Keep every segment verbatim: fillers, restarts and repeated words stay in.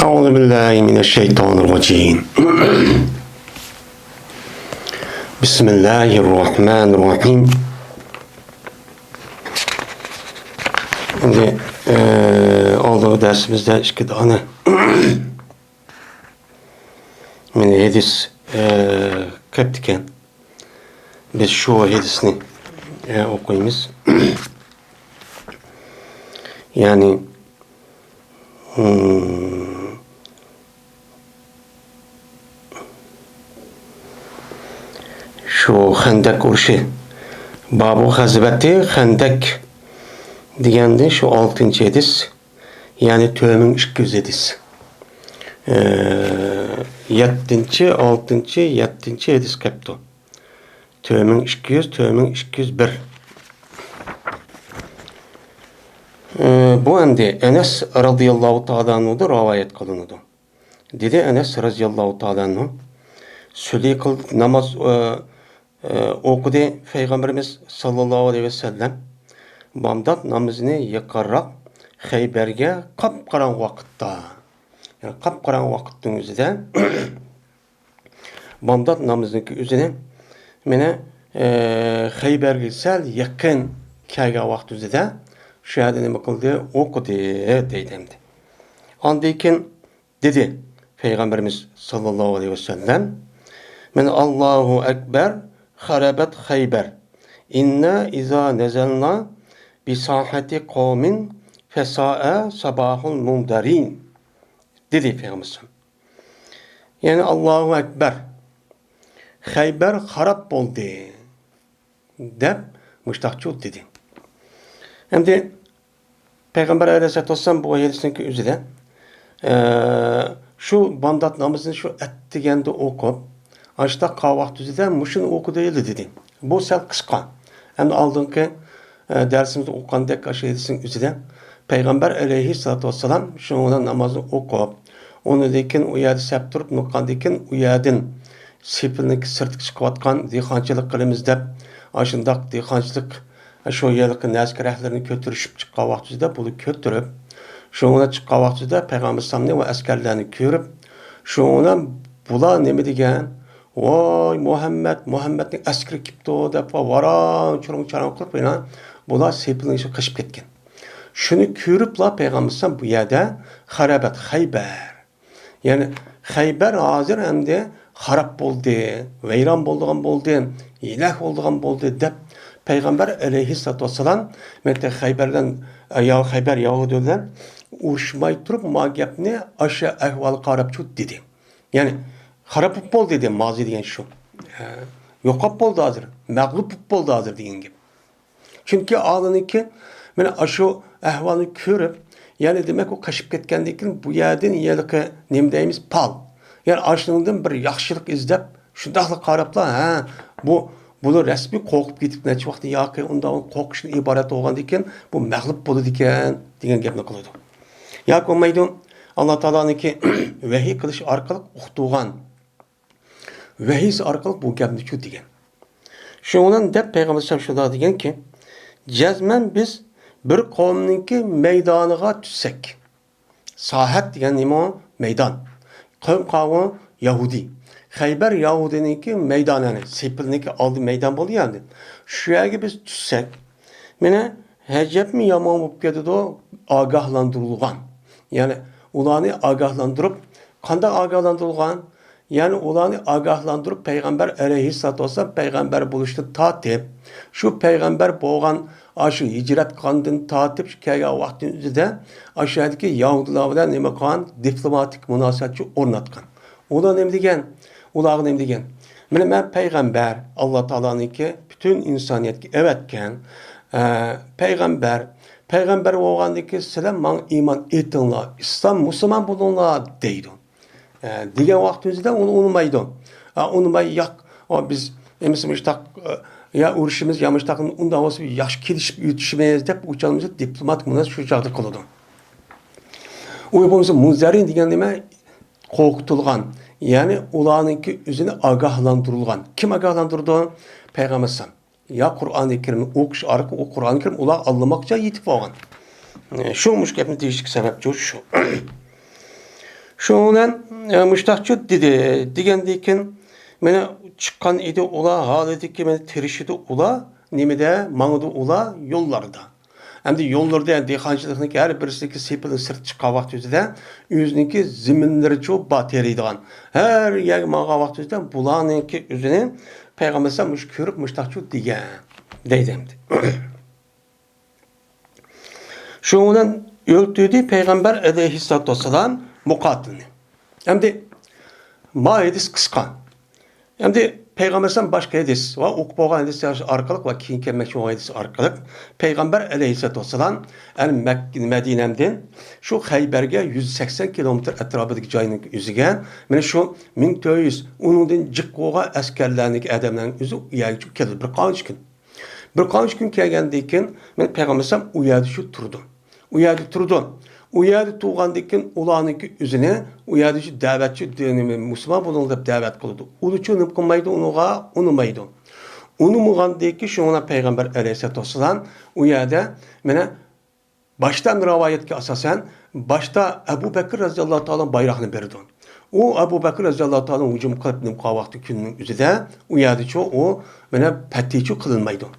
أعوذ بالله من الشيطان الرجيم. بسم الله الرحمن الرحيم. ئەمدى، ئە، ئالدىنقى دەرسىمىزدە ئىككى دانە مانا ھەدىس، ئە، كەپتىكەن. بىز شۇ ھەدىسنى، ئە، ئوقۇيمىز. يەنى، ھىم، شۇ خەندەك ئۇرۇشى، بابۇ غەزۋەتى خەندەك دېگەندە شۇ ئالتىنچى ھەدىس، يەنى تۆت مىڭ ئىككى يۈز ھەدىس. ئە، يەتتىنچى، ئالتىنچى، يەتتىنچى ھەدىس كەپتۇ. تۆت مىڭ ئىككى يۈز، تۆت مىڭ ئىككى يۈز بىر. ئە، بۇ ئەمدى ئەنەس رازىياللاھۇ تائالا ئەنھۇدىن رىۋايەت قىلىنىدۇ. دېدى ئەنەس رازىياللاھۇ تائالا ئەنھۇ، سۈلھى قىلدى، ناماز، ئە، ئە، ئوقۇدى پەيغەمبىرىمىز ساللاللاھۇ ئەلەيھى ۋەسەللەم بامدات نامىزىنى يېقىنراق خەيبەرگە قاپقاراڭغۇ ۋاقىتتا. يەنى قاپقاراڭغۇ ۋاقىتنىڭ ئۆزىدە بامدات نامىزىنىڭكى ئۆزىنى مانا، ئە، خەيبەرگە سەل يېقىن كەلگەن ۋاقىت ئۆزىدە شۇ يەردە نېمە قىلدى؟ ئوقۇدى دەيدۇ ئەمدى. ئاندىن كېيىن دېدى پەيغەمبىرىمىز ساللاللاھۇ ئەلەيھى ۋەسەللەم، مانا، «ئاللاھۇ ئەكبەر، خەرەبەت خەيبەر. ئىننا ئىزا نەزەلنا بىساھەتى قومىن فەسائە ساباھۇل مۇنزەرىن» دېدى پەيغەمبىرىمىز. يەنى، «ئاللاھۇ ئەكبەر، خەيبەر خاراب بولدى» دەپ مۇشتاقچۇ دېدى. ئەمدى پەيغەمبەر ئەلەيھىسسالاتۇ ۋەسسالام بۇ ھەدىسنىڭكى ئۆزىدە، ئە، شۇ بامدات نامىزىنى شۇ ئەتىگەندە ئوقۇپ، ئاشۇنداق قالغان ۋاقىت ئۆزىدە مۇشۇنى ئوقۇدى دېدى. بۇ سەل قىسقا. ئەمدى ئالدىنقى، ئە، دەرسىمىزدە ئوقۇغاندەك ئاشۇ ھەدىسنىڭ ئۆزىدە پەيغەمبەر ئەلەيھىسسالاتۇ ۋەسسالام شۇنىڭ بىلەن نامازنى ئوقۇپ، ئۇنىڭدىن كېيىن ئۇ يەردە سەپ تۇرۇپ، ئۇنىڭدىن كېيىن ئۇ يەردىن سېپىلنىڭكى سىرتىغا چىقىۋاتقان دېھقانچىلىق قىلىمىز دەپ، ئاشۇنداق دېھقانچىلىق، شۇ يەرلىكى نەرسە-كەرەكلىرىنى كۆتۈرۈشۈپ چىققان ۋاقتىدا، بۇنى كۆتۈرۈپ، شۇنىڭ بىلەن چىققان ۋاقتىدا پەيغەمبەر ئەلەيھىسسالامنى ۋە ئەسكەرلەرنى كۆرۈپ، شۇنىڭ بىلەن بۇلار نېمە دېگەن؟ «ۋاي، مۇھەممەد، مۇھەممەدنىڭ ئەسكىرى كېپتۇ» دەپ، ۋاران-چۇرۇن-چاران قىلىپ، يەنە بۇلار سېپىلنىڭ ئىچىگە قېچىپ كەتكەن. شۇنى كۆرۈپلا پەيغەمبەر ئەلەيھىسسالام بۇ يەردە خەرەبەت خەيبەر، يەنى خەيبەر ھازىر ئەمدى خاراب بولدى، ۋەيران بولىدىغان بولدى، ھېلاك بولىدىغان بولدى دەپ پەيغەمبەر ئەلەيھىسسالاتۇ ۋەسسالام مەتتە خەيبەر بىلەن، يا-، خەيبەر يەھۇدى بىلەن ئۇرۇشماي تۇرۇپ ما گەپنى ئاشۇ ئەھۋالغا قاراپچۇ دېدى. يەنى خاراب بولۇپ بولدى دېدى، مازى دېگەن شۇ. ھە، يوقاپ بولدى ھازىر، مەغلۇپ بولۇپ بولدى ھازىر دېگەن گەپ. چۈنكى ئالدىنقى مانا ئاشۇ ئەھۋالنى كۆرۈپ، يەنى دېمەك، ئۇ قېچىپ كەتكەندىن كېيىن بۇ يەردىن ھېلىقى نېمە دەيمىز، پال. يەنى ئاشۇنىڭدىن بىر ياخشىلىق ئىزدەپ، شۇنداقلا قاراپلا، ھە، بۇ، بۇلار رەسمىي قورقۇپ كېتىپ نەچچە ۋاقىت ياكى ئۇنداق قورقۇشتىن ئىبارەت بولغاندىن كېيىن بۇ مەغلۇپ بولىدىكەن دېگەن گەپنى قىلىدۇ. ياكى بولمايدۇ، ئاللا تائالانىڭكى ۋەھىي قىلىش ئارقىلىق ئۇقتۇرغان ۋەھىيسى ئارقىلىق بۇ گەپنىچۇ دېگەن. شۇنىڭ بىلەن دەپ پەيغەمبەر ئەلەيھىسسالام شۇنداق دېگەنكى، جەزمەن بىز بىر قومنىڭكى مەيدانىغا چۈشسەك، ساھەت دېگەن نېمە ئۇ؟ مەيدان. قەۋم قاۋۇ يەھۇدىي. خەيبەر يەھۇدىينىڭكى مەيدانى، يەنى سېپىلنىڭكى ئالدى مەيدان بولىدۇ يەنى. شۇ يەرگە بىز چۈشسەك، مانا، ئەجەبمۇ يامان بولۇپ كېتىدۇ، ئاگاھلاندۇرۇلغان. يەنى ئۇلارنى ئاگاھلاندۇرۇپ، قانداق ئاگاھلاندۇرۇلغان؟ يەنى ئۇلارنى ئاگاھلاندۇرۇپ، پەيغەمبەر ئەلەيھىسسالاتۇ ۋەسسالام پەيغەمبەر بولۇشتىن تارتىپ، شۇ پەيغەمبەر بولغان، ئاشۇ ھىجرەت قىلغاندىن تارتىپ، شۇ كەلگەن ۋاقتىنىڭ ئۆزىدە ئاشۇ يەردىكى يەھۇدىيلار بىلەن نېمە قىلغان؟ دىپلوماتىك مۇناسىۋەتچۇ ئورناتقان. ئۇلار نېمە دېگەن؟ ئۇلارغا نېمە دېگەن؟ مانا مەن پەيغەمبەر، ئاللا تائالانىڭكى پۈتۈن ئىنسانىيەتكە ئەۋەتكەن، ئە، پەيغەمبەر. پەيغەمبەر بولغاندىن كېيىن سىلەر ماڭا ئىمان ئېيتىڭلار، ئىسلام، مۇسۇلمان بولۇڭلار دەيدۇ. ئە، دېگەن ۋاقتىمىزدا ئۇنى ئۇنىمايدۇ. ئا، ئۇنىماي، ياق، ئا، بىز ئەمىسە مۇشتاق، ئە، يا ئۇرۇشىمىز، يا مۇشتاق، ئۇنداق بولسا ياخشى كېلىشىپ ئۆتۈشىمىز دەپ ئۇ چاغدا دىپلوماتىك مۇناسىۋەت شۇ چاغدا قىلىدۇ. ئۇ بولمىسا مۇنزەرىن دېگەن نېمە؟ قورقۇتۇلغان، يەنى ئۇلارنىڭكى ئۆزىنى ئاگاھلاندۇرۇلغان. كىم ئاگاھلاندۇرىدۇ؟ پەيغەمبەر ئەلەيھىسسالام. يا قۇرئانى كەرىمنى ئوقۇش ئارقىلىق ئۇ قۇرئانى كەرىم ئۇلارغا ئاللىماقچە يېتىپ بولغان. شۇ مۇشۇ گەپنى دېيىشلىك سەۋەبچۇ شۇ. شۇنىڭ بىلەن، ئە، مۇشتاقچۇ دېدى، دېگەندىن كېيىن، مانا چىققان ئىدى ئۇلار، ھالىدىكى مانا تىرىشىدۇ ئۇلار، نېمىدە، ماڭىدۇ ئۇلار يوللاردا. ئەمدى يوللىرىدا، يەنى دېھقانچىلىقنىڭكى ھەر بىرسىنىڭكى سېپىلىنىڭ سىرتىغا چىققان ۋاقتى ئۆزىدە، ئۆزىنىڭكى زېمىنلىرىچۇ بار تېرىيدىغان. ھەر يەرگە ماڭغان ۋاقتى ئۆزىدە بۇلارنىڭكى ئۆزىنى پەيغەمبەر ئەلەيھىسسالام مۇشۇ كۆرۈپ مۇشتاقچۇ دېگەن، دەيدۇ ئەمدى. شۇنىڭ بىلەن ئۆلتۈردى پەيغەمبەر ئەلەيھىسسالاتۇ ۋەسسالام مۇقاتىلنى. ئەمدى ما ھەدىس قىسقا. ئەمدى پەيغەمبەر ئەلەيھىسسالام باشقا ھەدىس ۋە ئوقۇپ بولغان ھەدىس ئارقىلىق ۋە كېيىن كەلمەكچى بولغان ھەدىس ئارقىلىق پەيغەمبەر ئەلەيھىسسالاتۇ ۋەسسالام ئەل مەك-، مەدىنەدىن شۇ خەيبەرگە يۈز سەكسەن كىلومېتىر ئەتراپىدىكى جاينىڭ ئۆزىگە، مانا شۇ مىڭ تۆت يۈز، ئۇنىڭدىن جىق بولغان ئەسكەرلەرنىڭكى ئادەملەرنىڭ ئۆزى ئۇ يەرگىچۇ كەلدى بىر قانچە كۈن. بىر قانچە كۈن كەلگەندىن كېيىن، مانا پەيغەمبەر ئەلەيھىسسالام ئۇ يەردە شۇ تۇرىدۇ. ئۇ يەردە تۇرىدۇ. ئۇ يەردە تۇرغاندىن كېيىن، ئۇلارنىڭكى ئۆزىنى ئۇ يەردە شۇ دەۋەتچى، دىنى مۇسۇلمان بولۇڭ دەپ دەۋەت قىلىدۇ. ئۇلىچۇ نېمە قىلمايدۇ، ئۇنىڭغا ئۇنىمايدۇ. ئۇنىمىغاندىن كېيىن، شۇڭا پەيغەمبەر ئەلەيھىسسالاتۇ ۋەسسالام ئۇ يەردە مانا باشتا رىۋايەتكە ئاساسەن، باشتا ئەبۇ بەكرى رەزىياللاھۇ تائالا بايراقنى بېرىدۇ. ئۇ ئەبۇ بەكرى رەزىياللاھۇ تائالا ھۇجۇم قىلىپ نېمە قىلغان ۋاقتى كۈننىڭ ئۆزىدە، ئۇ يەردىچۇ ئۇ مانا پەتھىچۇ قىلىنمايدۇ.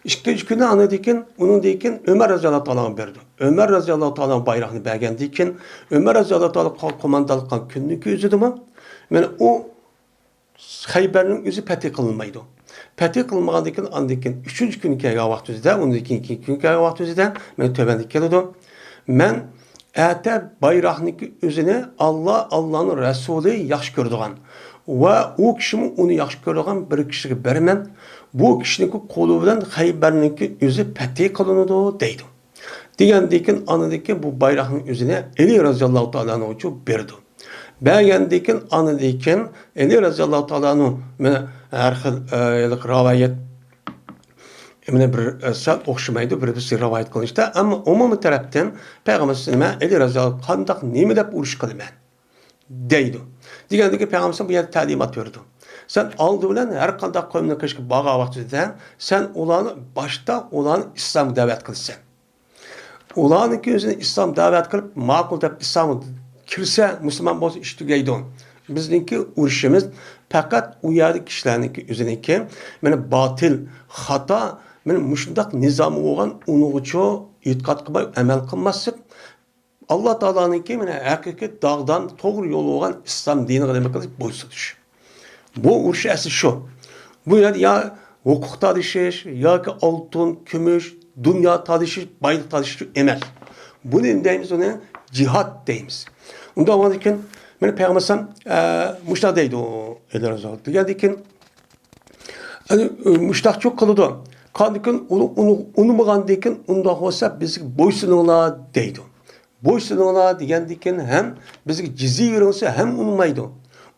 ئىككىنچى كۈنى ئاندىن كېيىن، ئۇنىڭدىن كېيىن ئۆمەر رەزىياللاھۇ تائالانى بېرىدۇ. ئۆمەر رەزىياللاھۇ تائالا بايراقنى بەرگەندىن كېيىن، ئۆمەر رەزىياللاھۇ تائالا قو-، قوماندانلىق قىلغان كۈننىڭكى ئۆزىدىمۇ، مانا ئۇ خەيبەرنىڭ ئۆزى پەتھى قىلىنمايدۇ. پەتھى قىلىنمىغاندىن كېيىن، ئاندىن كېيىن ئۈچىنچى كۈنى كەلگەن ۋاقتىمىزدا، ئۇنىڭدىن كېيىنكى كۈن كەلگەن ۋاقتىمىزدا، مانا تۆۋەندە كېلىدۇ. مەن ئەتە بايراقنىڭكى ئۆزىنى ئاللا، ئاللانىڭ رەسۇلى ياخشى كۆرىدىغان ۋە ئۇ كىشىمۇ ئۇنى ياخشى كۆرىدىغان بىر كىشىگە بېرىمەن. بۇ كىشىنىڭكى قولى بىلەن خەيبەرنىڭكى ئۆزى پەتھى قىلىنىدۇ، دەيدۇ. دېگەندىن كېيىن، ئاندىن كېيىن بۇ بايراقنىڭ ئۆزىنى ئەلى رەزىياللاھۇ تائالا ئەنھۇچۇ بېرىدۇ. بەرگەندىن كېيىن، ئاندىن كېيىن ئەلى رەزىياللاھۇ تائالا ئەنھۇ مانا ھەر خىل، ئە، رىۋايەت، مانا بىر، ئە، سەل ئوخشىمايدۇ، بىر-، بىرسى رىۋايەت قىلىنىشتا، ئەمما ئومۇمىي تەرەپتىن پەيغەمبەر ئەلەيھىسسالام ئەلى رەزىياللاھۇ قانداق، نېمە دەپ ئۇرۇش قىلىمەن دەيدۇ. دېگەندىن كېيىن پەيغەمبەر بۇ يەردە تەلىمات بېرىدۇ. سەن ئالدى بىلەن ھەر قانداق قومنىڭ قېشىغا بارغان ۋاقتىدا سەن ئۇلارنى باشتا ئۇلارنى ئىسلامغا دەۋەت قىلىسەن. ئۇلارنىڭكى ئۆزىنى ئىسلام دەۋەت قىلىپ، ماقۇل دەپ ئىسلامغا كىرسە، مۇسۇلمان بولسا ئىش تۈگەيدۇ. بىزنىڭكى ئۇرۇشىمىز پەقەت ئۇ يەردىكى كىشىلەرنىڭكى ئۆزىنىڭكى، مانا باتىل، خاتا، مانا مۇشۇنداق نىزامى بولغان ئۇنىڭغىچۇ ئېتىقاد قىلماي ئەمەل قىلماسلىق، ئاللا تائالانىڭكى مانا ھەقىقىي داغدام توغرا يول بولغان ئىسلام دىنىغا نېمە قىلىش؟ بويسۇنۇش. بۇ ئۇرۇش ئەسلى شۇ. بۇ يەردە يا ھوقۇق تالىشىش، ياكى ئالتۇن، كۈمۈش، دۇنيا تالىشىش، بايلىق تالىشىش ئەمەس. بۇنى نېمە دەيمىز؟ ئۇنى جىھاد دەيمىز. ئۇنداق بولغاندىن كېيىن، مانا پەيغەمبەر ئەلەيھىسسالام، ئە، مۇشۇنداق دەيدۇ، ئەلى رەزىياللاھۇ دېگەندىن كېيىن، ئەنە، ئۇ مۇشتاقچۇ قىلىدۇ. قاندىن كېيىن ئۇنى، ئۇنى، ئۇنىمىغاندىن كېيىن، ئۇنداق بولسا بىزگە بويسۇنۇڭلار دەيدۇ. بويسۇنۇڭلار دېگەندىن كېيىن ھەم بىزگە جىزيە بېرىڭ دېسە ھەم ئۇنىمايدۇ.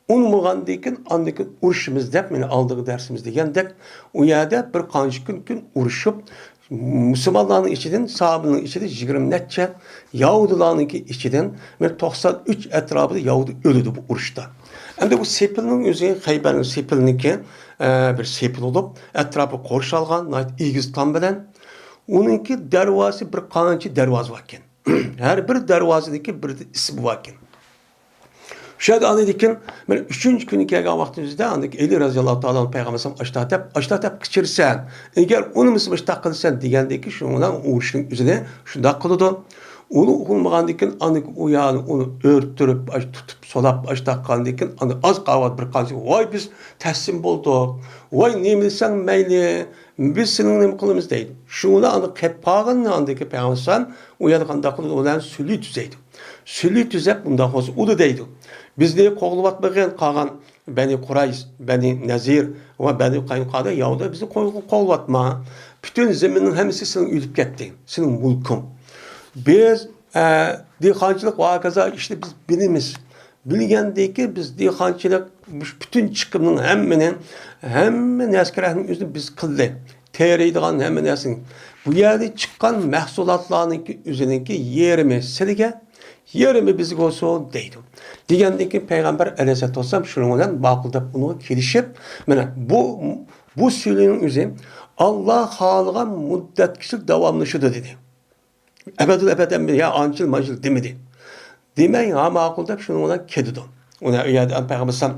ئۇنىمىغاندىن كېيىن ئاندىن كېيىن ئۇرۇشىمىز دەپ، مانا ئالدىغا دەرسىمىز دېگەندەك، ئۇ يەردە بىر قانچە كۈن، كۈن ئۇرۇشۇپ، مۇسۇلمانلارنىڭ ئىچىدىن، ساھابىلەرنىڭ ئىچىدە يىگىرمە نەچچە، يەھۇدىيلارنىڭكى ئىچىدىن، مانا توقسان ئۈچ ئەتراپىدا يەھۇدىي ئۆلىدۇ بۇ ئۇرۇشتا. ئەمدى بۇ سېپىلنىڭ ئۆزى، خەيبەرنىڭ سېپىلنىڭكى، ئە، بىر سېپىل بولۇپ، ئەتراپى قورشالغان، ناھايىتى ئېگىز تام بىلەن. ئۇنىڭكى دەرۋازىسى بىر قانچە دەرۋازا باركەن. ھەر بىر دەرۋازىدىكى بىر ئىسمى باركەن. شۇ يەردە ئاندىن كېيىن، مانا ئۈچىنچى كۈنى كەلگەن ۋاقتىمىزدا، ئاندىن كېيىن ئەلى رەزىياللاھۇ تائالا پەيغەمبەر ئەلەيھىسسالام ئاشۇنداق دەپ، ئاشۇنداق دەپ كېچىرىسەن، ئەگەر ئۇنىمىسا مۇشۇنداق قىلىسەن دېگەندىن كېيىن، شۇنىڭ بىلەن ئۇ ئىشنىڭ ئۆزىنى شۇنداق قىلىدۇ. ئۇنى ئۇقمىغاندىن كېيىن، ئاندىن كېيىن ئۇ يەرنى ئۇنى ئۆلتۈرۈپ، ئاشۇ تۇتۇپ، سولاپ، ئاشۇنداق قىلغاندىن كېيىن، ئاندىن ئاز قالغان بىر قانچە، ۋاي، بىز تەسلىم بولدۇق، ۋاي، نېمە دېسەڭ مەيلى، بىز سېنىڭ نېمە قىلىمىز دەيدۇ. شۇنى ئاندىن قېلىپ قالغىنىنى ئاندىن كېيىن پەيغەمبەر ئەلەيھىسسالام ئۇ يەردە قانداق قىلىدۇ؟ ئۇلار بىلەن سۈلھى تۈزەيدۇ. سۈلھى تۈزەپ، ئۇنداق بولسا ئۇنى دەيدۇ. بىزنى قوغلىۋاتمىغىن قالغان بەنى قۇرەيز، بەنى نەزىر ۋە بەنى قاينۇقادا يەھۇدىيلار بىزنى قوغ-، قوغلىۋاتما. پۈتۈن زېمىننىڭ ھەممىسى سېنىڭ ئۆتۈپ كەتتى. سېنىڭ مۇلكۇڭ. بىز، ئە، دېھقانچىلىق ۋە ھاكازا ئىشنى بىز بىلىمىز. بىلگەندىكى بىز دېھقانچىلىق، مۇشۇ پۈتۈن چىقىمنىڭ ھەممىنى، ھەممە نەرسە كېرەكنىڭ ئۆزىنى بىز قىلدى. تېرىيدىغان ھەممە نەرسىنى. بۇ يەردە چىققان مەھسۇلاتلارنىڭكى ئۆزىنىڭكى يېرىمى سىلىگە، يېرىمى بىزگە بولسۇن دەيدۇ. دېگەندىن كېيىن پەيغەمبەر ئەلەيھىسسالاتۇ ۋەسسالام شۇنىڭ بىلەن ماقۇل دەپ ئۇنىڭغا كېلىشىپ، مانا بۇ، بۇ سۈلھىنىڭ ئۆزى ئاللا خالىغان مۇددەتكىچە داۋاملىشىدۇ دېدى. ئەبەدۇل ئەبەد ئەمدى يا ئانچە يىل، مانچە يىل دېمىدى. دېمەي، ھا، ماقۇل دەپ شۇنىڭ بىلەن كېتىدۇ. ئۇنى ئۇ يەردە پەيغەمبەر ئەلەيھىسسالام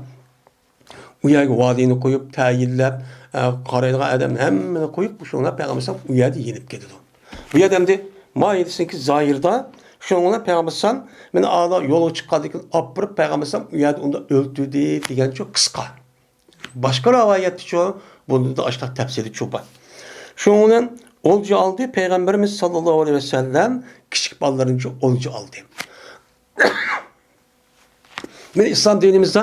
ئۇ يەرگە ۋالىينى قويۇپ، تەيىنلەپ، ئە، قارايدىغان ئادەمنى ھەممىنى قويۇپ، شۇنىڭ بىلەن پەيغەمبەر ئەلەيھىسسالام ئۇ يەردە يېنىپ كېتىدۇ. بۇ يەردە ئەمدى مائىدىسىنىڭكى زاھىرىدا شۇنىڭ بىلەن پەيغەمبەر ئەلەيھىسسالام مېنى ئالا يولغا چىققاندىن كېيىن ئاپىرىپ، پەيغەمبەر ئەلەيھىسسالام ئۇ يەردە ئۇنى ئۆلتۈردى دېگەنچۇ قىسقا. باشقا رىۋايەتتىچۇ، بۇنىڭدا ئاشۇنداق تەپسىلىيچۇ بار. شۇنىڭ بىلەن ئولجا ئالدى، پەيغەمبىرىمىز ساللاللاھۇ ئەلەيھى ۋەسەللەم كىچىك بالىلىرىنچۇ ئولجا ئالدى. مېنىڭ ئىسلام دىنىمىزدا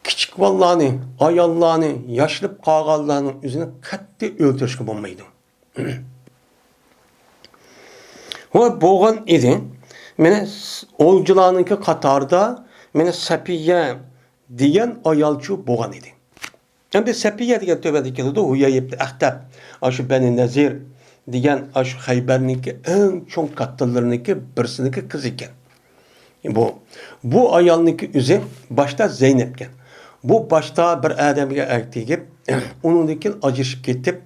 كىچىك بالىلارنى، ئاياللارنى، ياشىنىپ قالغانلارنىڭ ئۆزىنى قەتئىي ئۆلتۈرۈشكە بولمايدۇ. ۋە بولغان ئىدى. مېنى ئولجىلارنىڭكى قاتارىدا مېنى سەپىيە دېگەن ئايالچۇ بولغان ئىدى. ئەمدى سەپىيە دېگەن تۆۋەندە كېلىدۇ، ھۇيەي ئىبن ئەختەب، ئاشۇ بەنى نەزىر دېگەن ئاشۇ خەيبەرنىڭكى ئەڭ چوڭ كاتتىلىرىنىڭكى بىرسىنىڭكى قىزى ئىكەن. بۇ، بۇ ئايالنىڭكى ئۆزى باشتا زەينەپكەن. بۇ باشتا بىر ئادەمگە ئەگىپ تېگىپ، ئۇنىڭدىن كېيىن ئاجرىشىپ كېتىپ،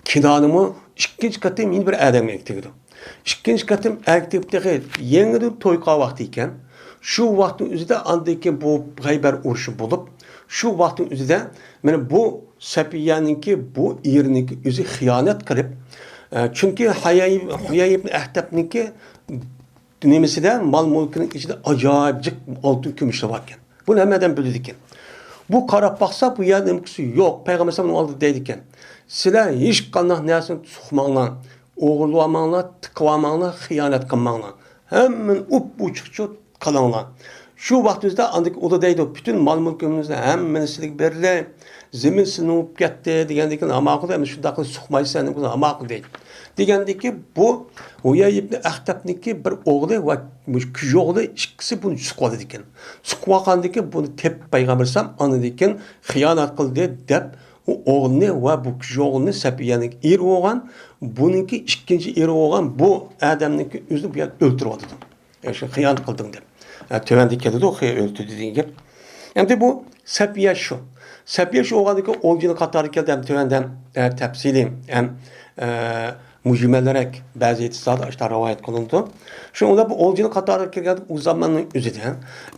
كىنانىمۇ ئىككىنچى قېتىم يەنە بىر ئادەمگە ئەگىپ تېگىدۇ. ئىككىنچى قېتىم ئەگىپ تېگىپ تېخى يېڭىدىن توي قىلغان ۋاقتى ئىكەن. شۇ ۋاقىتنىڭ ئۆزىدە ئاندىن كېيىن بۇ خەيبەر ئۇرۇشى بولۇپ، شۇ ۋاقىتنىڭ ئۆزىدە مانا بۇ سەپىيەنىڭكى، بۇ ئېرىنىڭكى ئۆزى خىيانەت قىلىپ، ئە، چۈنكى ھۇيەي، ھۇيەي ئىبن ئەختەبنىڭكى نېمىسىدە، مال-مۈلكىنىڭ ئىچىدە ئاجايىپ جىق ئالتۇن كۈمۈشلەر باركەن. بۇنى ھەممە ئادەم بىلىدىكەن. بۇ قاراپ باقسا، بۇ يەردە نېمىسى يوق. پەيغەمبەر ئەلەيھىسسالام ئۇنىڭ ئالدىدا دەيدىكەن، سىلەر ھېچقانداق نەرسىنى سۇقماڭلار، ئوغرىلىۋالماڭلار، تىقىۋالماڭلار، خىيانەت قىلماڭلار. ھەممىنى ئوپئوچۇقچە قىلىڭلار. شۇ ۋاقتىمىزدا ئاندىكى ئۇدا دەيدۇ، پۈتۈن مال-مۈلكىمىزنى ھەممىنى سىلىگە بېرىلى، زېمىن سېنىڭ بولۇپ كەتتى دېگەندىكىن، ھاماقۇل دەيمىز، شۇنداق قىلىپ سۇقمايسەن دېگەن، ھاماقۇل دەيدۇ. دېگەندىكى بۇ ھۇيەي ئىبنى ئەختەبنىڭكى بىر ئوغلى ۋە مۇشۇ كۈچى ئوغلى ئىككىسى بۇنى سۇقۇۋالىدىكەن. سۇقۇۋالغاندىكىن بۇنى تېپىپ پەيغەمبەر ئەلەيھىسسالام ئاندىن كېيىن خىيانەت قىلدى دەپ، ئۇ ئوغلىنى ۋە بۇ كۈچى ئوغلىنى سەپىيەنىڭ ئېرى بولغان، بۇنىڭكى ئىككىنچى ئېرى بولغان بۇ ئادەمنىڭكى ئۆزىنى بۇ يەردە ئۆلتۈرۈۋاتىدۇ. يا شۇ خىيانەت قىلدىڭ دەپ. ھە، تۆۋەندە كېلىدۇ، خىيانەت ئۆلتۈردى دېگەن گەپ. ئەمدى بۇ سەپىيە شۇ. سەپىيە شۇ بولغاندىكىن ئولجىنىڭ قاتارىغا كەلدى، ھەم تۆۋەندە ھەم، ئە، تەپسىلىي، ھەم، ئە، مۇجمەلرەك بەزى ئېيتسادا ئاشۇنداق رىۋايەت قىلىنىدۇ. شۇ ئۇلار بۇ ئولجىنىڭ قاتارىغا كىرگەندە ئۇ زاماننىڭ ئۆزىدە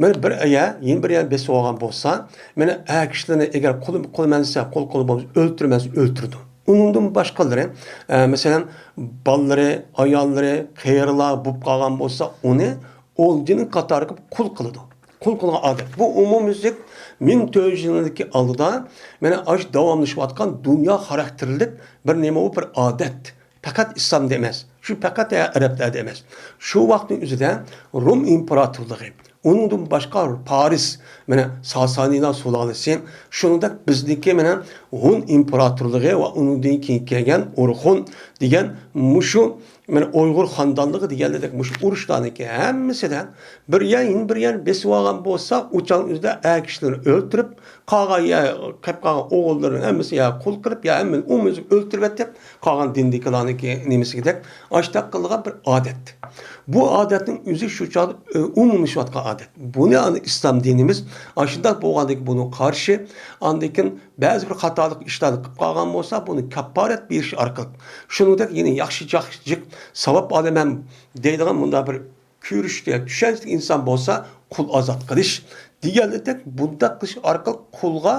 مانا بىر يەر، يەنە بىر يەر بېسىپ ئالغان بولسا، مانا ئەر كىشىلەرنى ئەگەر قۇل، قۇل مەنسە، قۇل، قۇل بولمىسا ئۆلتۈرمەس، ئۆلتۈرىدۇ. ئۇنىڭدىن باشقىلىرى، ئە، مەسىلەن، بالىلىرى، ئاياللىرى، قېرىلار بولۇپ قالغان بولسا، ئۇنى ئولجىنىڭ قاتارىغا قۇل قىلىدۇ. قۇل قىلغان ئادەت. بۇ ئومۇميۈزلۈك مىڭ تۆت يۈز يىلدىكى ئالدىدا، مانا، ئاشۇ داۋاملىشىۋاتقان دۇنيا خاراكتېرلىك بىر نېمە، ئۇ بىر ئادەت. پەقەت ئىسلامدا ئەمەس. شۇ پەقەت ئەرەبلەردە ئەمەس. شۇ ۋاقىتنىڭ ئۆزىدە روم ئىمپېراتورلۇقى، ئۇنىڭدىن باشقا پارس، مانا، ساسانىيلار سۇلالىسى، شۇنىڭدەك بىزنىڭكى، مانا، ھون ئىمپېراتورلۇقى ۋە ئۇنىڭدىن كېيىن كەلگەن ئورخۇن دېگەن مۇشۇ، مانا، ئۇيغۇر خاندانلىقى دېگەنلىرىدەك مۇشۇ ئۇرۇشلارنىڭكى ھەممىسىدە بىر يەر، يەنە بىر يەر بېسىۋالغان بولسا، ئۇ چاغنىڭ ئۆزىدە ئەر كىشىلەرنى ئۆلتۈرۈپ، قالغان يا، قېلىپ قالغان ئوغۇللىرىنىڭ ھەممىسى يا قۇل قىلىپ، يا ھەممىنى ئومۇميۈزلۈك ئۆلتۈرۈۋېتىپ، قالغان دىندىكىلارنىڭكى نېمىسىدەك ئاشۇنداق قىلىدىغان بىر ئادەت. بۇ ئادەتنىڭ ئۆزى شۇ چاغدا، ئۆ، ئومۇملىشىۋاتقان ئادەت. بۇنى ئەنە ئىسلام دىنىمىز ئاشۇنداق بولغاندىكىن بۇنىڭغا قارشى، ئاندىن كېيىن بەزى بىر خاتالىق ئىشلارنى قىلىپ قالغان بولسا، بۇنى كاپپارەت بېرىش ئارقىلىق، شۇنىڭدەك يەنە ياخشى، ياخشى ساۋاب ئالىمەن دەيدىغان مۇنداق بىر كۆرۈشكە چۈشەنچىلىك ئىنسان بولسا، قۇل ئازاد قىلىش دېگەنلىكتەك، بۇنداق قىلىش ئارقىلىق قۇلغا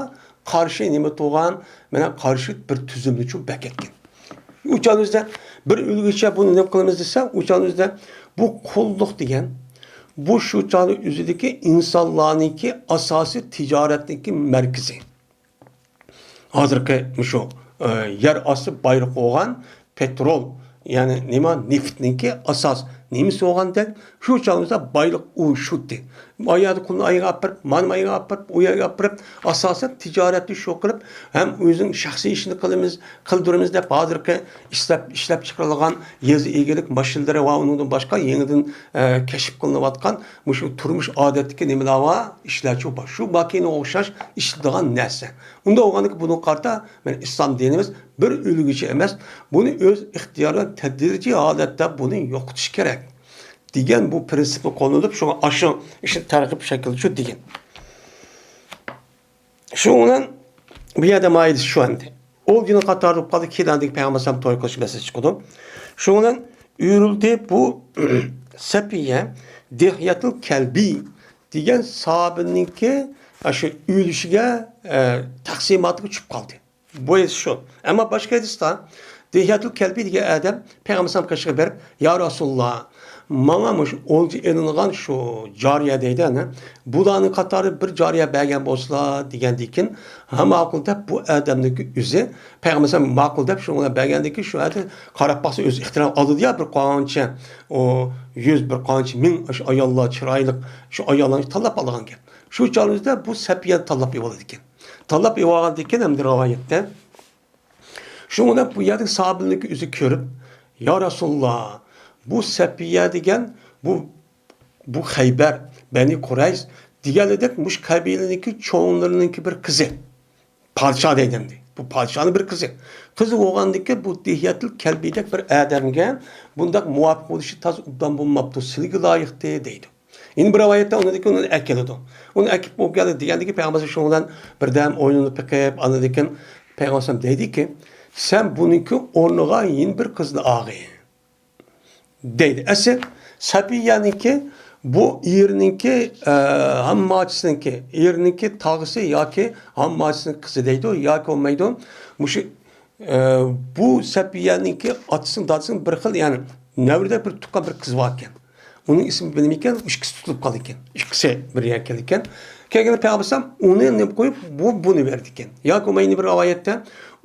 قارشى نېمە تۇرغان، مانا قارشى بىر تۈزۈمنىچۇ بەكەتكەن. ئۇ چاغنىڭ ئۆزىدە بىر ئۈلگىچە بۇنى نېمە قىلىمىز دېسە، ئۇ چاغنىڭ ئۆزىدە بۇ قۇللۇق دېگەن، بۇ شۇ چاغنىڭ ئۆزىدىكى ئىنسانلارنىڭكى ئاساسىي تىجارەتنىڭكى مەركىزى. ھازىرقى مۇشۇ، ئە، يەر ئاستى بايلىقى بولغان پېترول، يەنى نېمە، نېفىتنىڭكى ئاساس نېمىسى بولغاندەك، شۇ چاغىمىزدا بايلىق ئۇ شۇتى. ئاياغدا قۇلنى ئايىغا ئاپىرىپ، مانا ئايىغا ئاپىرىپ، ئۇ يەرگە ئاپىرىپ، ئاساسەن تىجارەتنى شۇ قىلىپ، ھەم ئۆزىنىڭ شەخسىي ئىشىنى قىلىمىز، قىلدۇرىمىز دەپ، ھازىرقى ئىشلەپ، ئىشلەپ چىقىرىلغان يېزا ئىگىلىك ماشىنىلىرى ۋە ئۇنىڭدىن باشقا يېڭىدىن، ئە، كەشىپ قىلىنىۋاتقان مۇشۇ تۇرمۇش ئادەتتىكى نېمىلەر بار، ئىشلارچۇ بار. شۇ ماكىنىغا ئوخشاش ئىشلىتىدىغان نەرسە. ئۇنداق بولغاندىكىن بۇنىڭغا قارىتا، مانا، ئىسلام دىنىمىز بىر ئۈلگىچە ئەمەس، بۇنى ئۆز ئىختىيارى بىلەن تەدرىجىي ھالەتتە بۇنى يوقىتىش كېرەك دېگەن بۇ پىرىنسىپنى قوللىنىپ، شۇڭا ئاشۇ ئىشنى تەرغىب شەكلىدە شۇ دېگەن. شۇنىڭ بىلەن بۇ يەردە مائىدىسى شۇ ئەمدى. ئولجىنىڭ قاتارى بولۇپ قالدى، كېيىن ئاندىن پەيغەمبەر ئەلەيھىسسالام توي قىلىش مەسىلىسى چىقىدۇ. شۇنىڭ بىلەن ئۆرۈلدى بۇ سەپىيە دىھيەتۇل كەلبى دېگەن ساھابىنىڭكى شۇ ئۆلۈشىگە، ئە، تەقسىماتىغا چۈشۈپ قالدى. بۇ ھەدىس شۇ. ئەمما باشقا ھەدىستە دىھيەتۇل كەلبى دېگەن ئادەم پەيغەمبەر ئەلەيھىسسالام قېشىغا بېرىپ، يا رەسۇلۇللا، ماڭا مۇشۇ ئولجا ئېلىنغان شۇ جارىيە دەيدۇ، ئەنە، بۇلارنىڭ قاتارىدا بىر جارىيە بەرگەن بولسىلا دېگەندىكىن، ھە، ماقۇل دەپ بۇ ئادەمنىڭكى ئۆزى، پەيغەمبەر ئەلەيھىسسالام ماقۇل دەپ شۇنىڭ بىلەن بەرگەندىكىن، شۇ ئادەم قاراپ باقسا ئۆزى ئىختىيار ئالىدۇ يا، بىر قانچە، ئۇ يۈز، بىر قانچە مىڭ شۇ ئاياللار، چىرايلىق شۇ ئاياللارنى تاللاپ ئالىدىغان گەپ. شۇ چاغدا بۇ سەپىيەنى تاللاپ ئېلىۋالىدىكەن. تاللاپ ئېلىۋالغاندىكىن ھەمدە رىۋايەتتە، شۇنىڭ بىلەن بۇ يەردىكى ساھابىلىرىنىڭكى ئۆزى كۆرۈپ، يا رەسۇلۇللا، بۇ سەپىيە دېگەن بۇ، بۇ خەيبەر، بەنى قۇرەيز دېگەنلىدەك مۇشۇ قەبىلىنىڭكى چوڭلىرىنىڭكى بىر قىزى. پادىشاھ دەيدۇ ئەمدى. بۇ پادىشاھنىڭ بىر قىزى. قىزى بولغاندىكىن بۇ دىھيەتۇل كەلبىدەك بىر ئادەمگە بۇنداق مۇۋاپىق بولۇشى تازا ئوبدان بولماپتۇ، سىلىگە لايىقتى دەيدۇ. يەنە بىر رىۋايەتتە ئۇنىڭدىن كېيىن ئۇنى ئەكېلىدۇ. ئۇنى ئەكېلىپ بولۇپ كەلدى دېگەندىكىن پەيغەمبەر شۇنىڭ بىلەن بىردەم ئويلىنىپ بېقىپ، ئاندىن كېيىن پەيغەمبەر دەيدىكى، سەن بۇنىڭكى ئورنىغا يەنە بىر قىزنى ئالغىن دەيدۇ. ئەسلى سەپىيەنىڭكى بۇ ئېرىنىڭكى، ئە، ھامماچىسىنىڭكى، ئېرىنىڭكى تاغىسى ياكى ھامماچىسىنىڭ قىزى دەيدۇ ياكى بولمايدۇ. مۇشۇ ئە، بۇ سەپىيەنىڭكى ئاتىسىنىڭ، دادىسىنىڭ بىر خىل، يەنى نەۋرىدە بىر تۇغقان بىر قىزى بار ئىكەن. ئۇنىڭ ئىسمى نېمە ئىكەن؟ ئىككىسى تۇتۇلۇپ قالىدىكەن. ئىككىسى بىر يەرگە كەلدىكەن. كەلگەندە پەيغەمبەر ئەلەيھىسسالام ئۇنى نېمە قويۇپ، بۇ، بۇنى بېرىدىكەن. ياكى بولمايدۇ بىر رىۋايەتتە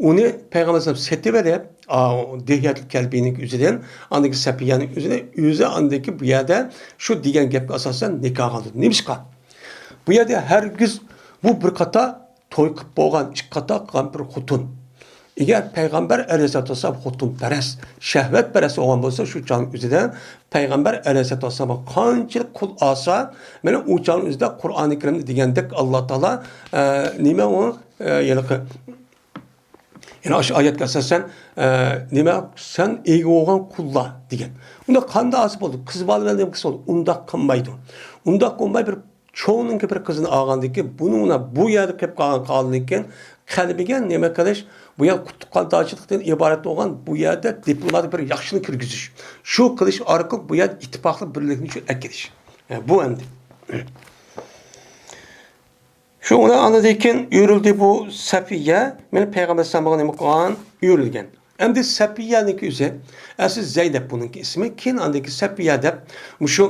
ئۇنى پەيغەمبەر ئەلەيھىسسالام سېتىۋېلىپ، ئا، دىھيەتۇل كەلبىنىڭ ئۆزىدىن، ئاندىن كېيىن سەپىيەنىڭ ئۆزىدىن، ئۆزى ئاندىن كېيىن بۇ يەردە شۇ دېگەن گەپكە ئاساسەن نىكاھ قىلدى. نېمىشقا؟ بۇ يەردە ھەرگىز بۇ بىر قاتار توي قىلىپ بولغان، ئىككى قاتار قىلغان بىر خوتۇن. ئەگەر پەيغەمبەر ئەلەيھىسسالاتۇ ۋەسسالام خوتۇنپەرەس، شەھۋەتپەرەس بولغان بولسا، شۇ چاغنىڭ ئۆزىدە پەيغەمبەر ئەلەيھىسسالاتۇ ۋەسسالامغا قانچىلىك قۇل ئالسا، مانا ئۇ چاغنىڭ ئۆزىدە قۇرئانى كەرىمدە دېگەندەك ئاللا تائالا، ئە، نېمە ئۇ، ئە، ھېلىقى، يەنى ئاشۇ ئايەتكە ئاساسەن، ئە، نېمە، سەن ئىگە بولغان قۇللار دېگەن. ئۇنداق قانداق ئالسا بولدى؟ قىز بالا بىلەن نېمە قىلسا بولدى؟ ئۇنداق قىلمايدۇ. ئۇنداق بولماي بىر چوڭنىڭكى بىر قىزىنى ئالغاندىن كېيىن، بۇنىڭ بۇ يەردە قېلىپ قالغان، قالغاندىن كېيىن قەلبىگە نېمە قىلىش، بۇ يەر قۇتلۇق قارداشلىقتىن ئىبارەت بولغان، بۇ يەردە دىپلوماتىك بىر ياخشىلىق كىرگۈزۈش. شۇ قىلىش ئارقىلىق بۇ يەردە ئىتتىپاقلىق، بىرلىكنى شۇ ئەكېلىش. ئە، بۇ ئەمدى. شۇ ئۇنى ئاندىن كېيىن ئۆرۈلدى بۇ سەپىيە، مانا پەيغەمبەر ئەلەيھىسسالامغا نېمە قىلغان؟ ئۆرۈلگەن. ئەمدى سەپىيەنىڭكى ئۆزى، ئەسلى زەينەپ بۇنىڭكى ئىسمى، كېيىن ئاندىن كېيىن سەپىيە دەپ، مۇشۇ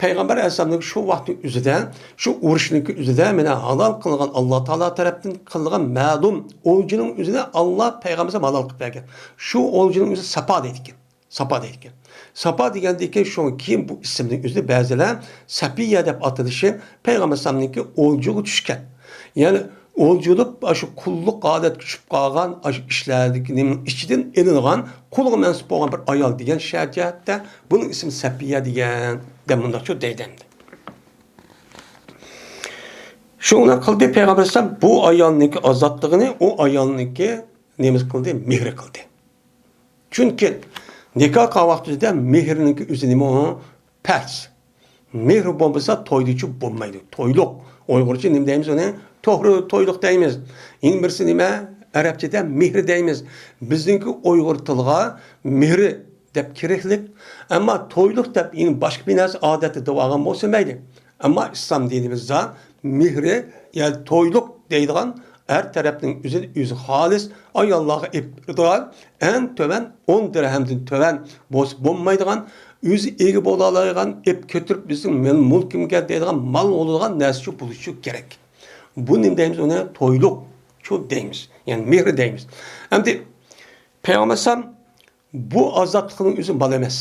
پەيغەمبەر ئەلەيھىسسالامنىڭ شۇ ۋاقىتنىڭ ئۆزىدە، شۇ ئۇرۇشنىڭكى ئۆزىدە مانا ھالال قىلغان، ئاللا تائالا تەرەپتىن قىلغان مەلۇم ئولجىنىڭ ئۆزىنى ئاللا پەيغەمبەر ھالال قىلىپ بەرگەن. شۇ ئولجىنىڭ ئۆزى ساپا دەيدىكەن. ساپا دەيدىكەن. ساپا دېگەندىن كېيىن شۇ كېيىن بۇ ئىسىمنىڭ ئۆزىنى بەزىلەر سەپىيە دەپ ئاتىلىشى پەيغەمبەر ئەلەيھىسسالامنىڭكى ئولجىغا چۈشكەن. يەنى ئولجىلىپ، ئاشۇ قۇللۇق ھالەتكە چۈشۈپ قالغان، ئاشۇ ئىشلەردىكى نېمىنىڭ ئىچىدىن ئېلىنغان، قۇلغا مەنسۇپ بولغان بىر ئايال دېگەن شەرت جەھەتتە بۇنىڭ ئىسمى سەپىيە دېگەن، دەپ مۇنداقچۇ دەيدۇ ئەمدى. شۇنى قىلدى پەيغەمبەر ئەلەيھىسسالام بۇ ئايالنىڭكى ئازادلىقىنى، ئۇ ئايالنىڭكى نېمىسى قىلدى؟ مېھرى قىلدى. چۈنكى نىكاھ قىلغان ۋاقتىدا مېھرىنىڭكى ئۆزى نېمە ئۇ؟ پەرز. مېھرى بولمىسا تويدىچۇ بولمايدۇ. تويلۇق. ئۇيغۇرچە نېمە دەيمىز ئۇنى؟ توغرا، تويلۇق دەيمىز. يەنە بىرسى نېمە؟ ئەرەبچىدە مېھرى دەيمىز. بىزنىڭكى ئۇيغۇر تىلىغا مېھرى دەپ كېرەكلىك. ئەمما تويلۇق دەپ يەنە باشقا بىر نەرسە ئادەتتە دەۋالغان بولسا مەيلى. ئەمما ئىسلام دىنىمىزدا مېھرى، يەنى تويلۇق دەيدىغان ئەر تەرەپنىڭ ئۆزىنى ئۆزى خالىس ئاياللارغا ئېلىپ بېرىدىغان، ئەڭ تۆۋەن ئون دىرھەمدىن تۆۋەن بولسا بولمايدىغان، ئۆزى ئىگە بولالايدىغان، ئېلىپ كۆتۈرۈپ بىزنىڭ مەن مۇلكىمگە دەيدىغان مال بولىدىغان نەرسىچۇ بولۇشى كېرەك. بۇ نېمە دەيمىز؟ ئۇنى تويلۇقچۇ دەيمىز. يەنى مېھرى دەيمىز. ئەمدى پەيغەمبەر ئەلەيھىسسالام بۇ ئازادلىقنىڭ ئۆزى مال ئەمەس.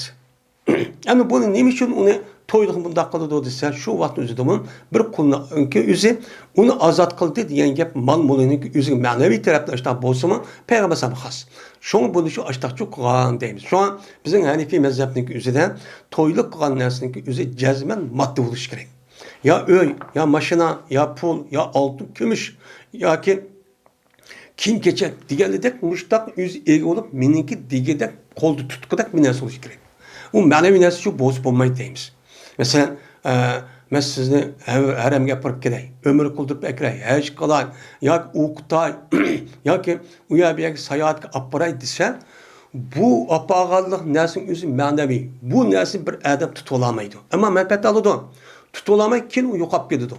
ئەمدى بۇنى نېمە ئۈچۈن ئۇنى تويلۇق بۇنداق قىلىدۇ دېسە، شۇ ۋاقىتنىڭ ئۆزىدىمۇ بىر قۇلنىڭكى ئۆزى ئۇنى ئازاد قىلدى دېگەن گەپ مال مۇلكىنىڭكى ئۆزىگە مەنىۋى تەرەپتىن ئاشتاق بولسىمۇ، پەيغەمبەر ئەلەيھىسسالامغا خاس. شۇڭا بۇنى شۇ ئاشتاقچۇ قىلغان دەيمىز. شۇڭا بىزنىڭ ھەنىفىي مەزھەپنىڭكى ئۆزىدە تويلۇق قىلغان نەرسىنىڭكى ئۆزى جەزمەن ماددىي بولۇشى كېرەك. يا ئۆي، يا ماشىنا، يا پۇل، يا ئالتۇن، كۈمۈش ياكى كىيىم-كېچەك دېگەنلىدەك مۇشتاق ئۆزى ئىگە بولۇپ، مېنىڭكى دېگۈدەك، قولدا تۇتقۇدەك بىر نەرسە بولۇشى كېرەك. ئۇ مەنىۋى نەرسە شۇ بولسا بولمايدۇ دەيمىز. مەسىلەن، ئە، مەن سىزنى ھە-، ھەرەمگە ئاپىرىپ كېلەي، ئۆمرە قىلدۇرۇپ ئەكىرەي، ھەج قىلاي ياكى ئوقۇتاي ياكى ئۇ يەر بۇ يەرگە ساياھەتكە ئاپىراي دېسە، بۇ ئاپارغانلىق نەرسىنىڭ ئۆزى مەنىۋى. بۇ نەرسىنى بىر ئادەم تۇتۇۋالالمايدۇ. ئەمما مەنپەئەت ئالىدۇ. تۇتۇۋالالماي، كېيىن ئۇ يوقاپ كېتىدۇ.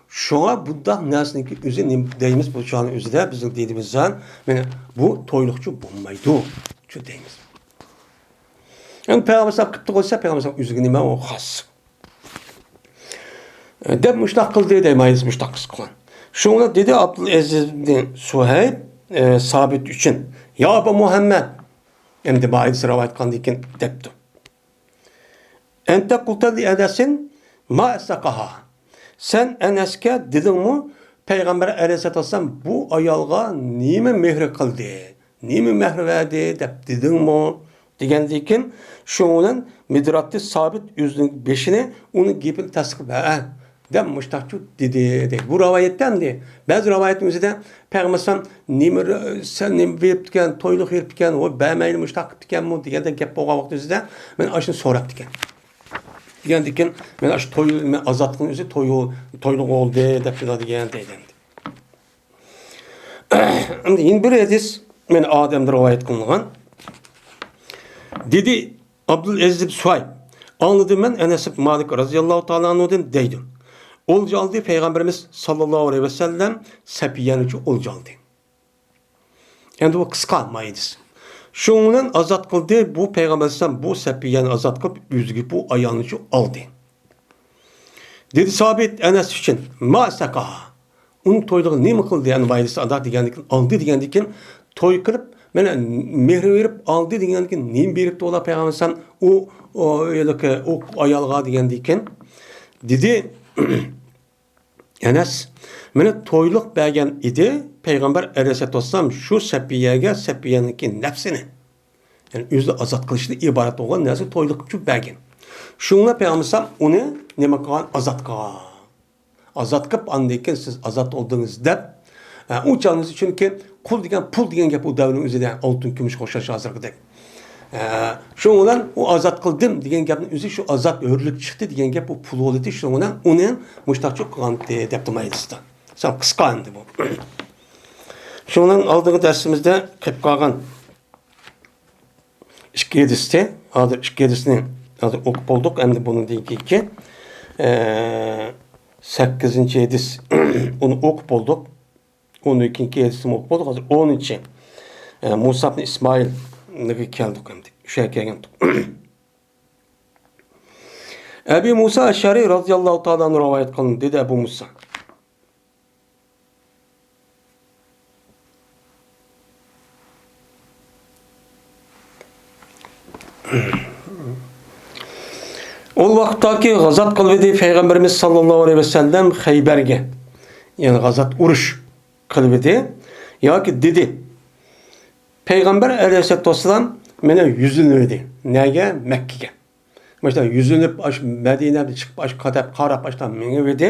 شۇڭا بۇنداق نەرسىنىڭكى ئۆزى نېمە دەيمىز، بۇ چاغنىڭ ئۆزىدە بىزنىڭ دىنىمىزدا، مانا، بۇ تويلۇقچۇ بولمايدۇ، شۇ دەيمىز. ئەمما پەيغەمبەر ئەلەيھىسسالام قىپتۇ بولسا، پەيغەمبەر ئەلەيھىسسالام ئۆزىگە نېمە ئۇ خاس. دەپ مۇشتاق قىلدى دەيمەن، مۇشتاق قىلسا قىلغان. شۇڭا دېدى ئابدۇلئەزىز ئىبنى سۇھەيب، ئە، سابىت ئۈچۈن، يا ئابا مۇھەممەد، ئەمدى مائىدىسى رىۋايەت قىلغاندىن كېيىن دەپتۇ. ئەنتە قۇلتە لىئەنەسىن ما ئەسەقەھا. سەن ئەنەسكە دېدىڭمۇ، پەيغەمبەر ئەلەيھىسسالاتۇ ۋەسسالام بۇ ئايالغا نېمە مېھرى قىلدى، نېمە مەھرى بەردى دەپ دېدىڭمۇ؟ دېگەندىن كېيىن، شۇنىڭ بىلەن مىدراتى سابىت ئۆزىنىڭ بېشىنى ئۇنىڭ گېپىنى تەستىقلاپ، ھە، دەپ مۇشتاقچۇ دېدى، دەيدۇ. بۇ رىۋايەتتە ئەمدى بەزى رىۋايەتنىڭ ئۆزىدە پەيغەمبەر ئەلەيھىسسالام نېمە، سەن نېمە بېرىپتىكەن، تويلۇق بېرىپتىكەن، ۋاي بەرمەيلى مۇشتاق قىپتىكەنمۇ دېگەندەك گەپ بولغان ۋاقىت ئۆزىدە مەن ئاشۇنى سوراپتىكەن. دېگەندىن كېيىن مەن ئاشۇ توي، مەن ئازاد قىلغان ئۆزى توي، تويلۇق بولدى دەپ دېگەن دەيدۇ. ئەمدى يەنە بىر ھەدىس مەن ئادەمدىن رىۋايەت قىلىنغان. دېدى ئابدۇلئەزىز ئىبن سۇھەيب، ئاڭلىدىم مەن ئەنەس ئىبن مالىك رازىياللاھۇ تائالا ئەنھۇدىن دەيدۇ، ئولجا ئالدى پەيغەمبىرىمىز ساللاللاھۇ ئەلەيھى ۋەسەللەم سەپىيەنى ئولجا ئالدى. ئەمدى بۇ قىسقا مائىدىسى. شۇنىڭ بىلەن ئازاد قىلدى، بۇ پەيغەمبەر ئەلەيھىسسالام بۇ سەپىيەنى ئازاد قىلىپ، ئۆزىگە بۇ ئايالنى ئالدى. دېدى سابىت ئەنەس ئۈچۈن، ما سەقاھا. ئۇنى تويلۇقى نېمە قىلدى؟ ئەنە مائىدىسى ئادا دېگەندىن كېيىن، ئالدى دېگەندىن كېيىن، توي قىلىپ، مانا مېھىر بېرىپ ئالدى دېگەندىن كېيىن، نېمە بېرىپتۇ ئۇلار پەيغەمبەر ئەلەيھىسسالام ئۇ، ئۇ، ھېلىقى ئۇ ئايالغا دېگەندىن كېيىن، دېدى، ئەنەس، مانا تويلۇق بەرگەن ئىدى پەيغەمبەر ئەلەيھىسسالاتۇ ۋەسسالام شۇ سەپىيەگە، سەپىيەنىڭكى نەپسىنى. يەنى ئۆزىنى ئازاد قىلىشتىن ئىبارەت بولغان نەرسە تويلۇق قىلىپ بەرگەن. شۇڭا پەيغەمبەر ئەلەيھىسسالام ئۇنى نېمە قىلغان؟ ئازاد قىلغان. ئازاد قىلىپ، ئاندىن كېيىن سىز ئازاد بولدىڭىز دەپ، ئە، ئۇ چاغنىڭ ئۆزى، چۈنكى قۇل دېگەن، پۇل دېگەن گەپ ئۇ دەۋرنىڭ ئۆزىدە ئالتۇن، كۈمۈشكە ئوخشاش ھازىرقىدەك. ئە، شۇنىڭ بىلەن ئۇ ئازاد قىلدىم دېگەن گەپنىڭ ئۆزى شۇ ئازاد ھۆرلۈك چىقتى دېگەن گەپ ئۇ پۇل بولدى. شۇنىڭ بىلەن ئۇنى مۇشتاقچۇ قىلغانتى دەپتۇ مائىدىسىدا. سەل قىسقا ئەمدى بۇ. شۇنىڭ بىلەن ئالدىنقى دەرسىمىزدە قېلىپ قالغان ئىككى ھەدىستى، ھازىر ئىككى ھەدىسنى ھازىر ئوقۇپ بولدۇق. ئەمدى بۇنىڭدىن كېيىنكى، ئە، سەككىزىنچى ھەدىس، ئۇنى ئوقۇپ بولدۇق. ئۇنىڭدىن كېيىنكى ھەدىسنى ئوقۇپ بولدۇق. ھازىر ئونىنچى، ئە، مۇسا ئىبن ئىسمائىلغا كەلدۇق ئەمدى. شۇ يەرگە كەلگەنتۇق. ئەبى مۇسا ئەشئەرى رازىياللاھۇ تائالا ئەنھۇ رىۋايەت قىلىندى، دېدى ئەبۇ مۇسا. ئۇ ۋاقىتتاكى غازات قىلىۋىدى پەيغەمبىرىمىز ساللاللاھۇ ئەلەيھى ۋەسەللەم خەيبەرگە، يەنى غازات، ئۇرۇش قىلىۋىدى ياكى دېدى. پەيغەمبەر ئەلەيھىسسالاتۇ ۋەسسالام مانا يۈزلىنىۋىدى. نەگە؟ مەككىگە. مۇشۇنداق يۈزلىنىپ، ئاشۇ مەدىنەدىن چىقىپ، ئاشۇ قەدەپ قاراپ، ئاشۇنداق مېڭىۋىدى.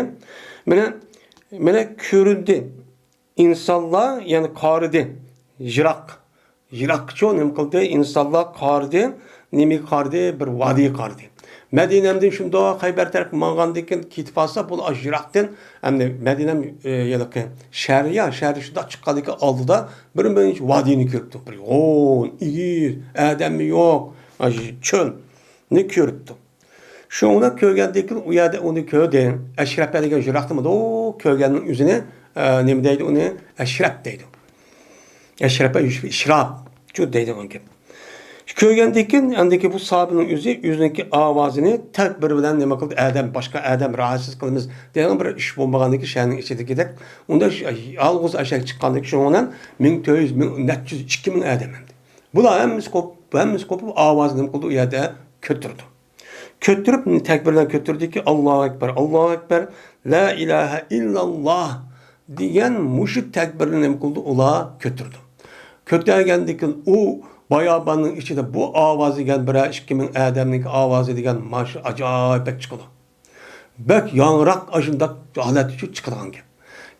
مانا، مانا كۆرۈندى. ئىنسانلار، يەنى قارىدى. يىراق. يىراققىچۇ نېمە قىلدى؟ ئىنسانلار قارىدى. نېمىگە قارىدى؟ بىر ۋادىگە قارىدى. مەدىنەمدىن شۇنداق خەيبەر تەرەپكە ماڭغاندىن كېيىن كېتىپ قالسا، بۇ ئاشۇ يىراقتىن، ئەمدى مەدىنەم، ئە، ھېلىقى شەھەر يا، شەھەردىن شۇنداق چىققاندىن كېيىن ئالدىدا بىر مۇنچە ۋادىنى كۆرۈپتۇ. بىر يوغان، ئېگىز، ئادەممۇ يوق، ئاشۇ چۆلنى كۆرۈپتۇ. شۇنى كۆرگەندىن كېيىن ئۇ يەردە ئۇنى كۆردى. ئەشرەپە دېگەن يىراقتىمىدۇ، كۆرگەننىڭ ئۆزىنى، ئە، نېمە دەيدۇ ئۇنى؟ ئەشرەپ دەيدۇ. ئەشرەپە يۈشۈپ ئىشراپ، شۇ دەيدىغان گەپ. كۆرگەندىن كېيىن ئاندىكى بۇ ساھابىنىڭ ئۆزى ئۆزىنىڭكى ئاۋازىنى تەكبىر بىلەن نېمە قىلدى؟ ئادەم، باشقا ئادەم راھەتسىز قىلىمىز دېگەن بىر ئىش بولمىغاندىكىن شەھەرنىڭ ئىچىدىكىدەك. ئۇندا ش-، يالغۇز ئەشەك چىققاندىكىن شۇنىڭ بىلەن مىڭ تۆت يۈز، مىڭ، نەچچە يۈز، ئىككى مىڭ ئادەم ئەمدى. بۇلار ھەممىسى قوپۇپ، ھەممىسى قوپۇپ ئاۋازىنى نېمە قىلدى؟ ئۇ يەردە كۆتۈردى. كۆتۈرۈپ، تەكبىر بىلەن كۆتۈردىكى، ئاللاھۇ ئەكبەر، ئاللاھۇ ئەكبەر، لا ئىلاھە ئىللاللاھ دېگەن مۇشۇ تەكبىرنى نېمە قىلدى؟ ئۇلار كۆتۈردى. كۆتەرگەندىن كېيىن ئۇ باياباننىڭ ئىچىدە بۇ ئاۋاز دېگەن بىرەر ئىككى مىڭ ئادەمنىڭكى ئاۋازى دېگەن مانا شۇ ئاجايىپ بەك چىقىدۇ. بەك ياڭراق ئاشۇنداق ھالەتتە چىقىدىغان گەپ.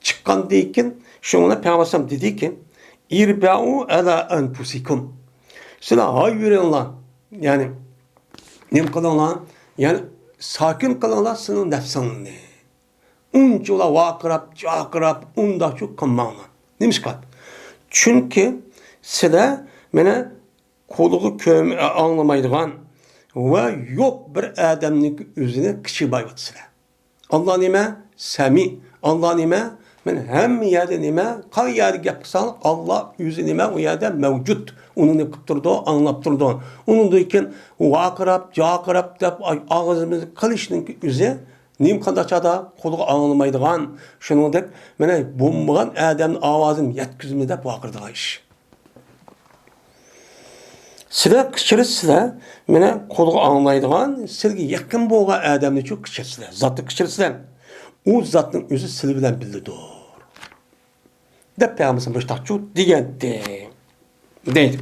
چىققاندىن كېيىن شۇڭا پەيغەمبەر ئەلەيھىسسالام دېدىكى، ئىربەئۇ ئەلا ئەنفۇسىكۇم. سىلەر ھايۋېرىڭلار. يەنى نېمە قىلىڭلار؟ يەنى ساكىن قىلىڭلار سىلىنىڭ نەپسىڭلارنى. ئۇنچىۋالا ۋارقىراپ، جارقىراپ، ئۇنداقچۇ قىلماڭلار. نېمىشقا؟ چۈنكى سىلەر مانا قۇلىقى كۆم-، ئاڭلىمايدىغان ۋە يوق بىر ئادەمنىڭ ئۆزىنى قىچىرلاۋاتىسىلەر. ئاللا نېمە؟ سەمىئ. ئاللا نېمە؟ مەن ھەممە يەردە نېمە؟ قاي يەردە گەپ قىلساڭ، ئاللا ئۆزى نېمە؟ ئۇ يەردە مەۋجۇت. ئۇنى نېمە قىلىپ تۇرىدۇ؟ ئاڭلاپ تۇرىدۇ. ئۇنىڭدىن كېيىن ۋارقىراپ، جارقىراپ دەپ ئاغزىمىزنى قىلىشنىڭ ئۆزى نېمە، قانداق چاغدا قۇلىقى ئاڭلىمايدىغان، شۇنىڭدەك مانا بولمىغان ئادەمنىڭ ئاۋازىنى يەتكۈزىمىز دەپ ۋارقىرىدىغان ئىش. سىلەر قىچىرىسىلەر، مانا قۇلىقى ئاڭلايدىغان، سىلەرگە يېقىن بولغان ئادەمنىچۇ قىچىرىسىلەر، زاتنى قىچىرىسىلەر. ئۇ زاتنىڭ ئۆزى سىلەر بىلەن بىللىدۇر، دەپ پەيغەمبەر مۇشتاقچۇ دېگەنتى، دەيدۇ.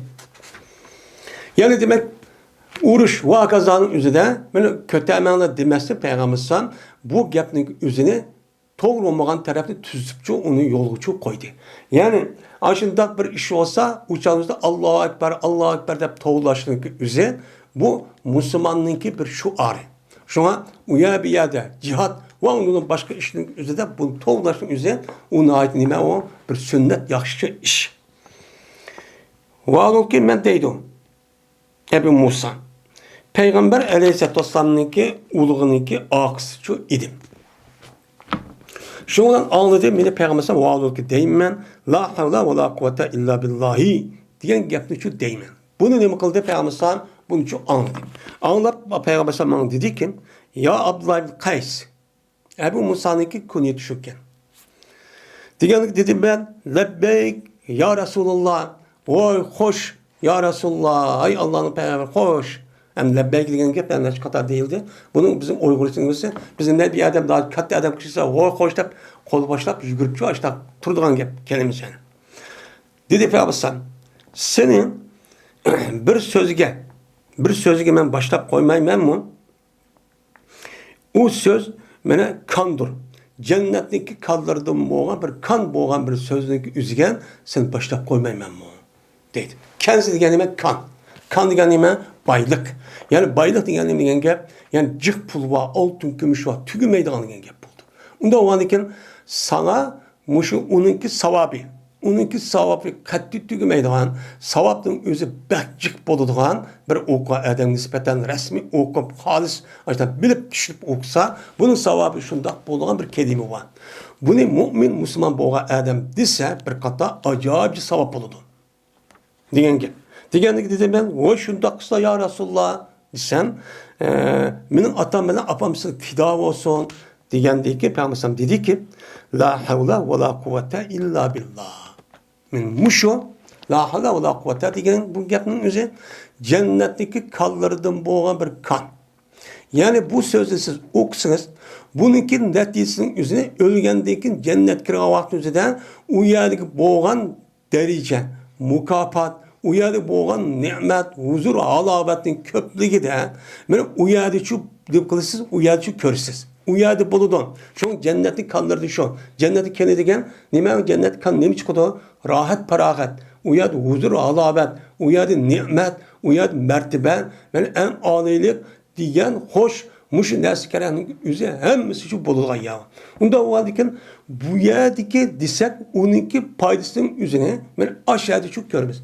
يەنى دېمەك، ئۇرۇش ۋە ھاكازانىڭ ئۆزىدە مانا كۆتەرمەڭلار دېمەستىن، پەيغەمبەر ئەلەيھىسسالام بۇ گەپنىڭ ئۆزىنى توغرا بولمىغان تەرەپنى تۈزىتىپچۇ، ئۇنى يولغىچۇ قويدى. يەنى ئاشۇنداق بىر ئىش بولسا، ئۇ چاغدا ئاللاھۇ ئەكبەر، ئاللاھۇ ئەكبەر دەپ توۋلاشنىڭكى ئۆزى، بۇ مۇسۇلماننىڭكى بىر شوئارى. شۇڭا ئۇ يەر بۇ يەردە جىھاد ۋە ئۇندىن باشقا ئىشنىڭ ئۆزىدە بۇنى توۋلاشنىڭ ئۆزى، ئۇ ناھايىتى نېمە، ئۇ بىر سۈننەت، ياخشى ئىش. ۋاھالۇكى مەن دەيدۇ، ئەبۇ مۇسا، پەيغەمبەر ئەلەيھىسسالاتۇ ۋەسسالامنىڭكى ئۇلۇغىنىڭكى ئاقىسىچۇ ئىدىم. شۇنىڭ بىلەن ئاڭلىدى مېنى پەيغەمبەر ئەلەيھىسسالام، ۋاھالۇكى دەيمەن، لا ھەۋلە ۋە لا قۇۋۋەتە ئىللا بىللاھى دېگەن گەپنىچۇ دەيمەن. بۇنى نېمە قىلدى پەيغەمبەر ئەلەيھىسسالام؟ بۇنىچۇ ئاڭلىدى. ئاڭلاپ پەيغەمبەر ئەلەيھىسسالام ماڭا دېدىكى، يا ئابدۇللا ئىبن قەيس، ئەبۇ مۇسانىڭكى كۇنيىتى شۇكەن. دېگەنلىك دېدىم مەن، لەببەيك يا رەسۇلاللا، ۋاي خوش يا رەسۇلاللا، ھەي ئاللانىڭ پەيغەمبىرى خوش. ئەمدى لەببەيك دېگەن گەپ ئەنە شۇ قاتار دېيىلدى. بۇنىڭ بىزنىڭ ئۇيغۇرچىسىنىڭ ئۆزى، بىزنىڭ نەبىي ئادەم، كاتتا ئادەم كىشىسى ۋاي خوش دەپ قول باشلاپ يۈگۈرۈپچۇ ئاشۇنداق تۇرىدىغان گەپ كەلىمىسى. دېدى پەيغەمبەر، سېنى بىر سۆزگە، بىر سۆزگە مەن باشلاپ قويمايمەنمۇ؟ ئۇ سۆز مانا كاندۇر. جەننەتنىڭكى كانلىرىدىن بولغان بىر كان بولغان بىر سۆزنىڭكى ئۆزىگە سېنى باشلاپ قويمايمەنمۇ؟ دەيدۇ. كەنزى دېگەن نېمە؟ كان. كان دېگەن نېمە؟ بايلىق. يەنى بايلىق دېگەن نېمە دېگەن گەپ؟ يەنى جىق پۇل بار، ئالتۇن، كۈمۈش بار، تۈگىمەيدىغان دېگەن گەپ بولىدۇ. ئۇنداق بولغاندىكىن ساڭا مۇشۇ ئۇنىڭكى ساۋابى، ئۇنىڭكى ساۋابى قەتئىي تۈگىمەيدىغان، ساۋابنىڭ ئۆزى بەك جىق بولىدىغان بىر ئوقۇغان ئادەمگە نىسبەتەن رەسمىي ئوقۇپ، خالىس ئاشۇنداق بىلىپ، چۈشىنىپ ئوقۇسا، بۇنىڭ ساۋابى شۇنداق بولىدىغان بىر كەلىمە بار. بۇنى مۇئمىن، مۇسۇلمان بولغان ئادەم دېسە، بىر قاتار ئاجايىپ ساۋاب بولىدۇ. دېگەن گەپ. دېگەندىكىن دېدىم مەن، ۋاي شۇنداق قىلسا يا رەسۇلاللا دېسەم، ئە، مېنىڭ ئاتام بىلەن ئاپام سىزگە پىدا بولسۇن دېگەندىكىن پەيغەمبەر ئەلەيھىسسالام دېدىكى، لا ھەۋلە ۋە لا قۇۋۋەتە ئىللا بىللا. مانا مۇشۇ لا ھەۋلە ۋە لا قۇۋۋەتە دېگەن بۇ گەپنىڭ ئۆزى جەننەتتىكى كانلىرىدىن بولغان بىر كان. يەنى بۇ سۆزنى سىز ئوقۇسىڭىز، بۇنىڭكى نەتىجىسىنىڭ ئۆزىنى ئۆلگەندىن كېيىن جەننەتكە كىرگەن ۋاقىتنىڭ ئۆزىدە ئۇ يەردىكى بولغان دەرىجە، مۇكاپات، ئۇ يەردە بولغان نېمەت، ھۇزۇر، ھالاۋەتنىڭ كۆپلۈكىدە، مانا ئۇ يەردىچۇ نېمە قىلىسىز، ئۇ يەردىچۇ كۆرىسىز. ئۇ يەردە بولىدۇ. شۇڭا جەننەتنىڭ كانلىرىدا شۇ. جەننەتنىڭ كانى دېگەن نېمە؟ جەننەتتىكى كان نېمە چىقىدۇ؟ راھەت، پاراغەت. ئۇ يەردە ھۇزۇر، ھالاۋەت. ئۇ يەردە نېمەت. ئۇ يەردە مەرتىبە. مانا ئەڭ ئالىيلىق، دېگەن خوش، مۇشۇ نەرسە كېرەكنىڭ ئۆزى ھەممىسى شۇ بولىدىغان يەر. ئۇنداق بولغاندىكىن بۇ يەردىكى دېسەك، ئۇنىڭكى پايدىسىنىڭ ئۆزىنى مانا ئاشۇ يەردە شۇ كۆرىمىز.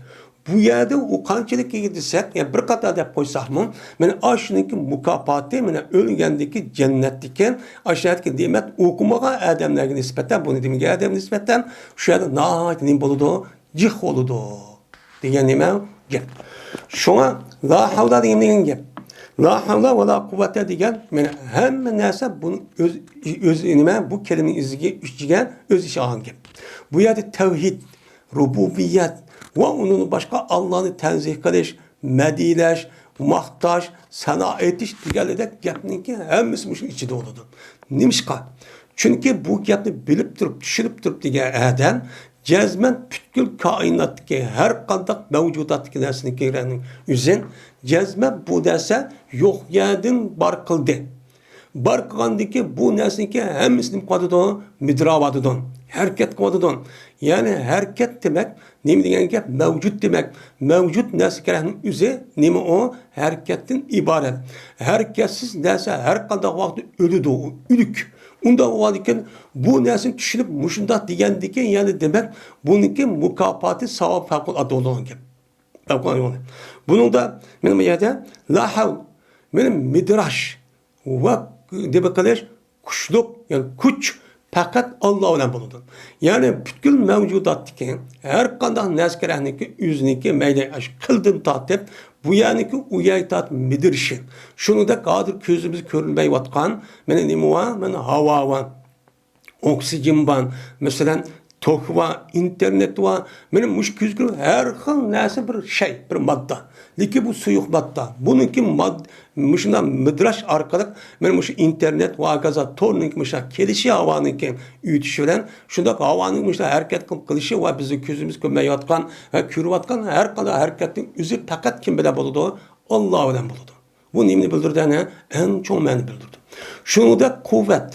بۇ يەردە ئۇ قانچىلىك دېسەك، يا بىر قاتار دەپ قويساقمۇ، مانا ئاشۇنىڭكى مۇكاپاتى، مانا ئۆلگەندىكى جەننەتتىكى، ئاشۇ يەردىكى نېمەت ئوقۇمىغان ئادەملەرگە نىسبەتەن، بۇنى دېمىگەن ئادەمگە نىسبەتەن شۇ يەردە ناھايىتى نېمە بولىدۇ؟ جىق بولىدۇ دېگەن نېمە گەپ. شۇڭا لا ھەۋلە دېگەن نېمە گەپ؟ لا ھەۋلە ۋە لا قۇۋۋەتە دېگەن، مانا ھەممە نەرسە بۇنىڭ ئۆز، ئۆز نېمە، بۇ كەلىمىنىڭ ئىچىگە، ئۆز ئىچىگە ئالغان گەپ. بۇ يەردە تەۋھىد، رۇبۇبىيەت ۋە ئۇنىڭدىن باشقا ئاللانى تەنزىھ قىلىش، مەدھىيلەش، ماختاش، سانا ئېيتىش دېگەنلىرىدەك گەپنىڭكى ھەممىسى مۇشۇنىڭ ئىچىدە بولىدۇ. نېمىشقا؟ چۈنكى بۇ گەپنى بىلىپ تۇرۇپ، چۈشىنىپ تۇرۇپ دېگەن ئادەم جەزمەن پۈتكۈل كائىناتتىكى ھەر قانداق مەۋجۇداتتىكى نەرسىنىڭكى ئۆزىنى جەزمەن بۇ نەرسە يوق يەردىن بار قىلدى. بار قىلغاندىكى بۇ نەرسىنىڭكى ھەممىسى نېمە قىلىۋاتىدۇ؟ مىدىراۋاتىدۇ، ھەرىكەت قىلىۋاتىدۇ. يەنى ھەرىكەت دېمەك نېمە دېگەن گەپ؟ مەۋجۇت دېمەك. مەۋجۇت نەرسە كېرەكنىڭ ئۆزى نېمە ئۇ؟ ھەرىكەتتىن ئىبارەت. ھەرىكەتسىز نەرسە ھەر قانداق ۋاقىتتا ئۆلىدۇ، ئۆلۈك. ئۇنداق بولغاندىكىن بۇ نەرسىنى چۈشىنىپ مۇشۇنداق دېگەندىكىن، يەنى دېمەك بۇنىڭكى مۇكاپاتى، ساۋاب پەۋقۇلئاددە بولىدىغان گەپ. بۇنىڭدا مېنىڭ بۇ يەردە لا ھەۋل، مېنىڭ مىدراش ۋە نېمە قىلىش، كۈچلۈك، يەنى كۈچ پەقەت ئاللا بىلەن بولىدۇ. يەنى پۈتكۈل مەۋجۇداتتىكى ھەر قانداق نەرسە كېرەكنىكى ئۆزىنىڭكى مەيلى ئاشۇ قىلدىن تارتىپ، بۇ يەرنىكى ئۇ يەرگە تارتىپ مىدىرىشى. شۇنىڭدەك ھازىر كۆزىمىزگە كۆرۈنمەيۋاتقان، مانا نېمە بار؟ مانا ھاۋا بار. ئوكسىگېن بار، مەسىلەن، توك بار، ئىنتېرنېت بار. مانا مۇشۇ كۆزگە ھەر خىل نەرسە بىر شەي، بىر ماددا. لېكىن بۇ سۇيۇق ماددا. بۇنىڭكى ماد-، مۇشۇنداق مىدراش ئارقىلىق مانا مۇشۇ ئىنتېرنېت ۋە ھاكازا تورنىڭكى مۇشۇنداق كېلىشى، ھاۋانىڭكى ئۆتۈشى بىلەن شۇنداق ھاۋانىڭ مۇشۇنداق ھەرىكەت قىلىپ قېلىشى ۋە بىزنىڭ كۆزىمىز كۆرمەيۋاتقان ۋە كۆرۈۋاتقان ھەر قانداق ھەرىكەتنىڭ ئۆزى پەقەت كىم بىلەن بولىدۇ؟ ئاللا بىلەن بولىدۇ. بۇ نېمىنى بىلدۈرىدۇ؟ ئەنە، ئەڭ چوڭ مەنىنى بىلدۈرىدۇ. شۇنىڭدەك قۇۋۋەت،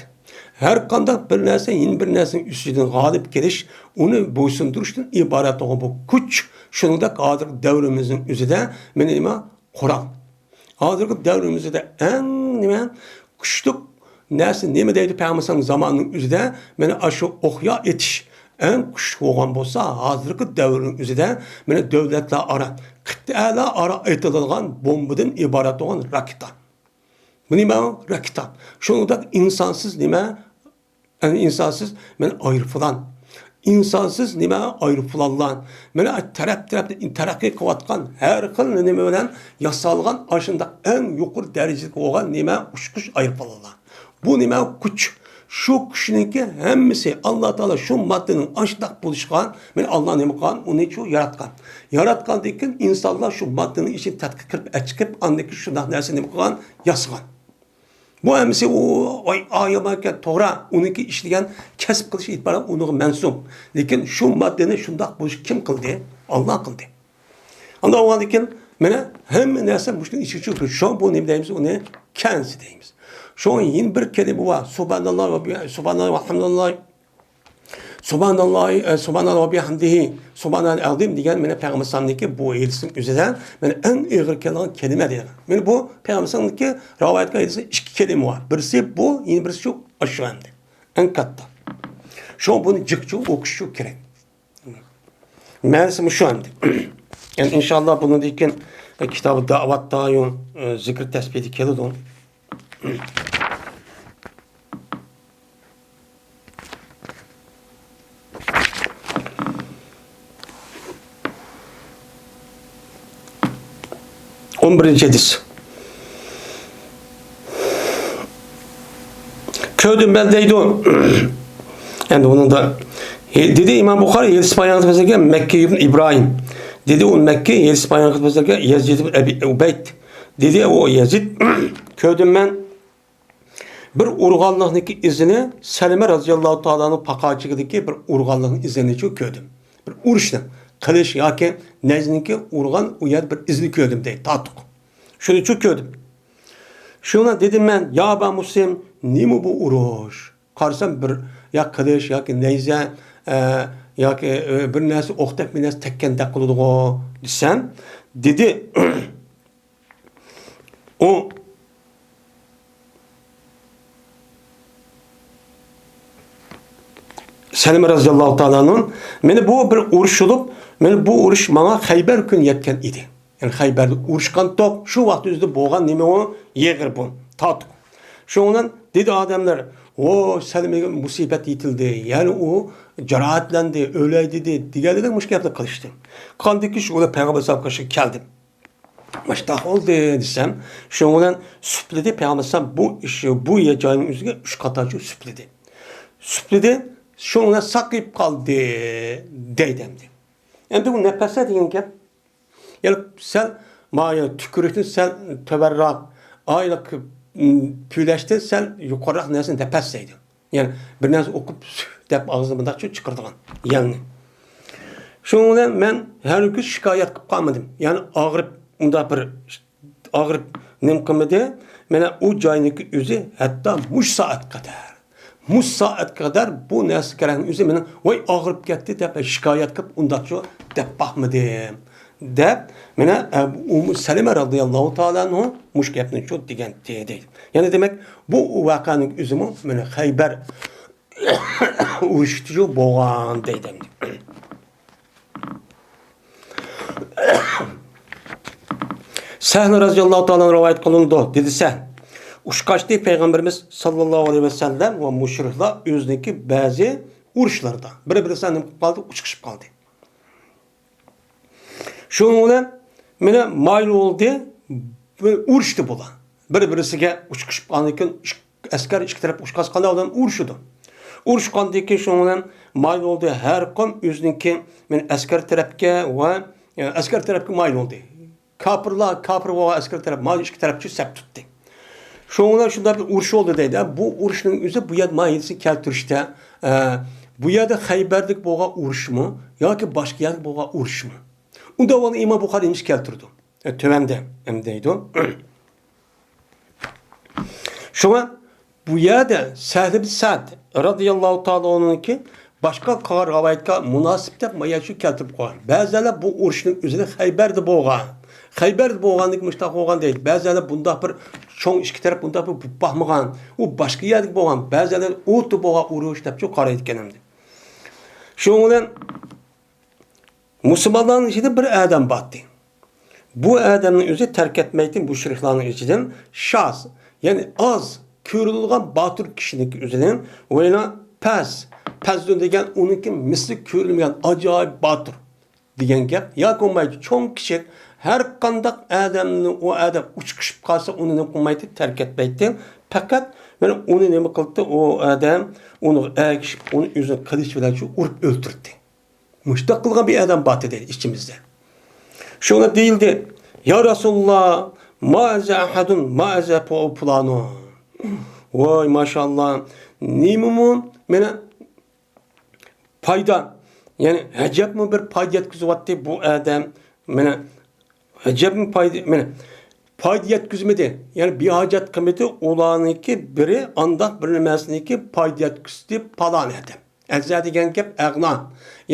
ھەر قانداق بىر نەرسە يەنە بىر نەرسىنىڭ ئۈستىدىن غالىب كېلىش، ئۇنى بويسۇندۇرۇشتىن ئىبارەت بولغان بۇ كۈچ، شۇنىڭدەك ھازىرقى دەۋرىمىزنىڭ ئۆزىدە مانا نېمە؟ قورال. ھازىرقى دەۋرىمىزدە ئەڭ نېمە؟ كۈچلۈك نەرسە نېمە دەيدۇ پەيغەمبەر زامانىنىڭ ئۆزىدە؟ مانا ئاشۇ ئوقيا ئېتىش ئەڭ كۈچلۈك بولغان بولسا، ھازىرقى دەۋرنىڭ ئۆزىدە مانا دۆلەتلەر ئارا، قىتئەلەر ئارا ئېتىلىدىغان بومبىدىن ئىبارەت بولغان راكېتا. بۇ نېمە؟ راكېتا. شۇنىڭدەك ئىنسانسىز نېمە؟ يەنى ئىنسانسىز مانا ئايروپىلان. ئىنسانسىز نېمە؟ ئايروپىلانلار. مانا تەرەپ-تەرەپتە تەرەققىي قىلىۋاتقان ھەر خىل نېمە بىلەن ياسالغان ئاشۇنداق ئەڭ يۇقىرى دەرىجىلىك بولغان نېمە؟ ئۇچقۇچ ئايروپىلانلار. بۇ نېمە؟ كۈچ. شۇ كۈچنىڭكى ھەممىسى، ئاللا تائالا شۇ ماددىنىڭ ئاشۇنداق بولۇشىغا، مانا ئاللا نېمە قىلغان؟ ئۇنى شۇ ياراتقان. ياراتقاندىن كېيىن ئىنسانلار شۇ ماددىنىڭ ئىچىگە تەتقىق قىلىپ ئەچىقىپ، ئاندىن كېيىن شۇنداق نەرسە نېمە قىلغان؟ ياسىغان. بۇ ھەممىسى ئۇ، ئاي، ئايىمەكەن، توغرا، ئۇنىڭكى ئىشلىگەن كەسىپ قىلىش ئېتىبارى ئۇنىڭغا مەنسۇپ. لېكىن شۇ ماددىنى شۇنداق بولۇش كىم قىلدى؟ ئاللا قىلدى. ئانداق بولغاندىن كېيىن، مانا، ھەممە نەرسە مۇشۇنىڭ ئىچىگە چۈشۈپ، شۇڭا بۇ نېمە دەيمىز؟ ئۇنى كەنزى دەيمىز. شۇڭا يەنە بىر كەلىمە بار. سۇبھاناللا ۋە بى-، سۇبھاناللا ۋە ھەمدۇلىللا. سۇبھاناللاھى، ئە، سۇبھاناللا ۋە بىھەمدىھى، سۇبھانال ئەزىم دېگەن مانا پەيغەمبەرنىڭكى بۇ ھەدىسىنىڭ ئۆزىدە مانا ئەڭ ئېغىر كېلىدىغان كەلىمە دېگەن. مانا بۇ پەيغەمبەرنىڭكى رىۋايەت قىلغان ھەدىسى ئىككى كەلىمە بار. بىرسى بۇ، يەنە بىرسى شۇ، ئاشۇ ئەمدى. ئەڭ كاتتا. شۇڭا بۇنى جىقچۇ ئوقۇشچۇ كېرەك. مەنىسى مۇشۇ ئەمدى. يەنى ئىنشاللا بۇنىڭدىن كېيىن، ئە، كىتابى دەۋاتتا، ئە، زىكىر تەسبىھدە كېلىدۇ. ئون بىرىنچى ھەدىس. كۆردۈم مەن دەيدۇ. ئەمدى ئۇنىڭدا، دېدى ئىمام بۇخارى، يېزىسى پايان قىلىپ مەككە ئىبن ئىبراھىم. دېدى ئۇ مەككە، يېزىسى پايان قىلىپ يەزىد ئىبن ئەبى ئۇبەيد. دېدى ئۇ يەزىد، كۆردۈم مەن بىر ئۇرغانلىقنىڭكى ئىزىنى سەلمە رەزىياللاھۇ تائالانىڭ پاقاچىكىدىكى بىر ئۇرغانلىقنىڭ ئىزىنىچۇ كۆردۈم. بىر ئۇرۇشنى، قىلىچ ياكى نەيزىنىڭكى ئۇرغان ئۇ يەردە بىر ئىزنى كۆردۈم دەيدۇ، تارتۇق. شۇنىچۇ كۆردۈم. شۇڭا دېدىم مەن، يا ئابا مۇسلىم، نېمە بۇ ئۇرۇش؟ قارىسام بىر يا قىلىچ ياكى نەيزە، ئە، ياكى، ئە، بىر نەرسە ئوقتەك بىر نەرسە تەگكەندەك قىلىدىغۇ دېسەم، دېدى، ئۇ سەلمە رەزىياللاھۇ تائالا ئەنھۇ، مانا بۇ بىر ئۇرۇش بولۇپ، مانا بۇ ئۇرۇش ماڭا خەيبەر كۈنى يەتكەن ئىدى. يەنى خەيبەردە ئۇرۇشقانتۇق، شۇ ۋاقىت ئۆزىدە بولغان نېمە ئۇ؟ يېغىر بۇ، تارتۇق. شۇنىڭ بىلەن دېدى ئادەملەر، ۋو، سەلمىگە مۇسىبەت يېتىلدى، يەنى ئۇ جاراھەتلەندى، ئۆلەي دېدى، دېگەنلىرىدەك مۇشۇ گەپنى قىلىشتى. قاندىكى شۇ ئۇلار پەيغەمبەر ساھابقا كەلدىم. مۇشۇنداق بولدى دېسەم، شۇنىڭ بىلەن سۈپلىدى پەيغەمبەر ئەلەيھىسسالام بۇ ئىش، بۇ يەر جاينىڭ ئۆزىگە ئۈچ قاتارچە سۈپلىدى. سۈپلىدى، شۇنىڭ بىلەن ساقىيىپ قالدى دەيدۇ ئەمدى. ئەمدى بۇ نەپەسلەر دېگەن گەپ، يەنى سەل مايا تۈكۈرۈكتىن سەل تۆۋەنرەك، ئايلىق، م، پۈۋلەشتىن سەل يۇقىرىراق نەرسىنى نەپەس دەيدۇ. يەنى بىر نەرسە ئوقۇپ، سۈھ دەپ ئاغزىدىن مۇنداقچە چىقىرىدىغان يەلنى. شۇنىڭ بىلەن مەن ھەرگىز شىكايەت قىلىپ قالمىدىم. يەنى ئاغرىپ، ئۇنداق بىر ئاغرىپ نېمە قىلمىدى. مانا ئۇ جاينىڭكى ئۆزى ھەتتا مۇشۇ سائەتكە قەدەر، مۇشۇ سائەتكە قەدەر بۇ نەرسە كېرەكنىڭ ئۆزى مېنىڭ ۋاي ئاغرىپ كەتتى دەپ شىكايەت قىلىپ ئۇنداقچۇ دەپ باقمىدىم. دەپ، مانا، ئە، ئۇممۇ سەلىمە رەزىياللاھۇ تائالا ئەنھۇ مۇشۇ گەپنى شۇ دېگەنتى دەيدۇ. يەنى دېمەك، بۇ ۋەقەنىڭ ئۆزىمۇ مانا خەيبەر ئۇرۇشىدا شۇ بولغان دەيدۇ ئەمدى. سەھل رەزىياللاھۇ تائالا رىۋايەت قىلىنىدۇ، دېدى سەھل. ئۇچقاچتى پەيغەمبىرىمىز ساللاللاھۇ ئەلەيھى ۋەسەللەم ۋە مۇشرىكلار ئۆزىنىڭكى بەزى ئۇرۇشلىرىدا بىر-بىرسىگە نېمە قىلىپ قالدى؟ ئۇچقىشىپ قالدى. شۇنىڭ بىلەن مانا مايىل بولدى، بىر ئۇرۇشتى بۇلار. بىر-بىرسىگە ئۇچقىشىپ قالغاندىن كېيىن ئىك-، ئەسكەر ئىككى تەرەپ ئۇچقاچقاندا ئۇلار ئۇرۇشىدۇ. ئۇرۇشقاندىن كېيىن شۇنىڭ بىلەن مايىل بولدى، ھەر قوم ئۆزىنىڭكى مانا ئەسكەر تەرەپكە ۋە، ئە، ئەسكەر تەرەپكە مايىل بولدى. كاپىرلار، كاپىر بولغان ئەسكەر تەرەپ، مانا ئىككى تەرەپچە سەپ تۇتتى. شۇنىڭ بىلەن شۇنداق بىر ئۇرۇش بولدى دەيدۇ. بۇ ئۇرۇشنىڭ ئۆزى بۇ يەردە ماھىيىتىنى كەلتۈرۈشتە، ئە، بۇ يەردە خەيبەردىكى بولغان ئۇرۇشمۇ ياكى باشقا يەردە بولغان ئۇرۇشمۇ؟ ئۇنداق بولغاندا ئىمام بۇخارى نېمىشقا كەلتۈرىدۇ؟ ئە، تۆۋەندە ئەمدى دەيدۇ. شۇڭا بۇ يەردە سەھل ئىبن سەئد رەزىياللاھۇ تائالا ئەنھۇنىڭكى باشقا قىلغان رىۋايەتكە مۇناسىپ دەپ مانا شۇ كەلتۈرۈپ قويغان. بەزىلەر بۇ ئۇرۇشنىڭ ئۆزىنى خەيبەردە بولغان، خەيبەردە بولغاندىكىن مۇشۇنداق بولغان دەيدۇ. بەزىلەر بۇنداق بىر چوڭ ئىككى تەرەپ بۇنداق بىر بولۇپ باقمىغان، ئۇ باشقا يەردىكى بولغان، بەزىلەر ئوتتۇرا بولغان ئۇرۇش دەپچۇ قارايدىكەن ئەمدى. شۇنىڭ بىلەن مۇسۇلمانلارنىڭ ئىچىدە بىر ئادەم بارتى. بۇ ئادەمنىڭ ئۆزى تەرك ئەتمەيتتى مۇشرىكلارنىڭ ئىچىدىن شاز، يەنى ئاز كۆرۈلىدىغان باتۇر كىشىنىڭكى ئۆزىنى، ۋەيلا پەس، پەزلۇن دېگەن ئۇنىڭكى مىسلى كۆرۈلمىگەن ئاجايىپ باتۇر دېگەن گەپ. ياكى بولمايدۇ چوڭ كىچىك ھەر قانداق ئادەمنى ئۇ ئادەم ئۇچقىشىپ قالسا ئۇنى نېمە قىلمايتتى، تەرك ئەتمەيتتى. پەقەت مانا ئۇنى نېمە قىلدى، ئۇ ئادەم ئۇنىڭغا ئەگىشىپ ئۇنى ئۆزىنىڭ قىلىچى بىلەن شۇ ئۇرۇپ ئۆلتۈردى. مۇشتاق قىلغان بىر ئادەم بارتى دەيدۇ ئىچىمىزدە. شۇڭا دېيىلدى، يا رەسۇلاللا، ما ئەزە ئەھەدۇن، ما ئەزە پۇلانۇ. ۋاي ماشائاللا، نېمىمۇ مانا پايدا، يەنى ئەجەبمۇ بىر پايدا يەتكۈزۈۋاتتى بۇ ئادەم. مانا ئەجەبمۇ پايدا، مانا پايدا يەتكۈزمىدى، يەنى بىھاجەت قىلمىدى ئۇلارنىڭكى بىرى ئانداق بىر نېمەسىنىڭكى پايدا يەتكۈزدى پالان ئادەم. ئەزە دېگەن گەپ ئەغنا.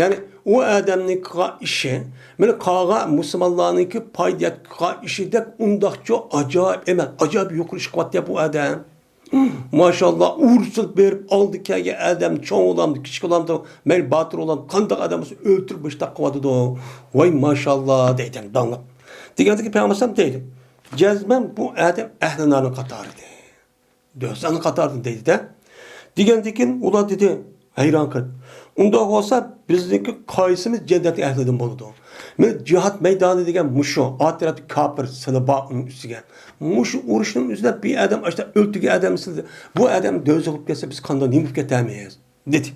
يەنى ئۇ ئادەمنىڭ قىلغان ئىشى، مانا قالغان مۇسۇلمانلارنىڭكى پايدا يەتكۈزگەن ئىشىدەك ئۇنداقچۇ ئاجايىپ ئەمەس، ئاجايىپ يۇقىرى ئىش قىلىۋاتتى بۇ ئادەم. ماشاللا، ئۇرسۇن بېرىپ ئالدى كەلگەن ئادەم، چوڭ بولامدۇ، كىچىك بولامدۇ، مەيلى باتۇر بولامدۇ، قانداق ئادەم بولسا ئۆلتۈرۈپ مۇشتاق قىلىۋاتىدۇ. ۋاي ماشاللا دەيدۇ داڭلىق. دېگەندىكىن پەيغەمبەر دەيدۇ، جەزمەن بۇ ئادەم ئەھلى نارنىڭ قاتارىدە. دوزاخنىڭ قاتارىدىن دەيدۇ-دە. دېگەندىكىن ئۇلار دېدى، ھەيران قېلىپ، ئۇنداق بولسا بىزنىڭكى قايسىمىز جەننەتنىڭ ئەھلىدىن بولىدۇ؟ مانا جىھاد مەيدانى دېگەن مۇشۇ، ئارقا تەرەپتە كاپىر سىلى بار ئۇنىڭ ئۈستىگە. مۇشۇ ئۇرۇشنىڭ ئۆزىدە بىر ئادەم ئاشتا ئۆلتۈرگەن ئادەم سىلى، بۇ ئادەم دوزاخ بولۇپ كەتسە بىز قانداق نېمە بولۇپ كېتەرمىز؟ دېدى.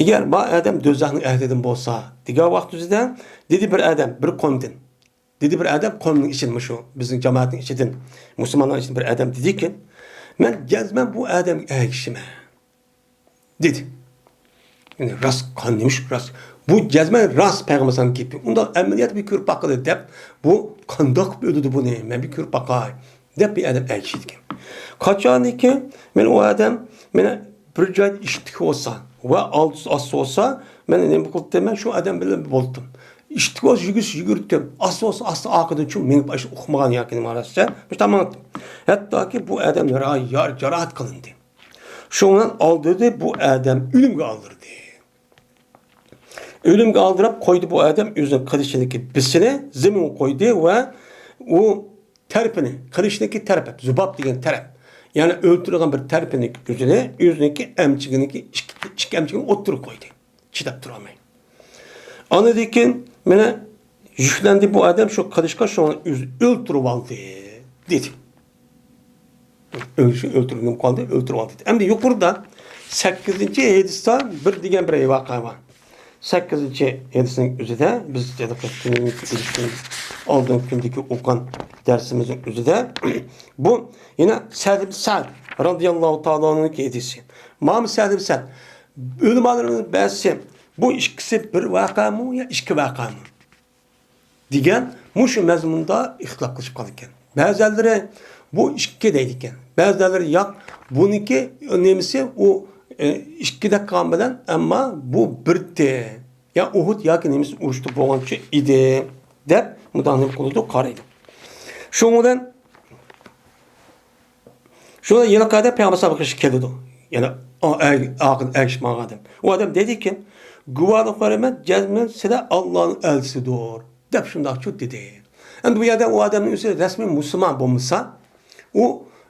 ئەگەر ما ئادەم دوزاخنىڭ ئەھلىدىن بولسا، دېگەن ۋاقتىمىزدا، دېدى بىر ئادەم، بىر قومدىن. دېدى بىر ئادەم قومنىڭ ئىچىدىن، مۇشۇ بىزنىڭ جامائەتنىڭ ئىچىدىن، مۇسۇلمانلارنىڭ ئىچىدىن بىر ئادەم دېدىكى، مەن جەزمەن بۇ ئادەمگە ئەگىشىمەن، دېدى. يەنى راست قان نېمىش راست. بۇ جەزمەن راست پەيغەمبەر ئەلەيھىسسالام گېپى. ئۇنداق ئەمەلىيەتتە بىر كۆرۈپ باققىلى دەپ، بۇ قانداق قىلىپ ئۆلىدۇ بۇنى، مەن بىر كۆرۈپ باقاي، دەپ بىر ئادەم ئەگىشىدىكەن. قاچانكى، مانا ئۇ ئادەم، مانا بىر جايدا ئىشتىكى بولسا ۋە ئالدىسى ئاستا بولسا، مەن نېمە قىلدىم؟ مەن شۇ ئادەم بىلەن بولدۇم. ئىشتىكى بولسا يۈگۈرسە يۈگۈردۈم. ئاستا بولسا ئاستا ئارقىدىن چۈ مېڭىپ ئاشۇ ئۇقمىغان ياكى نېمە راسچە مۇشۇنداق ماڭاتتىم. ھەتتاكى بۇ ئادەم جاراھەت قىلىندى. شۇنىڭ بىلەن ئالدىدى بۇ ئادەم ئۆلۈمگە ئالدۇردى. ئۆلۈمگە ئالدىراپ قويدى بۇ ئادەم ئۆزىنىڭ قىلىچىنىڭكى بىسىنى زېمىنغا قويدى ۋە ئۇ تەرىپىنى، قىلىچنىڭكى تەرىپى، زۇباب دېگەن تەرەپ. يەنى ئۆلتۈرىدىغان بىر تەرىپىنىڭ ئۆزىنى، ئۆزىنىڭكى ئەمچىكىنىڭكى ئىككى، ئىككى ئەمچىكىنى ئوتتۇرىغا قويدى. چىداپ تۇرالماي. ئاندىن كېيىن مانا يۈكلەندى بۇ ئادەم شۇ قىلىچقا، شۇڭا ئۆزى ئۆلتۈرۈۋالدى، دېدى. ئۆلۈشى ئۆلتۈرۈلۈپ قالدى، ئۆلتۈرۈۋالدى. ئەمدى يۇقىرىدا سەككىزىنچى ھەدىستە بىر دېگەن بىر ۋەقە بار. سەككىزىنچى ھەدىسنىڭ ئۆزىدە بىز ئالدىنقى كۈندىكى ئوقۇغان دەرسىمىزنىڭ ئۆزىدە بۇ يەنە سەد ئىبن سەد رەزىياللاھۇ تائالا ئەنھۇنىڭ ھەدىسى. مانا سەد ئىبن سەد، ئۆلىمالىرىمىز بەزىسى بۇ ئىككىسى بىر ۋەقەمۇ يا ئىككى ۋەقەمۇ؟ دېگەن مۇشۇ مەزمۇندا ئىختىلاپ قىلىشىپ قالىدىكەن. بەزىلىرى بۇ ئىككى دەيدىكەن. بەزىلىرى ياق، بۇنىڭكى نېمىسى ئۇ، ئە، ئىككى دەپ قالغان بىلەن، ئەمما بۇ بىرتى. يا ئۇھۇد ياكى نېمىسى ئۇرۇشتا بولغانچە ئىدى دەپ مۇنداق نېمە قىلىدۇ، قارايدۇ. شۇنىڭ بىلەن شۇ ھېلىقى ئادەم پەيغەمبەر ئەلەيھىسسالامغا قېرىپ كېلىدۇ. يەنە ئا-، ئەگ-، ئاخىر ئەگىشىپ ماڭغان ئادەم. ئۇ ئادەم دېدىكى، گۇۋاھلىق بېرىمەن، جەزمەن سىلەر ئاللانىڭ ئەلچىسىدۇر، دەپ شۇنداق چۇ دېدى. ئەمدى بۇ يەردە ئۇ ئادەمنىڭ ئۆزى رەسمىي مۇسۇلمان بولمىسا، ئۇ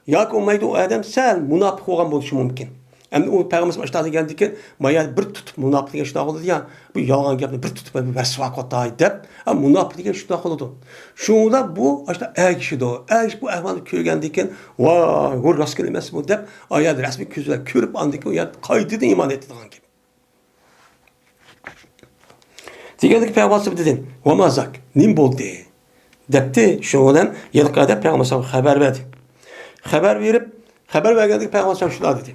ياكى بولمايدۇ، ئۇ ئادەم سەل مۇناپىق بولغان بولۇشى مۇمكىن. ئەمدى ئۇ پەيغەمبەر ئاشۇنداق دېگەندىكىن، ما يەردە بىر تۇتۇپ مۇناپىق دېگەن شۇنداق بولىدۇ يا، بۇ يالغان گەپنى بىر تۇتۇپ رەسۋا قىلىۋاتاي دەپ، ئا، مۇناپىق دېگەن شۇنداق بولىدۇ. شۇڭا بۇ ئاشۇنداق ئەگىشىدۇ. ئەگىشىپ بۇ ئەھۋالنى كۆرگەندىكىن، ۋاي، بۇ راستكەن ئەمەسمۇ دەپ، ئا يەردە رەسمىي كۆزى بىلەن كۆرۈپ، ئاندىن كېيىن ئۇ يەردە قايتىدىن ئىمان ئېيتىدىغان گەپ. دېگەندىكىن پەيغەمبەر دېدى، ۋەما زاك، نېمە بولدى؟ دەپتۇ. شۇنىڭ بىلەن ھېلىقى ئادەم پەيغەمبەر خەۋەر بەردى. خەۋەر بېرىپ، خەۋەر بەرگەندىكىن پەيغەمبەر شۇنداق دېدى،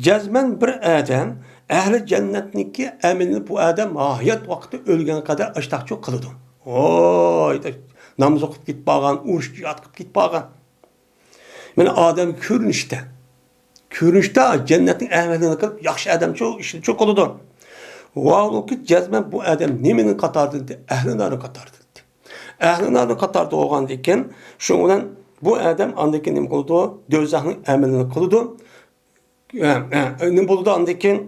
جەزمەن بىر ئادەم ئەھلى جەننەتنىڭكى ئەمىلىنى بۇ ئادەم ھايات ۋاقتىدا ئۆلگەن قەدەر ئاشتاقچۇ قىلىدۇ. ۋاي، ناماز ئوقۇپ كېتىپ بارغان، ئۇرۇش جىھاد قىلىپ كېتىپ بارغان. مانا ئادەم كۆرۈنۈشتە، كۆرۈنۈشتە جەننەتنىڭ ئەھلىنى قىلىپ، ياخشى ئادەمچۇ ئىشنىچۇ قىلىدۇ. ۋاھالۇكى، جەزمەن بۇ ئادەم نېمىنىڭ قاتارىدا دېدى؟ ئەھلى نارنىڭ قاتارىدا دېدى. ئەھلى نارنىڭ قاتارىدا بولغاندىكىن، شۇنىڭ بىلەن بۇ ئادەم ئاندىن كېيىن نېمە قىلىدۇ؟ دوزاخنىڭ ئەمىلىنى قىلىدۇ. ئە، ئە، نېمە بولىدۇ ئاندىن كېيىن؟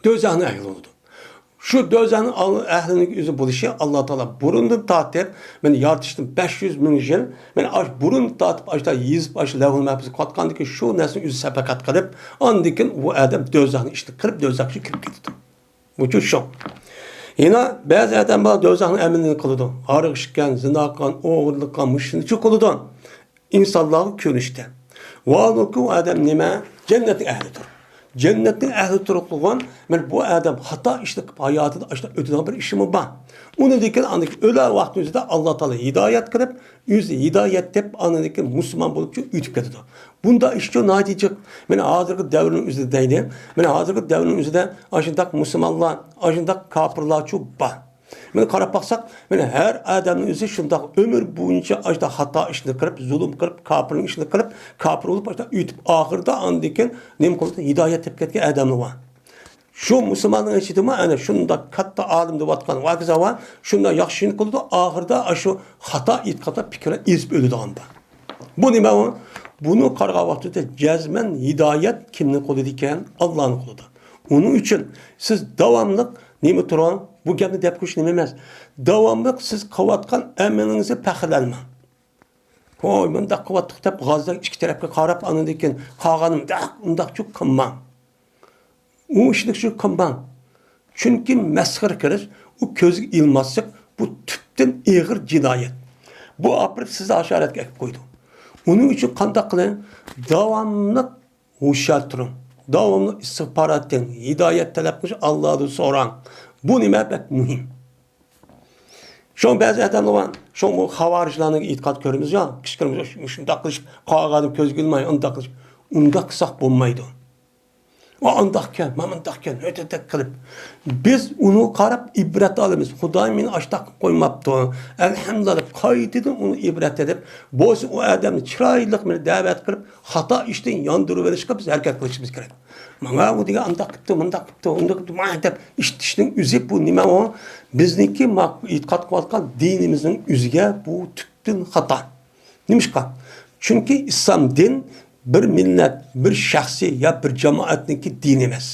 دوزاخنىڭ ئەھلى بولىدۇ. شۇ دوزاخنىڭ ئەھلىنىڭ ئۆزى بولۇشى، ئاللا تائالا بۇرۇندىن تارتىپ، مانا يارىتىشتىن بەش يۈز مىڭ يىل، مانا ئاشۇ بۇرۇندىن تارتىپ ئاشۇنداق يېزىپ، ئاشۇ لەۋھۇل مەھپۇزغا قاتقاندىكىن شۇ نەرسىنى ئۆزى سەپەقەت قىلىپ، ئاندىن كېيىن ئۇ ئادەم دوزاخنىڭ ئىشىنى قىلىپ، دوزاخقا كىرىپ كېتىدۇ. بۇچۇ شۇ. يەنە بەزى ئادەم بار، دوزاخنىڭ ئەمىلىنى قىلىدۇ. ئاراق ئىچكەن، زىنا قىلغان، ئوغرىلىق قىلغان، مۇشۇنىچۇ قىلىدۇ. ئىنسانلارغا كۆرۈنۈشتە. ۋاھالۇكى، ئۇ ئادەم نېمە؟ جەننەتنىڭ ئەھلىدۇر. جەننەتنىڭ ئەھلى تۇرۇقلىغان، مانا بۇ ئادەم خاتا ئىشنى قىلىپ، ھاياتىدا ئاشۇنداق ئۆتىدىغان بىر ئىشىمۇ بار. ئۇنىڭدىن كېيىن ئاندىن كېيىن ئۆلەر ۋاقتىمىزدا ئاللا تائالا ھىدايەت قىلىپ، ئۆزى ھىدايەت دەپ، ئاندىن كېيىن مۇسۇلمان بولۇپ ئۆتۈپ كېتىدۇ. بۇنداق ئىشچۇ ناھايىتى جىق. مانا ھازىرقى دەۋرنىڭ ئۆزىدە دەيلى. مانا ھازىرقى دەۋرنىڭ ئۆزىدە ئاشۇنداق مۇسۇلمانلار، ئاشۇنداق كاپىرلارچۇ بار. مانا قاراپ باقساق، مانا ھەر ئادەمنىڭ ئۆزى شۇنداق ئۆمۈر بويىچە ئاشۇنداق خاتا ئىشنى قىلىپ، زۇلۇم قىلىپ، كاپىرنىڭ ئىشىنى قىلىپ، كاپىر بولۇپ ئاشۇنداق ئۆتۈپ، ئاخىرىدا ئاندىن كېيىن نېمە قىلىدۇ؟ ھىدايەت تېپىپ كەتكەن ئادەملەر بار. شۇ مۇسۇلماننىڭ ئىچىدىمۇ ئەنە شۇنداق كاتتا ئالىم دەۋاتقان ۋاكىزا بار، شۇنداق ياخشى ئىشنى قىلىدۇ، ئاخىرىدا ئاشۇ خاتا ئېتىقادتا پىكىرلەر ئېزىپ ئۆلىدىغان بار. بۇ نېمە ئۇ؟ بۇنى قارىغان ۋاقتىدا جەزمەن ھىدايەت كىمنىڭ قولىدا ئىكەن؟ ئاللانىڭ قولىدا. ئۇنىڭ ئۈچۈن سىز داۋاملىق نېمە تۇرۇڭ؟ بۇ گەپنى دەپ قويۇش نېمە ئەمەس. داۋاملىق سىز قىلىۋاتقان ئەمىلىڭىزگە پەخىرلەنمەڭ. ۋوي، مۇنداق قىلىۋاتتۇق دەپ غازدەك ئىككى تەرەپكە قاراپ، ئاندىن كېيىن قالغىنىم مۇنداق، ئۇنداقچۇ قىلماڭ. ئۇ ئىشنى شۇ قىلماڭ. چۈنكى مەسخىرە قىلىش، ئۇ كۆزگە ئىلماسلىق، بۇ تۈپتىن ئېغىر جىنايەت. بۇ ئاپىرىپ سىزنى ھاشارەتكە ئەكىپ قويىدۇ. ئۇنىڭ ئۈچۈن قانداق قىلىڭ؟ داۋاملىق ھوشيار تۇرۇڭ. داۋاملىق ئىستىغپار ئېيتىڭ، ھىدايەت تەلەپ قىلىش، ئاللادىن سوراڭ. بۇ نېمە بەك مۇھىم. شۇڭا بەزى ئادەملەر بار، شۇڭا بۇ خاۋارىجلارنىڭ ئېتىقاد كۆرىمىز يا، كىچىكىمىز شۇنداق قىلىش، قالغان ئادەم كۆزگە ئىلماي، ئۇنداق قىلىش. ئۇنداق قىلساق بولمايدۇ. ئۇ ئانداقكەن، مانا مۇنداقكەن، ھۆتەتەك قىلىپ. بىز ئۇنىڭغا قاراپ ئىبرەت ئالىمىز. خۇدايىم مېنى ئاشتاق قىلىپ قويماپتۇ. ئەلھەمدۇلىللا دەپ، قايتىدىن ئۇنى ئىبرەت ئېلىپ، بولسا ئۇ ئادەمنى چىرايلىق بىر دەۋەت قىلىپ، خاتا ئىشتىن ياندۇرۇۋېلىشقا بىز ھەرىكەت قىلىشىمىز كېرەك. ماڭا ئۇ دېگەن ئانداق قىپتۇ، مۇنداق قىپتۇ، ئۇنداق قىپتۇ، ماڭا دەپ ئىشتىشنىڭ ئۆزى بۇ نېمە ئۇ؟ بىزنىڭكى ما-، ئېتىقاد قىلىۋاتقان دىنىمىزنىڭ ئۆزىگە بۇ تۈپتىن خاتا. نېمىشقا؟ چۈنكى ئىسلام دىن بىر مىللەت، بىر شەخسىي يا بىر جامائەتنىڭكى دىنى ئەمەس.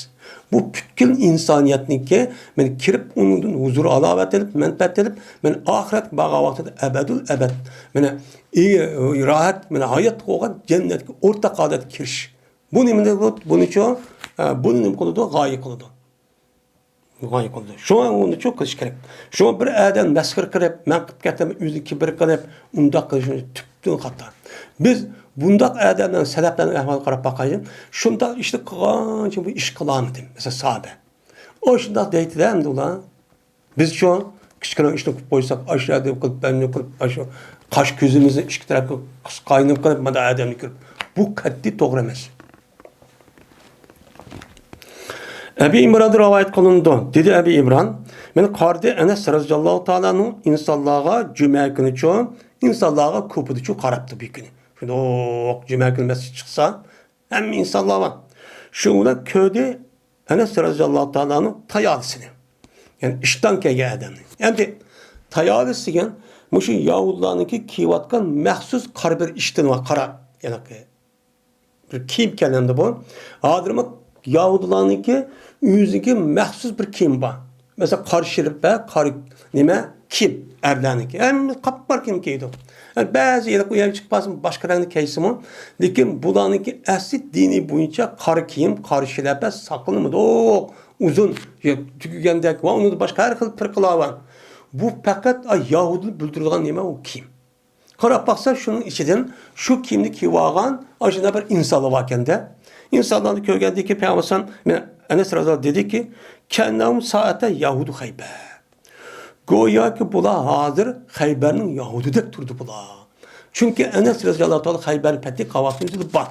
بۇ پۈتكۈل ئىنسانىيەتنىڭكى، مانا كىرىپ ئۇنىڭدىن ھۇزۇر ھالاۋەت ئېلىپ، مەنپەئەت ئېلىپ، مانا ئاخىرەتكە بارغان ۋاقتىدا ئەبەدۇل ئەبەد، مانا ئى-، راھەت، مانا ھايات بولغان جەننەتكە ئورتاق ھالەتتە كىرىش. بۇ نېمە دەيدۇ؟ بۇنىچۇ، ئە، بۇنى نېمە قىلىدۇ؟ غايە قىلىدۇ. غايە قىلىدۇ. شۇڭا ئۇنىچۇ قىلىش كېرەك. شۇڭا بىر ئادەم مەسخىرە قىلىپ، مەن قىلىپ كەتتىم، ئۆزى كىبىر قىلىپ، ئۇنداق قىلىشنى تۈپتىن خاتا. بىز بۇنداق ئادەملەرنىڭ، سەلەفلەرنىڭ ئەھۋالىغا قاراپ باقايلى. شۇنداق ئىشنى قىلغانچە بۇ ئىش قىلالمىدى. مەسىلەن، ساھابە. ئۇ شۇنداق دەيتتى-دە، ئەمدى ئۇلار. بىزچۇ، كىچىككىنە ئىشنى قىلىپ قويساق، ئاشۇ يەردە قىلىپ، بەندە قىلىپ، ئاشۇ قاش كۆزىمىزنى ئىككى تەرەپكە قاينىم قىلىپ، مانا ئادەمنى كۆرۈپ، بۇ قەتئىي توغرا ئەمەس. ئەبى ئىمراندىن رىۋايەت قىلىنىدۇ. دېدى ئەبى ئىمران، مېنى قارىدى ئەنەس رەزىياللاھۇ تائالا ئەنھۇ ئىنسانلارغا جۈمە كۈنىچۇ، ئىنسانلارغا كۇپىدىچۇ قاراپتۇ بىر كۈنى. شۇنداق جۈمە كۈنى مەسچىت چىقسا، ھەممە ئىنسانلار بار. شۇ بىلەن كۆردى، ئەنەس رەزىياللاھۇ تائالا ئەنھۇ تايالىسىنى. يەنى ئىشتان كىيگەن ئادەمنى. ئەمدى تايالىسى دېگەن مۇشۇ ياھۇدلارنىڭكى كىيىۋاتقان مەخسۇس قارا بىر ئىشتىنى بار، قارا. يەنى بىر كىيىم ئىكەن ئەمدى بۇ. ھازىرمۇ ياھۇدىيلارنىڭكى ئۆزىنىڭكى مەخسۇس بىر كىيىمى بار. مەسىلەن، قارا شىرىپ ۋە قارا نېمە كىيىم، ئەرلەرنىڭكى. ھەممە قاپقارا كىيىم كىيىدۇ. يەنى بەزى يىللىق ئۇ يەرگە چىقىپ قالسىمۇ، باشقا رەڭنى كىيسىمۇ، لېكىن بۇلارنىڭكى ئەسلى دىنىي بويىچە قارا كىيىم، قارا شىلەپە، ساقىلىمىدۇق، ئۇزۇن، يا تۈگىگەندەك ۋە ئۇنىڭدىن باشقا ھەر خىل پىرقىلار بار. بۇ پەقەت، ئا، يەھۇدىينى بىلدۈرىدىغان نېمە ئۇ كىيىم. قاراپ باقسا، شۇنىڭ ئىچىدىن شۇ كىيىمنى كىيىۋالغان ئاشۇنداق بىر ئىنسانلار باركەن-دە. ئىنسانلارنى كۆرگەندىن كېيىن پەيغەمبەر ئەلەيھىسسالام، مەن، ئەنەس رەزىياللاھۇ دېدىكى، «كەئەننەھۇم سائەتە يەھۇدۇ خەيبەر.» گوياكى بۇلار ھازىر خەيبەرنىڭ يەھۇدىيىدەك تۇردى بۇلار. چۈنكى ئەنەس رەزىياللاھۇ تائالا خەيبەرنى پەتھى قىلىۋاتقان ئىچىدە بار.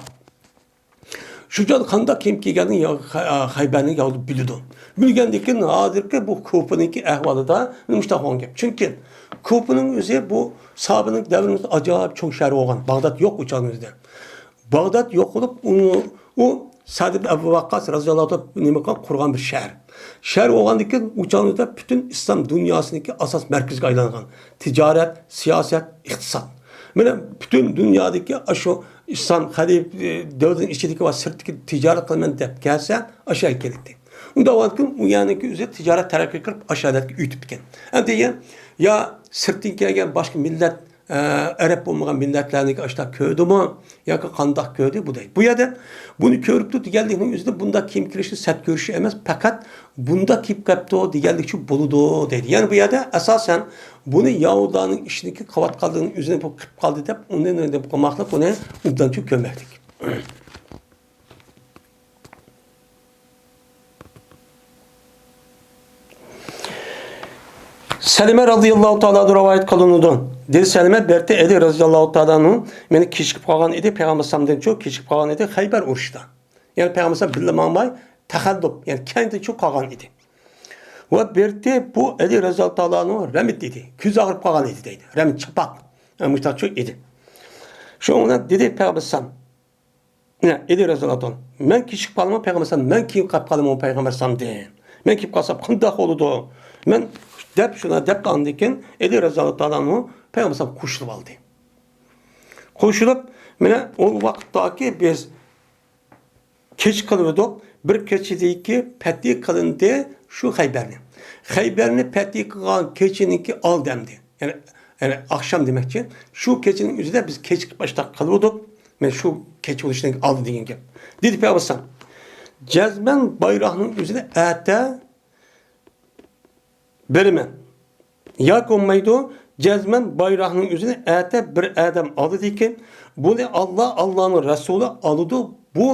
شۇ چاغدا قانداق كىيىم كىيگەننى يا-، خە-، ئا، خەيبەرنىڭ ياھۇدى بىلىدۇ. بىلگەندىن كېيىن ھازىرقى بۇ كۇفىنىڭكى ئەھۋالىدا مۇشۇنداق بولغان گەپ. چۈنكى كۇفىنىڭ ئۆزى بۇ ساھابىنىڭ دەۋرىدە ئاجايىپ چوڭ شەھەر بولغان. باغداد يوق ئۇ چاغنىڭ ئۆزىدە. باغداد يوق بولۇپ، ئۇنى، ئۇ سەئد ئىبن ئەبۇ ۋەققاس رەزىياللاھۇ تائالا نېمە قىلغان، قۇرغان بىر شەھەر. شەھەر بولغاندىن كېيىن ئۇ چاغنىڭ ئۆزىدە پۈتۈن ئىسلام دۇنياسىنىڭكى ئاساس مەركىزىگە ئايلانغان. تىجارەت، سىياسەت، ئىقتىساد. مانا پۈتۈن دۇنيادىكى ئاشۇ ئىسلام خەلىپ-، دۆلىتىنىڭ ئىچىدىكى ۋە سىرتتىكى تىجارەت قىلىمەن دەپ كەلسە، ئاشۇ يەرگە كېلەتتى. ئۇنداق بولغاندىكىن ئۇ يەرنىڭكى ئۆزى تىجارەت تەرەققىي قىلىپ، ئاشۇ يەرلەرگە ئۆتۈپتىكەن. ئەمدى يا، يا سىرتتىن كەلگەن باشقا مىللەت، ئە، ئەرەب بولمىغان مىللەتلەرنىڭكى ئاشۇنداق كۆردىمۇ ياكى قانداق كۆردى بۇ دەيدۇ. بۇ يەردە بۇنى كۆرۈپتۇ دېگەنلىكنىڭ ئۆزىدە بۇنداق كىيىم كىيىشنى سەت كۆرۈشى ئەمەس، پەقەت بۇنداق كىيىپ قاپتۇ دېگەنلىكچە بولىدۇ دەيدۇ. يەنى بۇ يەردە ئاساسەن بۇنى يەھۇدىيلارنىڭ ئىشىنى قىلىۋاتقانلىقىنىڭ ئۆزىنى بۇ قىلىپ قالدى دەپ ئۇنى نېمە قىلماسلىق، ئۇنى ئوبدانچە كۆرمەكلىك. سەلىمە رەزىياللاھۇ تائالا ئەنھۇ رىۋايەت قىلىنىدۇ. دېدى سەلىمە، بىر ئەتە ئەلى رەزىياللاھۇ تائالا ئەنھۇ مېنى كېچىكىپ قالغان ئىدى، پەيغەمبەر ئەلەيھىسسالامدىن چوڭ كېچىكىپ قالغان ئىدى، خەيبەر ئۇرۇشىدا. يەنى پەيغەمبەر ئەلەيھىسسالام بىللە ماڭماي، تەخەللۇپ، يەنى كەينىدىن چوڭ قالغان ئىدى. ۋە بىر ئەتە بۇ ئەلى رەزىياللاھۇ تائالا ئەنھۇ رەمىت ئىدى، كۆزى ئاغرىپ قالغان ئىدى دەيدۇ. رەمىت، چاپاق. يەنى مۇشۇنداق چوڭ ئىدى. شۇنىڭ بىلەن دېدى پەيغەمبەر ئەلەيھىسسالام، يەنى ئەلى رەزىياللاھۇ تائالا، مەن كېچىكىپ قالىمەن، پەيغەمبەر ئەلەيھىسسالام، مەن كېيىن قاپ قالىمەن پەيغەمبەر ئەلەيھىسسالامدىن. مەن كېيىپ قالسام قانداق بولىدۇ؟ مەن دەپ شۇنداق دەپ قالغاندىن كېيىن ئەلى رەزىياللاھۇ تائالا ئەنھۇ پەيغەمبەر ئەلەيھىسسالامغا قوشۇلۇپ ئالدى. قوشۇلۇپ، مانا ئۇ ۋاقىتتاكى بىز كېچە قىلىۋىدۇق. بىر كېچىدىكى پەتھى قىلىندى شۇ خەيبەرنى. خەيبەرنى پەتھى قىلغان كېچىنىڭكى ئالدى ئەمدى. يەنى، يەنى ئاخشام دېمەكچى. شۇ كېچىنىڭ ئۆزىدە بىز كېچىكىپ ئاشتاق قىلىۋىدۇق. مانا شۇ كېچە بولۇشىنىڭ ئالدى دېگەن گەپ. دېدى پەيغەمبەر ئەلەيھىسسالام، جەزمەن بايراقنىڭ ئۆزىنى ئەتە بېرىمەن. ياكى بولمايدۇ، جەزمەن بايراقنىڭ ئۆزىنى ئەتە بىر ئادەم ئالىدىكەن، بۇنى ئاللا، ئاللانىڭ رەسۇلى ئالىدۇ. بۇ،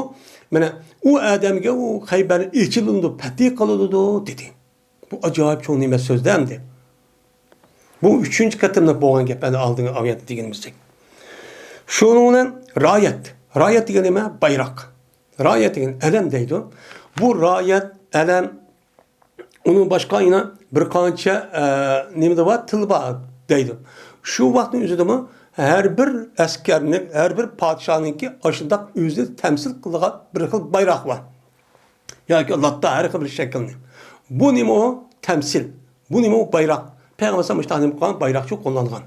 مانا، ئۇ ئادەمگە ئۇ خەيبەر ئېچىلىدۇ، پەتھى قىلىنىدۇ، دېدى. بۇ ئاجايىپ چوڭ نېمە سۆزدە ئەمدى. بۇ ئۈچىنچى قېتىملىق بولغان گەپ، ئەنە ئالدىنقى ئايەتتە دېگىنىمىزدەك. شۇنىڭ بىلەن رايەت. رايەت دېگەن نېمە؟ بايراق. رايەت دېگەن ئەلەم دەيدۇ. بۇ رايەت، ئەلەم، ئۇنىڭ باشقا يەنە بىر قانچە، ئە، نېمىدە بار؟ تىل بار دەيدۇ. شۇ ۋاقىتنىڭ ئۆزىدىمۇ ھەر بىر ئەسكەرنى، ھەر بىر پادىشاھنىڭكى ئاشۇنداق ئۆزىنى تەمسىل قىلىدىغان بىر خىل بايراق بار. ياكى لاتا، ھەر خىل بىر شەكىلنى. بۇ نېمە ئۇ؟ تەمسىل. بۇ نېمە ئۇ؟ بايراق. پەيغەمبەر ئەلەيھىسسالام مۇشۇنداق نېمە قىلغان؟ بايراقچە قوللانغان.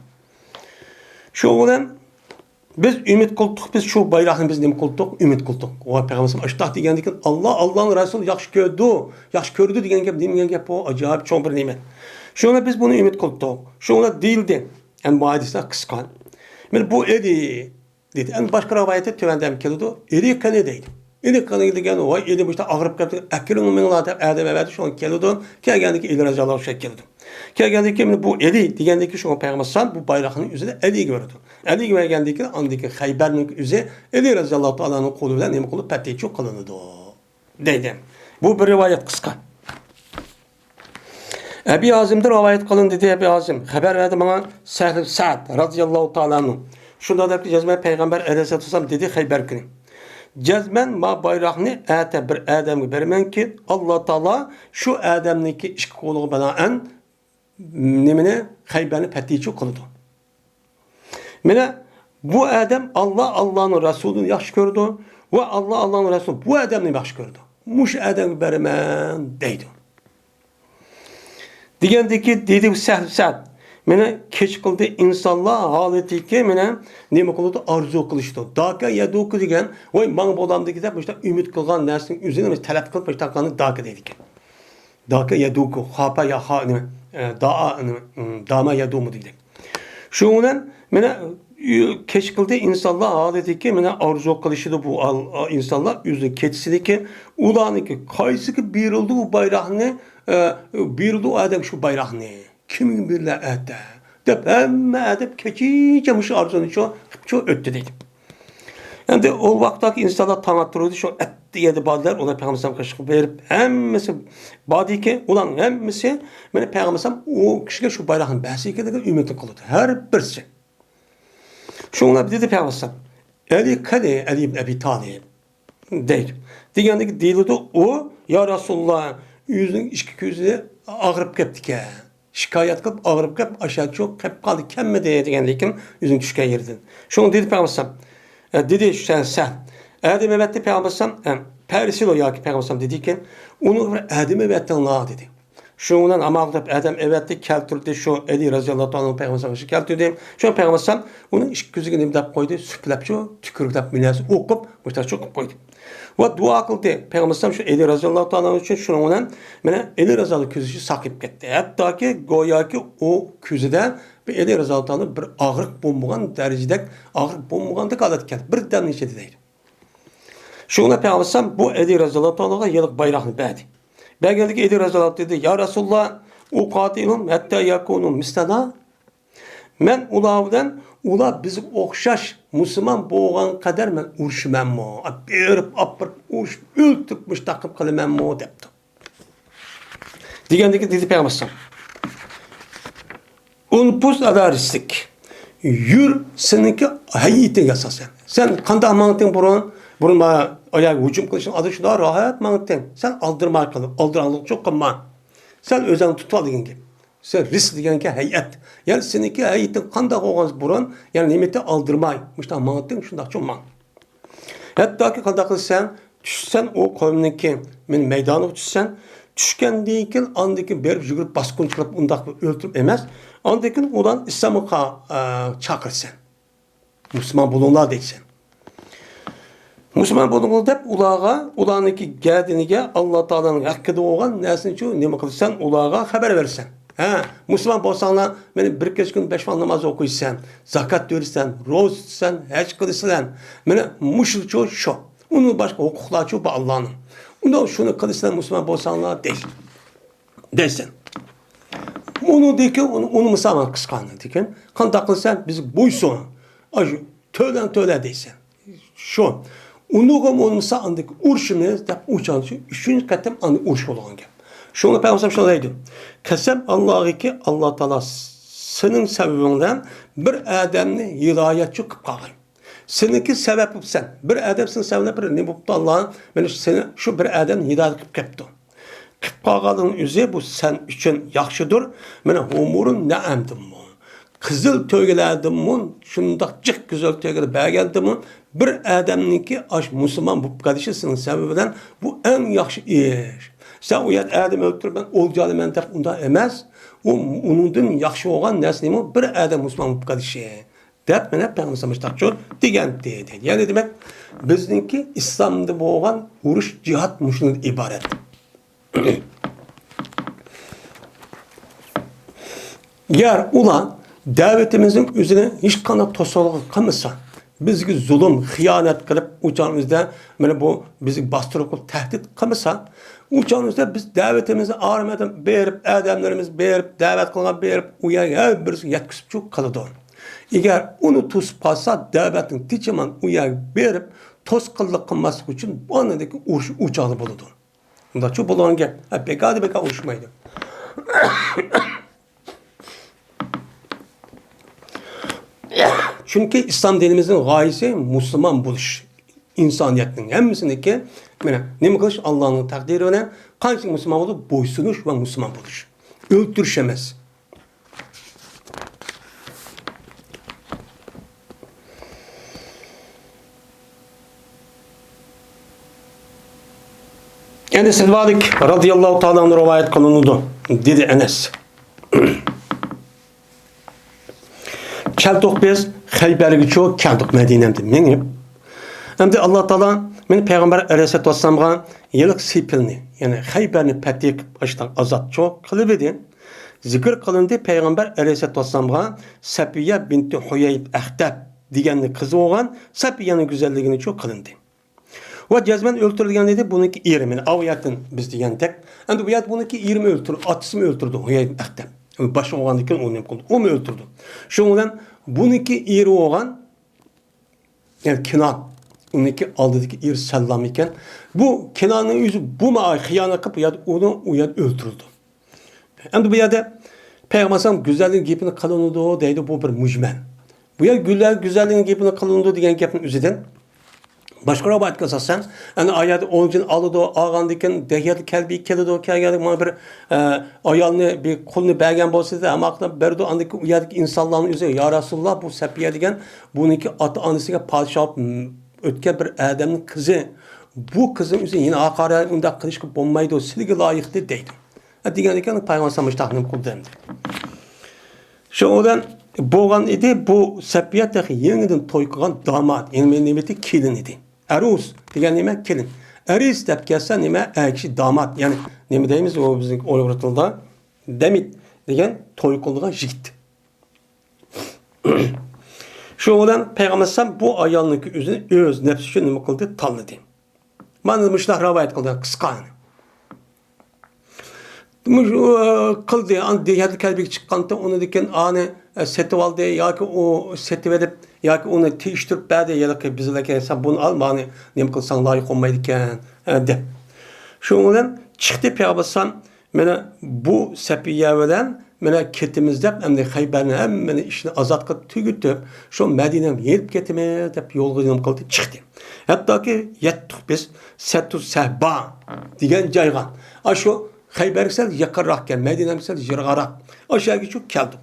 شۇ بىلەن بىز ئۈمىد قىلدۇق، بىز شۇ بايراقنى بىز نېمە قىلدۇق؟ ئۈمىد قىلدۇق. ۋاي پەيغەمبەر ئەلەيھىسسالام ئاشۇنداق دېگەندىكىن، ئاللا، ئاللانىڭ رەسۇلى ياخشى كۆردى، ياخشى كۆردى دېگەن گەپ نېمە دېگەن گەپ بۇ؟ ئاجايىپ چوڭ بىر نېمە. شۇنى بىز بۇنى ئۈمىد قىلدۇق. شۇنى دېيىلدى. ئەمدى بۇ ھەدىسلەر قىسقا. مانا بۇ ئەلى دېدى. ئەمدى باشقا رىۋايەتتە تۆۋەندە ھەم كېلىدۇ. ئېلى قېنى دەيدۇ. ئېلى قېنى دېگەن، ۋاي ئېلى مۇشۇنداق ئاغرىپ كەتتى، ئەكىرىڭ مېڭىڭلار دەپ ئادەم ئەۋەتىپ شۇڭا كېلىدۇ. كەلگەندىكىن ئېلى رەزىياللاھۇ ئەنھۇ كېلىدۇ. كەلگەندىكىن مانا بۇ ئېلى دېگەندىكىن شۇڭا پەيغەمبەر ئەلەيھىسسالام بۇ بايراقنى ئۆزىنى ئەلىگە بېرىدۇ. ئەلىگە بەرگەندىكىن ئاندىكى خەيبەرنىڭ ئۆزى ئەلى رەزىياللاھۇ تائالا ئەنھۇ قولى بىلەن نېمە قىلىپ پەتھى قىلىنىدۇ. دەيدۇ. بۇ بىر رىۋايەت قىسقا. ئەبى ھازىمدىن رىۋايەت قىلىندى، دېدى ئەبى ھازىم. خەۋەر بەردى ماڭا سەھل سەئد رەزىياللاھۇ تائالا ئەنھۇ. شۇنداق دەپتۇ، جەزمەن پەيغەمبەر ئەلەيھىسسالاتۇ ۋەسسالام دېدى خەيبەر كۈنى. جەزمەن ما بايراقنى ئەتە بىر ئادەمگە بېرىمەنكى، ئاللا تائالا شۇ ئادەمنىڭكى ئىككى قولىغا بىنائەن نېمىنى، خەيبەرنى پەتھى قىلىدۇ. مانا بۇ ئادەم ئاللا، ئاللانىڭ رەسۇلىنى ياخشى كۆرىدۇ ۋە ئاللا، ئاللانىڭ رەسۇلى بۇ ئادەمنى ياخشى كۆرىدۇ. مۇشۇ ئادەمگە بېرىمەن دەيدۇ. دېگەندىكى دېدى سەھل سەئد، مانا كېچە قىلدى ئىنسانلار ھالىتىكى، مانا نېمە قىلىدۇ؟ ئارزۇ قىلىشىدۇ. داكا يەدۇكۇ دېگەن، ۋاي ماڭا بولامدىكى دەپ مۇشۇنداق ئۈمىد قىلغان نەرسىنىڭ ئۆزىنى تەلەپ قىلىپ مۇشۇنداق قىلغاننى داكا دەيدىكەن. داكا يەدۇكۇ، خاپا يا خا نېمە؟ ئە، دائا، ئىم، داما يەدۇمۇ دېگەندەك. شۇنىڭ بىلەن مانا، ئۈ-، كەچ قىلدى ئىنسانلار ھالىتىكى، مانا، ئارزۇ قىلىشىدۇ بۇ ئال-، ئا-، ئىنسانلار ئۆزىنىڭ كېچىسىدىكى، ئۇلارنىڭكى قايسىگە بېرىلدى ئۇ بايراقنى، ئە، بېرىلدى ئۇ ئادەم شۇ بايراقنى. كىمگە بېرىلە ئەتە؟ دەپ ھەممە ئادەم كېچىچە مۇشۇ ئارزۇنى شۇ، شۇ ئۆتتى دەيدۇ. ئەمدى ئۇ ۋاقىتتىكى ئىنسانلار تاڭ ئاتتۇرۇۋىدى، شۇ ئەتىگەندە بارلار، ئۇلار پەيغەمبەر ئەلەيھىسسالامغا بېرىپ، ھەممىسى باردىكى، ئۇلارنىڭ ھەممىسى مانا پەيغەمبەر ئەلەيھىسسالام ئۇ كىشىگە شۇ بايراقنى بەرسە ئىكەن دېگەن ئۈمىدنى قىلىدۇ، ھەر بىرسى. شۇڭلار دېدى پەيغەمبەر ئەلەيھىسسالام، ئەلى قەنى، ئەلى ئىبن ئەبى تالىب؟ دەيدۇ. دېگەندىكى دېيىلىدۇ، ئۇ، يا رەسۇلاللا، ئۆزىنىڭ ئىككى كۆزى ئاغرىپ كەپتىكەن. شىكايەت قىلىپ، ئاغرىپ كەپ، ئاشۇ چوق قېپ قالدى كەنمىدى دېگەندىكىن ئۆزىنىڭ چۈشكەن يېرىدىن. شۇڭا دېدى پەيغەمبەر ئەلەيھىسسالام، ئە، دېدى، سەن، سەن ئادەم ئەۋەتتى پەيغەمبەر ئەلەيھىسسالام، ئە، پەرىسىلو ياكى پەيغەمبەر ئەلەيھىسسالام دېدىكەن، ئۇنىڭغا بىر ئادەم ئەۋەتىڭلار دېدى. شۇنىڭ بىلەن ئامال قىلىپ ئادەم ئەۋەتتى، كەلتۈردى، شۇ ئەلى رازىياللاھۇ تائالا ئەنھۇ پەيغەمبەر ئەلەيھىسسالامغا كەلتۈردى. شۇ پەيغەمبەر ئەلەيھىسسالام ئۇنىڭ ئىككى كۆزىگە نېمە دەپ قويدى؟ سۈپلەپ شۇ تۈكۈرۈك دەپ بىر نەرسە ئوقۇپ، مۇشۇنداق چوقۇپ قويدى. ۋە دۇئا قىلدى. پەيغەمبەر ئەلەيھىسسالام شۇ ئەلى رازىياللاھۇ تائالا ئۈچۈن شۇنىڭ بىلەن مانا ئەلى رازىياللاھۇ كۆزى ساقىيىپ كەتتى. ھەتتاكى گوياكى ئۇ كۆزىدە بىر ئەلى رازىياللاھۇ تائالا بىر ئاغرىق بولمىغان دەرىجىدەك، ئاغرىق بولمىغاندەك ھالەتكە كەلدى. بىردەمنىڭ ئىچىدە دەيدۇ. شۇڭا پەيغەمبەر ئەلەيھىسسالام بۇ ئەلى رازىياللاھۇ تائالاغا ھېلىقى بايراقنى بەردى. بەرگەندىكى ئەلى رازىياللاھۇ دېدى، يا رەسۇلاللا، ئۇقاتىلۇھۇم ھەتتا يەكۇنۇ مىسلەنا؟ مەن ئۇلار بىلەن، ئۇلار بىزگە ئوخشاش مۇسۇلمان بولغان قەدەر مەن ئۇرۇشىمەنمۇ؟ بېرىپ، ئاپىرىپ، ئۇرۇشۇپ، ئۆلتۈرۈپ، مۇشۇنداق قىلىپ قىلىمەنمۇ؟ دەپتۇ. دېگەندىكىن دېدى پەيغەمبەر ئەلەيھىسسالام، ئۇنپۇز ئەلا رىسلىك. يۈر سېنىڭكى ھەيئىتىڭگە ئاساسەن. سەن قانداق ماڭدىڭ بۇرۇن؟ بۇرۇن مانا ئاياغ ھۇجۇم قىلىشنىڭ ئالدىدا شۇنداق راھەت ماڭدىڭ. سەن ئالدىرىماي قىل، ئالدىراڭلىق چوق قىلما. سەن ئۆزۈڭنى تۇتۇۋال دېگەن گەپ. سەن رىس دېگەنكى ھەيئەت. يەنى سېنىڭكى ھەيئىتىڭ قانداق بولغان بۇرۇن، يەنى نېمىتى ئالدىرىماي، مۇشۇنداق ماڭدىڭ، شۇنداق چوڭ ماڭ. ھەتتاكى قانداق قىلسەن، چۈشسەن ئۇ قوۋمنىڭكى مېنى مەيدانىغا چۈشسەن، چۈشكەندىن كېيىن ئاندىن كېيىن بېرىپ يۈگۈرۈپ باسقۇنچىلىق ئۇنداق ئۆلتۈرۈپ ئەمەس، ئاندىن كېيىن ئۇلارنى ئىسلامغا، ئە، چاقىرىسەن. مۇسۇلمان بولۇڭلار دەيسەن. مۇسۇلمان بولۇڭلار دەپ ئۇلارغا، ئۇلارنىڭكى گەدىنىگە ئاللا تائالانىڭ ھەققىدە بولغان نەرسىنىچۇ نېمە قىلىسەن، ئۇلارغا خەۋەر بېرىسەن. ھە، مۇسۇلمان بولساڭلار، مانا بىر كېچە كۈن بەش ۋاق ناماز ئوقۇيسەن، زاكات بېرىسەن، روزا تۇتىسەن، ھەج قىلىسەن. مانا مۇشۇچۇ شۇ. ئۇنىڭ باشقا ھوقۇقلارچۇ بار ئاللانىڭ. ئۇندا شۇنى قىلىسەن، مۇسۇلمان بولساڭلار دەي-، دەيسەن. ئۇنىڭدىكى ئۇنى، ئۇنى مۇسۇلمان قىلساڭلار دېگەن، قانداق قىلسەن، بىزگە بويسۇن. ئاشۇ تۆلەڭ تۆلە دەيسەن. شۇ. ئۇنىغا بولمىسا ئاندىكى ئۇرۇشىمىز دەپ ئۇچانچى ئۈچىنچى قېتىم ئاندىن ئۇرۇش بولغان گەپ. شۇڭا پەيغەمبەر شۇنداق دەيدۇ. قەسەم ئاللاھىكى، ئاللا تائالا سېنىڭ سەۋەبىڭدىن بىر ئادەمنى ھىدايەتچى قىلىپ قالغاي. سېنىڭكى سەۋەب بولۇپسەن. بىر ئادەم سېنىڭ سەۋەبىڭدىن بىر نېمە بوپتۇ ئاللا؟ مانا سېنى شۇ بىر ئادەم ھىدايەت قىلىپ كەپتۇ. قىلىپ قالغانلىقنىڭ ئۆزى بۇ سەن ئۈچۈن ياخشىدۇر. مانا ھۇمۇرۇن نەئەمدىنمۇ، قىزىل تۆگىلەردىنمۇ، شۇنداق جىق گۈزەل تۆگىلەر بەرگەندىمۇ، بىر ئادەمنىڭكى ئاش مۇسۇلمان بولۇپ قېلىشى سېنىڭ سەۋەبىڭدىن بۇ ئەڭ ياخشى ئىش. سەن ئۇ يەردە ئادەم ئۆلتۈرىمەن، ئولجا ئالىمەن دەپ ئۇنداق ئەمەس. ئۇ، ئۇنىڭدىن ياخشى بولغان نەرسە نېمە؟ بىر ئادەم مۇسۇلمان بولۇپ قېلىشى. دەپ مانا پەيغەمبەر مۇشتاق دېگەنتى. يەنى دېمەك، بىزنىڭكى ئىسلامدا بولغان ئۇرۇش، جىھاد مۇشۇنىڭدىن ئىبارەت. گەر ئۇلار دەۋىتىمىزنىڭ ئۆزىنى ھېچقانداق توسالغۇ قىلمىسا، بىزگە زۇلۇم، خىيانەت قىلىپ، ئۇچانىمىزدا مانا بۇ بىزگە باستۇرۇپ تەھدىت قىلمىسا، ئۇچانىمىزدا بىز دەۋىتىمىزنى ئارمىدىن بېرىپ، ئادەملىرىمىز بېرىپ، دەۋەت قىلغان بېرىپ، ئۇ يەرگە ھەر بىرسىگە يەتكۈزۈپ چۈ قىلىدۇ. ئەگەر ئۇنى توسۇپ قالسا، دەۋەتنىڭ تېچىمان ئۇ يەرگە بېرىپ، توسقۇنلۇق قىلماسلىق ئۈچۈن بۇ ئاندىكى ئۇرۇش ئۇچالى بولىدۇ. ئۇنداقچۇ بولغان گەپ. ھە، بىكاردىن بىكار ئۇرۇشمايدۇ. چۈنكى ئىسلام دىنىمىزنىڭ غايىسى مۇسۇلمان بولۇش. ئىنسانىيەتنىڭ ھەممىسىنىڭكى، مانا، نېمە قىلىش؟ ئاللانىڭ تەقدىرى بىلەن قانچىلىك مۇسۇلمان بولۇپ، بويسۇنۇش ۋە مۇسۇلمان بولۇش. ئۆلتۈرۈش ئەمەس. ئەنەس ئىبن مالىك رازىياللاھۇ تائالا ئەنھۇ رىۋايەت قىلىنىدۇ، دېدى ئەنەس. كەلدۇق بىز خەيبەرگىچۇ، كەلدۇق مەدىنەمدىن مېڭىپ. ئەمدى ئاللا تائالا مېنى پەيغەمبەر ئەلەيھىسسالاتۇ ۋەسسالامغا يىللىق سېپىلنى، يەنى خەيبەرنى پەتھى قىلىپ، ئاشۇنداق ئازادچۇ قىلىۋىدى. زىكىر قىلىندى. پەيغەمبەر ئەلەيھىسسالاتۇ ۋەسسالامغا سەپىيە بىنتى ھۇيەي ئەختەب دېگەننى قىزى بولغان سەپىيەنىڭ گۈزەللىكىنى شۇ قىلىندى. ۋە جەزمەن ئۆلتۈرۈلگەن ئىدى بۇنىڭكى ئېرى. مانا ئاۋۇ يەردىن بىز دېگەندەك. ئەمدى بۇ يەردە بۇنىڭكى ئېرىمۇ ئۆلتۈردى، ئاتىسىمۇ ئۆلتۈردى. ھۇيەي ئەختەب. باشلىق بولغاندىن كېيىن ئۇنى نېمە قىلدى؟ ئۇمۇ ئۆلتۈردى. شۇنىڭ بىلەن بۇنىڭكى ئېرى بولغان، يەنى كىنان. ئۇنىڭكى ئالدىدىكى ئېرى سەللام ئىكەن. بۇ كىناننىڭ ئۆزى بۇ خىيانەت قىلىپ، بۇ يەردە ئۇنى ئۇ يەردە ئۆلتۈرۈلدى. ئەمدى بۇ يەردە پەيغەمبەر ئەلەيھىسسالام گۈزەلنىڭ گېپىنى قىلىنىدۇ دەيدۇ، بۇ بىر مۇجمەل. بۇ يەردە گۈزەل، گۈزەلنىڭ گېپىنى قىلىنىدۇ دېگەن گەپنىڭ ئۆزىدىن باشقا رىۋايەتكە ئاساسەن، ئەنە ئايەتتە ئون جىن ئالىدۇ، ئالغاندىن كېيىن دىھيەتۇل كەلبى كېلىدۇ، كەلگەندە مانا بىر، ئە، ئايالنى، بىر قۇلنى بەرگەن بولسا، ھەممە ھەقنى بېرىدۇ، ئاندىن كېيىن ئۇ يەردىكى ئىنسانلارنىڭ ئۆزى، يا رەسۇلاللا، بۇ سەپىيە دېگەن بۇنىڭكى ئاتا-ئانىسىغا پادىشاھ بولۇپ ئۆتكەن بىر ئادەمنىڭ قىزى، بۇ قىزنىڭ ئۆزى يەنە ھاقارەت، ئۇنداق قىلىشقا بولمايدۇ، سىلىگە لايىق دەيدۇ. ھە، دېگەندىكىن پەيغەمبەر ئەلەيھىسسالام مۇشۇنداق نېمە قىلدى ئەمدى. شۇنىڭ بىلەن بولغان ئىدى، بۇ سەپىيە تېخى يېڭىدىن توي قىلغان دامات، يەنى نېمە ئىدى؟ كېلىن ئىدى. ئەرۇس دېگەن نېمە؟ كېلىن. ئەرىس دەپ كەلسە نېمە؟ ئەر كىشى دامات، يەنى نېمە دەيمىز ئۇ بىزنىڭ ئۇيغۇر تىلىدا؟ دەمىت دېگەن توي قىلىدىغان يىگىت. شۇنىڭ بىلەن پەيغەمبەر ئەلەيھىسسالام بۇ ئايالنىڭكى ئۆزىنى ئۆز نەپسى ئۈچۈن نېمە قىلدى؟ تاللىدى. مانا مۇشۇنداق رىۋايەت قىلدى، قىسقا. مۇشۇ، ئە، قىلدى، ئاندىن دىھيەتۇل كەلبىگە چىققانتى، ئۇنىڭدىن كېيىن ئانى، ئە، سېتىۋالدى ياكى ئۇ سېتىۋېلىپ، ياكى ئۇنى تېگىشتۈرۈپ بەردى، ھېلىقى بىزلەرگە سەن بۇنى ئال، مانى نېمە قىلساڭ لايىق بولمايدىكەن، ئە، دەپ. شۇنىڭ بىلەن چىقتى پەيغەمبەر ئەلەيھىسسالام. مانا بۇ سەپىيە بىلەن مانا كېتىمىز دەپ، ئەمدى خەيبەرنى ھەممىنى ئىشنى ئازاد قىلىپ تۈگىتىپ، شۇ مەدىنەگە يېنىپ كېتىمىز دەپ يولغا نېمە قىلدى، چىقتى. ھەتتاكى يەتتۇق بىز سەتۇ سەھبا دېگەن جايغا. ئاشۇ خەيبەرگە سەل يېقىنراق ئىكەن، مەدىنەگە سەل يىراقراق. ئاشۇ يەرگىچۇ كەلدۇق.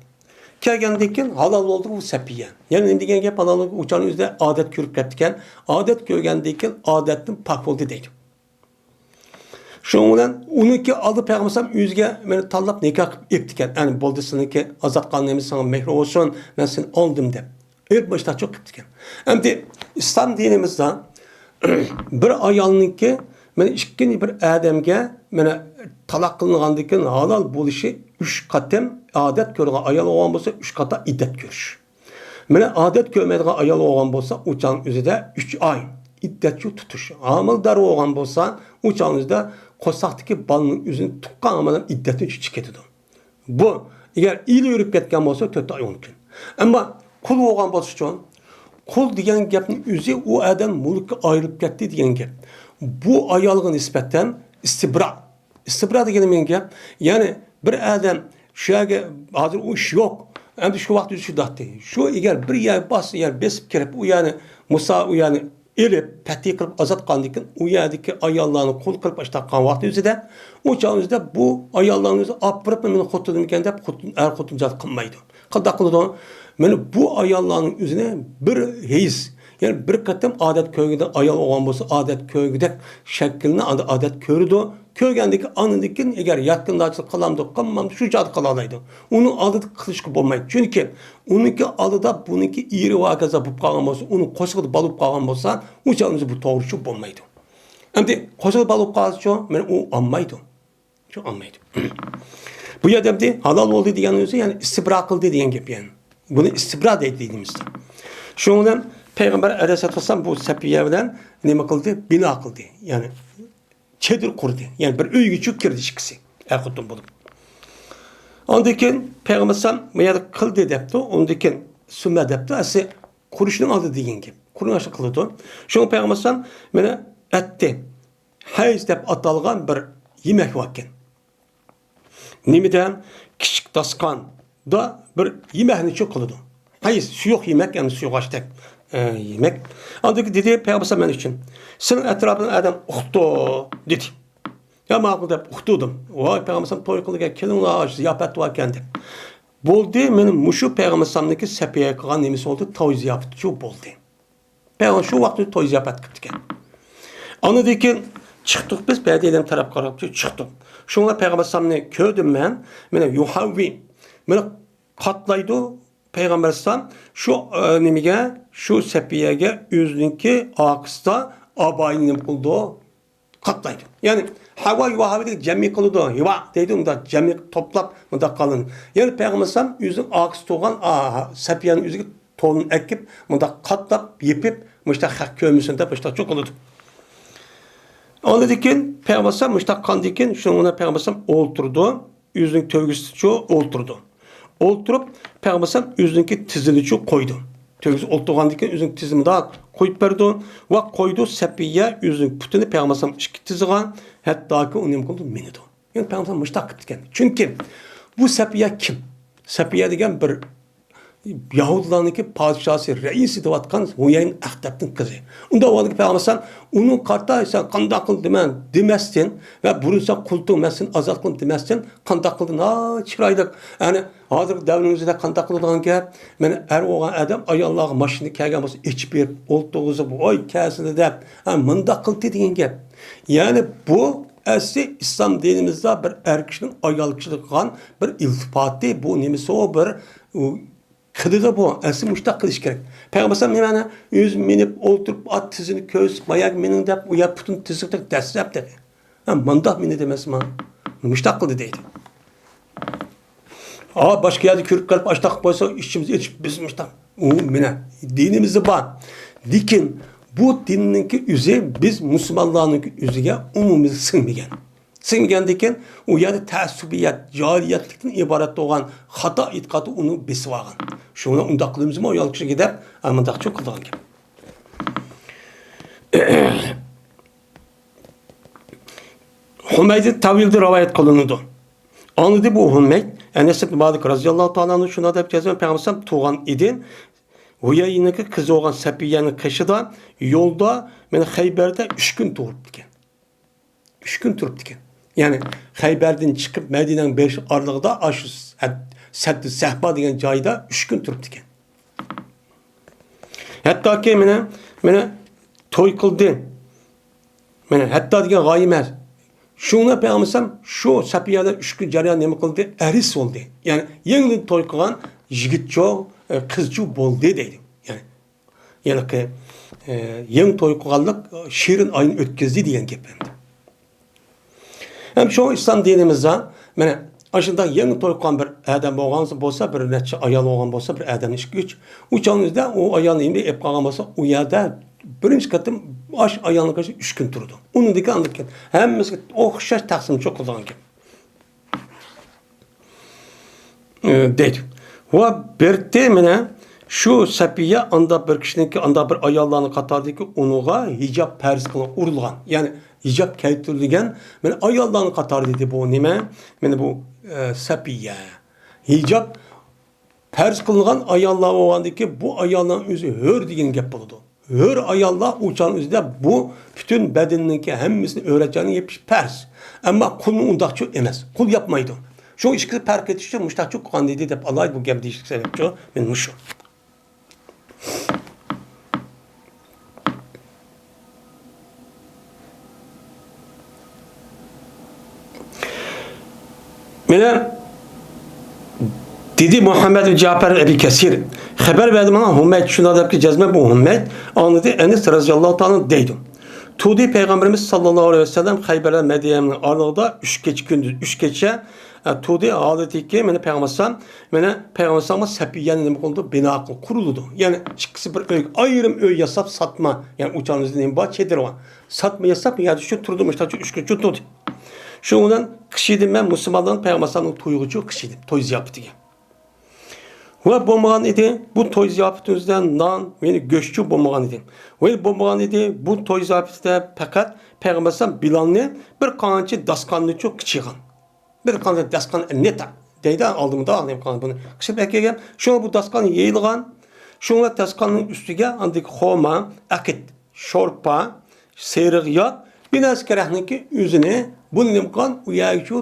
كەلگەندىن كېيىن ھالال بولدى بۇ سەپىيە. يەنى نېمە دېگەن گەپ، ھالال بولدى، ئۇ چاغنىڭ ئۆزىدە ئادەت كۆرۈپ كەپتىكەن. ئادەت كۆرگەندىن كېيىن ئادەتتىن پاك بولدى دەيدۇ. شۇنىڭ بىلەن ئۇنىڭكى ئالدى پەيغەمبەر ئەلەيھىسسالام ئۆزىگە مېنى تاللاپ نىكاھ قىلىپ ئېيتتىكەن. يەنى بولدى، سېنىڭكى ئازاد قالغان نېمە ساڭا مېھرى بولسۇن، مەن سېنى ئالدىم دەپ. ئېيتىپ مۇشۇنداق چوق قىپتىكەن. ئەمدى ئىسلام دىنىمىزدا بىر ئايالنىڭكى مانا ئىككىنچى بىر ئادەمگە مانا تالاق قىلىنغاندىن كېيىن ھالال بولۇشى ئۈچ قېتىم، ئادەت كۆرگەن ئايال بولغان بولسا ئۈچ قېتىم ئىددەت كۆرۈش. مانا ئادەت كۆرمەيدىغان ئايال بولغان بولسا ئۇ چاغنىڭ ئۆزىدە ئۈچ ئاي ئىددەت شۇ تۇتۇش. ھامىلىدار بولغان بولسا ئۇ چاغنىڭ ئۆزىدە قورساقتىكى بالىنىڭ ئۆزىنى تۇغقان ھامىلىدار ئىددەتتىن چۈشۈپ كېتىدۇ. بۇ ئەگەر ئېلىۋېرىپ كەتكەن بولسا تۆت ئاي ئون كۈن. ئەمما قۇل بولغان بولسىچۇ، قۇل دېگەن گەپنىڭ ئۆزى ئۇ ئادەم مۈلۈككە ئايرىلىپ كەتتى دېگەن گەپ. بۇ ئايالغا نىسبەتەن ئىستىبرا. ئىستىبرا دېگىنى نېمە گەپ؟ يەنى بىر ئادەم شۇ يەرگە، ھازىر ئۇ ئىش يوق. ئەمدى شۇ ۋاقىت ئۆزى شۇنداقتى. شۇ ئەگەر بىر يەر باس، يەر بېسىپ كىرىپ، ئۇ يەرنى مۇسا، ئۇ يەرنى ئېلىپ، پەتھى قىلىپ ئازاد قىلغاندىن كېيىن، ئۇ يەردىكى ئاياللارنى قۇل قىلىپ ئاشتاق قىلغان ۋاقتى ئۆزىدە، ئۇ چاغ ئۆزىدە بۇ ئاياللارنى ئۆزى ئاپىرىپ، مېنى خوتۇنۇمكەن دەپ خوتۇن، ئەر خوتۇن زادى قىلمايدۇ. قانداق قىلىدۇ؟ مانا بۇ ئاياللارنىڭ ئۆزىنى بىر ھېيز، يەنى بىر قېتىم ئادەت كۆرگۈدەك ئايال بولغان بولسا، ئادەت كۆرگۈدەك شەكىلنى ئاندىن ئادەت كۆرىدۇ. كۆرگەندىن كېيىن، ئاندىن كېيىن ئەگەر يەتكىن ناچىلىق قىلامدۇ، قىلمامدۇ، شۇ چاغدا قىلالايدۇ. ئۇنىڭ ئالدىدا قىلىشقا بولمايدۇ. چۈنكى ئۇنىڭكى ئالدىدا بۇنىڭكى ئېرى ۋە ھاكازا بولۇپ قالغان بولسا، ئۇنىڭ قورسىقىدا بالا بولۇپ قالغان بولسا، ئۇ چاغدا بۇ توغرا چۈشۈپ بولمايدۇ. ئەمدى قورسىقىدا بالا بولۇپ قالسىچۇ، مانا ئۇ ئالمايدۇ. شۇ ئالمايدۇ. بۇ يەردە ئەمدى ھالال بولدى دېگەن ئۆزى، يەنى ئىستىبرا قىلدى دېگەن گەپ يەنى. بۇنى ئىستىبرا دەيدۇ دىنىمىزدا. شۇنىڭ بىلەن پەيغەمبەر ئەلەيھىسسالاتۇ ۋەسسالام بۇ سەپىيە بىلەن نېمە قىلدى؟ بىنا قىلدى. يەنى چېدىر قۇردى. يەنى بىر ئۆيگە چۈشۈپ كىردى ئىككىسى. ئەر خوتۇن بولۇپ. ئاندىن كېيىن پەيغەمبەر ئەلەيھىسسالام بۇ يەردە قىلدى دەپتۇ. ئاندىن كېيىن سۈمە دەپتۇ. ئەسلى قۇرۇشنىڭ ئالدى دېگەن گەپ. قۇرۇشنى قىلىدۇ. شۇڭا پەيغەمبەر ئەلەيھىسسالام مانا ئەتتى. ھەيز دەپ ئاتالغان بىر يېمەك باركەن. نېمىدە؟ كىچىك داستىخاندا بىر يېمەكنى چۈ قىلىدۇ. ھەيز، سۇيۇق يېمەك، يەنى سۇيۇق ئاشتەك، ئە، يېمەك. ئاندىن كېيىن دېدى پەيغەمبەر مەن ئۈچۈن، سېنىڭ ئەتراپىڭدا ئادەم ئۇقتۇ، دېدى. يا ماقۇل دەپ ئۇقتۇردۇم. ۋاي پەيغەمبەر توي قىلىدىكەن، كېلىڭلار، زىياپەت باركەن دەپ. بولدى، مېنىڭ مۇشۇ پەيغەمبەرنىڭكى سەپىيە قىلغان نېمىسى بولدى، توي زىياپىتى شۇ بولدى. پەيغەمبەر شۇ ۋاقىتتا توي زىياپەت قىپتىكەن. ئاندىن كېيىن چىقتۇق بىز، بەدىئىلەم تەرەپ قاراپ چىقتۇق. شۇڭا پەيغەمبەر ئەلەيھىسسالامنى كۆردۈم مەن. مانا يۇھاۋۋى، مانا قاتلايدۇ پەيغەمبەر ئەلەيھىسسالام شۇ، ئە، نېمىگە، شۇ سەپىيەگە ئۆزىنىڭكى ئارقىسىدا ئابايىنى نېمە قىلىدۇ؟ قاتلايدۇ. يەنى ھاۋا، يۇۋا، ھاۋا دېگەن جەمئىي قىلىدۇ. ھىۋا دەيدۇ، مۇنداق جەمئىي توپلاپ مۇنداق قىلىدۇ. يەنى پەيغەمبەر ئەلەيھىسسالام ئۆزىنىڭ ئاكىسى تۇغان، ئا، سەپىيەنىڭ ئۆزىگە تونىنى ئەكىپ، مۇنداق قاتلاپ، يېپىپ، مۇشتاق خەق كۆرمىسۇن دەپ مۇشتاق چوقۇلىدۇ. ئاندىن كېيىن پەيغەمبەر ئەلەيھىسسالام مۇشتاق قاندىن كېيىن، شۇنىڭ بىلەن پەيغەمبەر ئەلەيھىسسالام ئولتۇرىدۇ. ئۆزىنىڭ تۆگىسىچۇ ئولتۇرىدۇ. ئولتۇرۇپ، پەيغەمبەر ئەلەيھىسسالام ئۆزىنىڭكى تىزىنىچۇ قويىدۇ. تۆگىسى ئولتۇرغاندىن كېيىن ئۆزىنىڭ تىزىنى مۇنداق قويۇپ بەردى ۋە قويدى سەپىيە ئۆزىنىڭ پۇتىنى پەيغەمبەر ئەلەيھىسسالام ئىككى تىزىغا، ھەتتاكى ئۇ نېمە قىلدى؟ مىنىدۇ. يەنى پەيغەمبەر ئەلەيھىسسالام مۇشتاق قىپتىكەن. چۈنكى بۇ سەپىيە كىم؟ سەپىيە دېگەن بىر يەھۇدىيلارنىڭكى پادىشاھى، رەئىسى دەۋاتقان ھۇيەي ئەختەبنىڭ قىزى. ئۇنداق بولغاندىكىن پەيغەمبەر ئەلەيھىسسالام ئۇنىڭغا قارىتا سەن قانداق قىلدىمەن دېمەستىن ۋە بۇرۇن سەن قۇلتۇڭ مەن سېنى ئازاد قىلدىم دېمەستىن، قانداق قىلدىڭ ھا چىرايلىق، ئەنە ھازىرقى دەۋرىمىزدە قانداق قىلىدىغان گەپ؟ مانا ئەر بولغان ئادەم ئاياللارغا ماشىنا كەلگەن بولسا ئېچىپ بېرىپ ئولتۇرغۇزۇپ، ۋاي كەلسىلە دەپ، ھە مۇنداق قىلدى دېگەن گەپ. يەنى بۇ ئەسلى ئىسلام دىنىمىزدا بىر ئەر كىشىنىڭ ئايال كىشىگە قىلغان بىر ئىلتىپاتى، بۇ نېمىسى، ئۇ بىر، ئۇ قىلىدۇ بۇ، ئەسلى مۇشتاق قىلىش كېرەك. پەيغەمبەر ئەلەيھىسسالام نېمە، ئۆزى مىنىپ ئولتۇرۇپ، ئات تىزىنى كۆرسىتىپ، ماياگە مىنىڭ دەپ، ئۇ يەر پۇتىنى تىزىقتەك دەسسەپ دەپ. ھە، مۇنداق مىنىدۇ ئەمەسما؟ مۇشتاق قىلدى دەيدۇ. ھا، باشقا يەردە كۆرۈپ قېلىپ، ئاشتاق بولسا، ئىچىمىز ئېچىپ، بىز مۇشتاق. ئۇ مىنە، دىنىمىزدا بار. لېكىن بۇ دىننىڭكى ئۆزى، بىز مۇسۇلمانلارنىڭكى ئۆزىگە ئومۇمىي سىڭمىگەن. سىڭمىگەندىكىن، ئۇ يەردە تەئەسسۇبىيەت، جاھىلىيەتلىكتىن ئىبارەت بولغان خاتا ئېتىقاد ئۇنى بېسىۋالغان. شۇڭا ئۇنداق قىلىمىزمۇ ئايال كىشىگە دەپ، ئە، مۇنداقچۇ قىلىدىغان گەپ. ھۇمەيدىن تەۋىلدە رىۋايەت قىلىنىدۇ. ئاڭلىدى بۇ ھۇمەيد، ئەنەس ئىبن مالىك رازىياللاھۇ تائالا ئەنھۇ شۇنداق دەپ يازغان، پەيغەمبەر تۇغان ئىدى. ھۇيەينىڭكى قىزى بولغان سەپىيەنىڭ قېشىدا، يولدا، مانا خەيبەردە ئۈچ كۈن تۇرۇپتىكەن. ئۈچ كۈن تۇرۇپتىكەن. يەنى خەيبەردىن چىقىپ مەدىنەنىڭ بېرىش ئارىلىقىدا ئاشۇ سەد-، سەددۇ سەھبا دېگەن جايدا ئۈچ كۈن تۇرۇپتىكەن. ھەتتاكى مانا، مانا توي قىلدى. مانا ھەتتا دېگەن غايە ئەمەس. شۇڭا پەيغەمبەر شۇ سەپىيەدە ئۈچ كۈن جەريان نېمە قىلدى؟ ئەرس بولدى. يەنى يېڭىدىن توي قىلغان يىگىتچۇ، ئە، قىزچۇ بولدى دەيدۇ. يەنى ھېلىقى، ئە، يېڭى توي قىلغانلىق شېرىن ئاينى ئۆتكۈزدى دېگەن گەپ ئەمدى. ھەم شۇ ئىسلام دىنىمىزدا، مانا، ئاشۇنداق يېڭى توي قىلغان بىر ئادەم بولغان بولسا، بىر نەچچە ئايال بولغان بولسا، بىر ئادەمنىڭ ئىككى، ئۈچ، ئۇ چاغنىڭ ئۆزىدە ئۇ ئايالنى ئېلىپ قالغان بولسا، ئۇ يەردە بىرىنچى قېتىم ئاش ئايالنىڭ قېشىدا ئۈچ كۈن تۇرىدۇ. ئۇنىڭدىن كېيىن ئاندىن كېيىن ھەممىسىگە ئوخشاش تەقسىمچۇ قىلىدىغان گەپ. ئى، دەيدۇ. ۋە بىرتى مانا شۇ سەپىيە ئاندا بىر كىشىنىڭكى، ئاندا بىر ئاياللارنىڭ قاتارىدىكى ئۇنىڭغا ھىجاب پەرز قىلىنغان، ئۇرۇلغان. يەنى ھىجاب كەلتۈرۈلگەن، مانا ئاياللارنىڭ قاتارىدا دېدى بۇ نېمە؟ مانا بۇ، ئە، سەپىيە. ھىجاب پەرز قىلىنغان ئاياللار بولغاندىكى بۇ ئايالنىڭ ئۆزى ھۆر دېگەن گەپ بولىدۇ. ھۆر ئاياللار ئۇ چاغنىڭ ئۆزىدە بۇ پۈتۈن بەدىنىنىڭكى ھەممىسىنى ئۆرەتچاننى يېپىش پەرز. ئەمما قۇلنىڭ ئۇنداقچۇ ئەمەس. قۇل ياپمايدۇ. شۇ ئىككىسى پەرق ئېتىش ئۈچۈن مۇشتاقچۇ قىلغان دېدى دەپ ئالاي، بۇ گەپ دېيىشلىك سەۋەبچۇ مەن مۇشۇ. مانا دېدى مۇھەممەد بىن جەپەر ئەبى كەسىر. خەۋەر بەردى ماڭا ھۇمەيد، شۇنداق دەپكى جەزمەن بۇ ھۇمەيد ئاڭلىدى، ئەنەس رەزىياللاھۇ تائالا دەيدۇ. تۇردى پەيغەمبىرىمىز ساللاللاھۇ ئەلەيھى ۋەسەللەم خەيبەر بىلەن مەدىنەنىڭ ئارىلىقىدا ئۈچ كېچە كۈندۈز، ئۈچ كېچە، ئە، تۇردى ھالىتىكى، مانا پەيغەمبەر ئەلەيھىسسالام، مانا پەيغەمبەر ئەلەيھىسسالامغا سەپىيەنى نېمە قىلدى؟ بىنا قىل-، قۇرۇلىدۇ. يەنى ئىككىسى بىر ئۆيگە ئايرىم ئۆي ياساپ ساتما، يەنى ئۇ چاغنىڭ ئۆزىدە نېمە بار؟ چېدىر بار. ساتما ياساپ، يەردە شۇ تۇردى، مۇشۇ ئۈچ كۈن شۇ تۇردى. شۇنىڭ بىلەن قىشىدىم مەن مۇسۇلمانلارنىڭ پەيغەمبەر ئەلەيھىسسالامنىڭ تويىغۇچۇ قىشىدىم، توي زىياپىتىگە. ۋە بولمىغان ئىدى، بۇ توي زىياپىتىمىزدە نان، يەنى گۆشچۇ بولمىغان ئىدى. ۋە بولمىغان ئىدى، بۇ توي زىياپىتىدە پەقەت پەيغەمبەر ئەلەيھىسسالام بىلالنى بىر قانچە داستىخاننىچۇ قىچىغان. بىر قانچە داستىخان نېتا دەيدۇ، ئالدىمدا ئالدىم قالغان بۇنى قىسىپ ئەكەلگەن. شۇڭا بۇ داستىخان يېيىلغان. شۇڭا داستىخاننىڭ ئۈستىگە ئاندىكى خورما، ئەقىت، شورپا، سېرىق ياغ، بىر نەرسە كېرەكنىكى ئۆزىنى بۇنى نېمە قىلغان؟ ئۇ يەرگە شۇ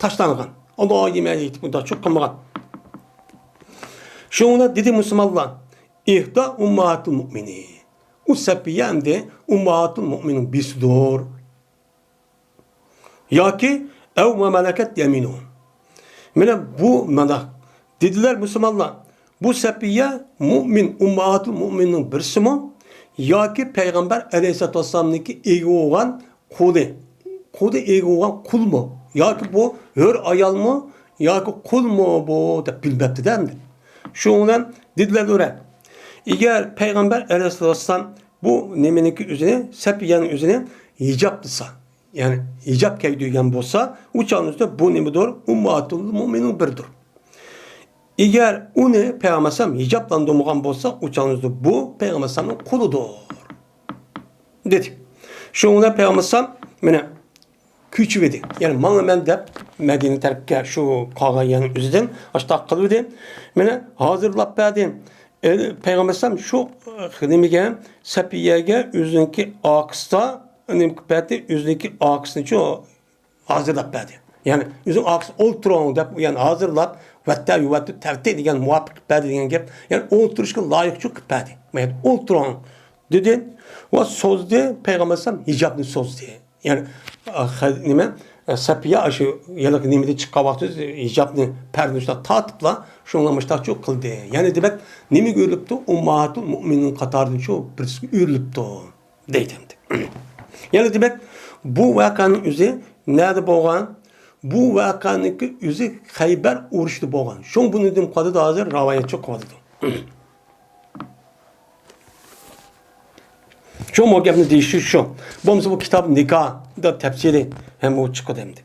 تاشلانغان. ئاللا يېمەي يېتىپ ئۇنداق چوق قىلمىغان. شۇڭا دېدى مۇسۇلمانلار، ئىھدا ئۇمماھاتىل مۇئمىنى. ئۇ سەپىيە ئەمدى ئۇمماھاتىل مۇئمىنىنىڭ بىسىدۇر. ياكى ئەۋ ما مەلەكەت يەمىنۇ. مانا بۇ مانا دېدىلەر مۇسۇلمانلار، بۇ سەپىيە مۇئمىن، ئۇمماھاتۇل مۇئمىننىڭ بىرسىمۇ؟ ياكى پەيغەمبەر ئەلەيھىسسالاتۇ ۋەسسالامنىڭكى ئىگە بولغان قۇلى. قۇلى ئىگە بولغان قۇلمۇ؟ ياكى بۇ ھۆر ئايالمۇ؟ ياكى قۇلمۇ بۇ دەپ بىلمەپتىدە ئەمدى. شۇنىڭ بىلەن دېدىلەر ئۆرە. ئەگەر پەيغەمبەر ئەلەيھىسسالام بۇ نېمىنىڭكى ئۆزىنى، سەپىيەنىڭ ئۆزىنى ھىجابلىسا، يەنى ھىجاب كىيدۈرگەن بولسا، ئۇ چاغنىڭ ئۆزىدە بۇ نېمىدۇر؟ ئۇمماھاتۇل مۇئمىنىن بىردۇر. ئەگەر ئۇنى پەيغەمبەر ئەلەيھىسسالام ھىجابلاندۇرمىغان بولسا، ئۇ چاغنىڭ ئۆزىدە بۇ پەيغەمبەر ئەلەيھىسسالامنىڭ قۇلىدۇر، دېدى. شۇنىڭ بىلەن پەيغەمبەر ئەلەيھىسسالام مانا كۆچۈۋىدى. يەنى ماڭىمەن دەپ مەدىنە تەرەپكە شۇ قالغان يەرنىڭ ئۆزىدىن ئاشتاق قىلىۋىدى. مانا ھازىرلاپ بەردى. ئە، پەيغەمبەر ئەلەيھىسسالام شۇ، ئە، نېمىگە، سەپىيەگە ئۆزىنىڭكى ئارقىسىدا نېمە قىلىپ بەردى؟ ئۆزىنىڭكى ئارقىسىنىچۇ ھازىرلاپ بەردى. يەنى ئۆزىنىڭ ئارقىسىدا ئولتۇرۇڭ دەپ، يەنى ھازىرلاپ، ۋەتتە يۇۋەتتە تەۋتى دېگەن مۇۋاپىق قىلىپ بەردى دېگەن گەپ. يەنى ئولتۇرۇشقا لايىقچۇ قىلىپ بەردى. يەنى ئولتۇرۇڭ دېدى ۋە سوزدى. پەيغەمبەر ئەلەيھىسسالام ھىجابنى سوزدى. يەنى، ئا، خە-، نېمە، ئا، سەپىيە ئاشۇ ھېلىقى نېمىدىن چىققان ۋاقتىدا ھىجابنى، پەردىنى شۇنداق تارتىپلا، شۇنىڭغا مۇشتاقچۇ قىلدى. يەنى دېمەك، نېمىگە ئۆرۈلۈپتۇ؟ ئۇمماھاتۇل مۇئمىنىن قاتارىدىنچۇ بىرسىگە ئۆرۈلۈپتۇ، دەيدۇ ئەمدى. يەنى دېمەك، بۇ ۋەقەنىڭ ئۆزى نەدە بولغان؟ بۇ ۋەقەنىڭكى ئۆزى خەيبەر ئۇرۇشىدا بولغان. شۇڭا بۇنى نېمە قىلىۋاتىدۇ ھازىر؟ رىۋايەتچى قىلىۋاتىدۇ. شۇ، بۇ گەپنى دېيىشى شۇ. بولمىسا بۇ كىتاب نىكاھدا تەپسىلىي ھەم ئۇ چىقىدۇ ئەمدى.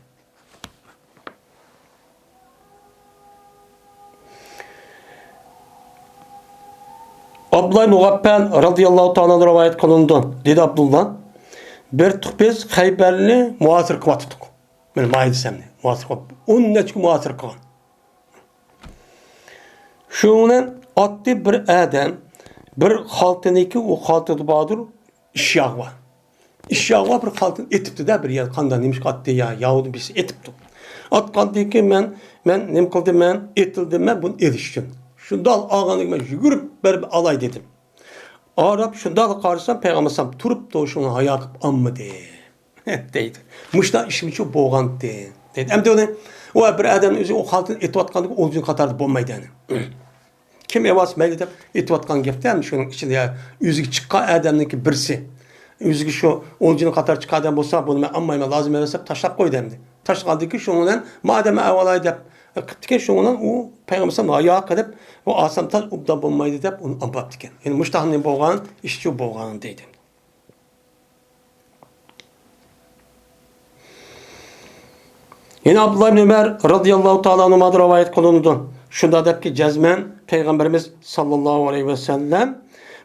ئابدۇللا ئىبن مۇغەپپەل رازىياللاھۇ تائالا ئەنھۇ رىۋايەت قىلىنىدۇ. دېدى ئابدۇللا، بىر تۇق بىز خەيبەرنى مۇھاسىرە قىلىۋاتاتتۇق. مانا ماھىدىسەمنى مۇھاسىرە قىلىپ، ئون نەچچە كۈن مۇھاسىرە قىلغان. شۇنىڭ بىلەن ئاتتى بىر ئادەم، بىر خالتىنىكى، ئۇ خالتىدا باردۇر، ئىشياغ بار. ئىشياغ بار، بىر خالتىنى ئېتىپتۇ-دە، بىر يەر قاندا نېمىشقا ئاتتى يا، ياۋۇدۇ بىرسى ئېتىپتۇ. ئاتقاندىن كېيىن مەن، مەن نېمە قىلدىم، مەن ئېتىلدىم، مەن بۇنى ئېلىش ئۈچۈن. شۇنداق ئالغاندىن كېيىن مەن يۈگۈرۈپ بېرىپ ئالاي دېدىم. ئاراپ شۇنداق قارىسام، پەيغەمبەر ئەلەيھىسسالام تۇرۇپتۇ، شۇڭا ھايا قىلىپ ئالمىدى. دەيدۇ. مۇشۇنداق ئىشمىچۇ بولغانتى. دەيدۇ. ئەمدى ئۇنى، ئۇ بىر ئادەمنىڭ ئۆزى ئۇ خالتىنى ئېتىۋاتقاندىكى ئولجىنىڭ قاتارىدا بولمايدۇ يەنى. كىم ئەۋاتسا مەيلى دەپ ئېتىۋاتقان گەپتە، ئەمدى شۇنىڭ ئىچىدە يا ئۆزىگە چىققان ئادەمنىڭكى بىرسى. ئۆزىگە شۇ ئولجىنىڭ قاتارىدا چىققان ئادەم بولسا، بۇنى مەن ئالمايمەن، لازىم ئەمەس دەپ تاشلاپ قويدى ئەمدى. تاشلىغاندىن كېيىن شۇنىڭ بىلەن، مادەم ئەۋەلاي دەپ قىپتىكەن، شۇنىڭ بىلەن ئۇ پەيغەمبەر ئەلەيھىسسالام ھايا قىلىپ، ئۇ ئالسام تاش ئوبدان بولمايدۇ دەپ ئۇنى ئالماپتىكەن. يەنى مۇشۇنداق نېمە بولغان، ئىشچۇ بولغان دەيدۇ. يەنە ئابدۇللا ئىبن ئۆمەر رازىياللاھۇ تائالا ئەنھۇمادىن رىۋايەت قىلىنىدۇ. شۇنداق دەپكى، جەزمەن پەيغەمبىرىمىز ساللاللاھۇ ئەلەيھى ۋەسەللەم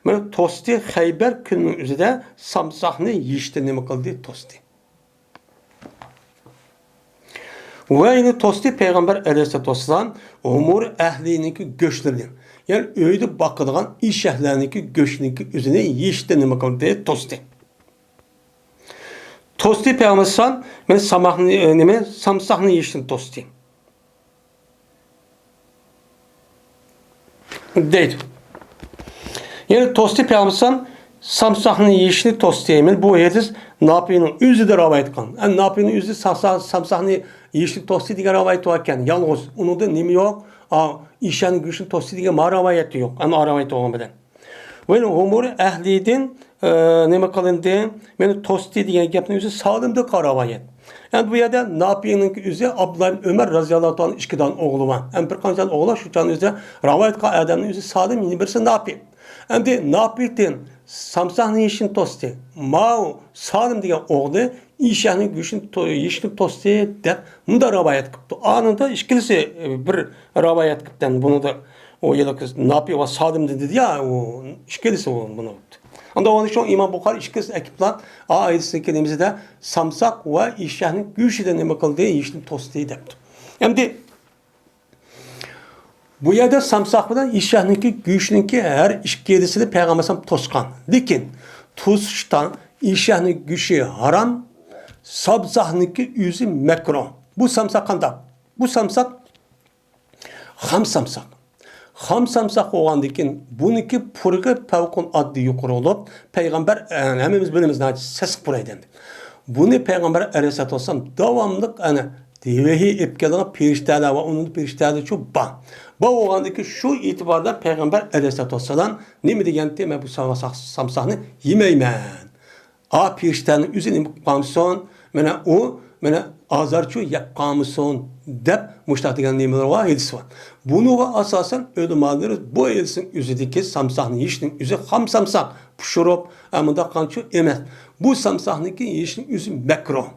مانا توستى، خەيبەر كۈنىنىڭ ئۆزىدە سامساقنى يېيىشتىن نېمە قىلدى؟ توستى. ۋە يەنە توستى پەيغەمبەر ئەلەيھىسسالاتۇ ۋەسسالام ھۇمۇر ئەھلىنىڭكى گۆشلىرىنى، يەنى ئۆيدە باقىدىغان ئېشەكلەرنىڭكى گۆشىنىڭكى ئۆزىنى يېيىشتىن نېمە قىلدى؟ توستى. توستى پەيغەمبەر ئەلەيھىسسالام، مانا ساماقنى، ئە، نېمە، سامساقنى يېيىشتىن توستى. دەيدۇ. يەنى توستى پەيغەمبەر ئەلەيھىسسالام سامساقنى يېيىشنى توستى. مانا بۇ ھەدىس ناپىنىڭ ئۆزىدە رىۋايەت قىلغان. ئەمدى ناپىنىڭ ئۆزى سا-، سا-، سامساقنى يېيىشنى توستى دېگەن رىۋايەت باركەن، يالغۇز. ئۇنىڭدا نېمە يوق؟ ئا، ئېشەكنىڭ گۆشىنى توستى دېگەن ما رىۋايەت يوق. ئەمما رىۋايەت بولغان بىلەن. ۋە ھۇمۇر ئەھلىدىن، ئە، نېمە قىلىندى؟ مانا توستى دېگەن گەپنىڭ ئۆزى سالىمدىن قىلغان رىۋايەت. ئەمدى بۇ يەردە ناپىنىڭكى ئۆزى ئابدۇللا ئىبن ئۆمەر رازىياللاھۇ تائالا ئىككى دانە ئوغلى بار. ئەمدى بىر قانچە دانە ئوغلى شۇ چاغنىڭ ئۆزىدە رىۋايەت قىلغان ئادەمنىڭ ئۆزى سالىم، يەنە بىرسى ناپى. ئەمدى ناپىدىن سامساقنى يېيىشنى توستى. ماۋۇ سالىم دېگەن ئوغلى ئېشەكنىڭ گۆشىنى تو-، يېيىشنى توستى دەپ مۇنداق رىۋايەت قىپتۇ. ئانىڭدا ئىككىلىسى، ئە، بىر رىۋايەت قىپتۇ. بۇنىڭدا ئۇ ھېلىقى ناپى ۋە سالىم دېدى يا، ئۇ ئىككىلىسى ئۇ بۇنى. ئاندىن شۇ ئىمام بۇخارى ئىككىسىنى ئەكىپلا، ئا، ئايىسىنىڭكى نېمىسىدە سامساق ۋە ئېشەكنىڭ گۆشىدە نېمە قىلدى؟ يېيىشنى توستى دەپتۇ. ئەمدى بۇ يەردە سامساق بىلەن ئېشەكنىڭكى گۆشىنىڭكى ھەر ئىككىلىسىنى پەيغەمبەر ئەلەيھىسسالام توسقان. لېكىن توسۇشتا ئېشەكنىڭ گۆشى ھارام، سامساقنىڭكى ئۆزى مەكرۇھ. بۇ سامساق قانداق؟ بۇ سامساق خام سامساق. خام سامساق بولغاندىكىن بۇنىڭكى پۇرىقى پەۋقۇلئاددى يۇقىرى بولۇپ، پەيغەمبەر، ئە، ھەممىمىز بىلىمىز ناھايىتى سېسىق پۇر ئىدى. بۇنى پەيغەمبەر ئەلەيھىسسالاتۇ ۋەسسالام داۋاملىق، ئەنە، ۋەھىي ئېلىپ كەلگەن پېرىشتەلەر ۋە ئۇنىڭ پېرىشتەلىرىچۇ بار. بار بولغاندىكىن شۇ ئېتىباردا پەيغەمبەر ئەلەيھىسسالاتۇ ۋەسسالام نېمە دېگەنتى؟ مەن بۇ سامساق-، سامساقنى يېمەيمەن. ئا پېرىشتەنىڭ ئۆزى نېمە قىلىپ قالمىسۇن؟ مانا ئۇ، مانا ئازارچۇ يەپ قالمىسۇن دەپ مۇشۇنداق دېگەن نېمىلىرى بار، ھەدىس بار. بۇنىڭغا ئاساسەن ئۆلىمالىرى بۇ ھەدىسنىڭ ئۆزىدىكى سامساقنى يېيىشنىڭ ئۆزى خام سامساق، پىشۇرۇپ، ئە، مۇنداق قانچە ئەمەس. بۇ سامساقنىڭكى يېيىشنىڭ ئۆزى مەكرۇھ.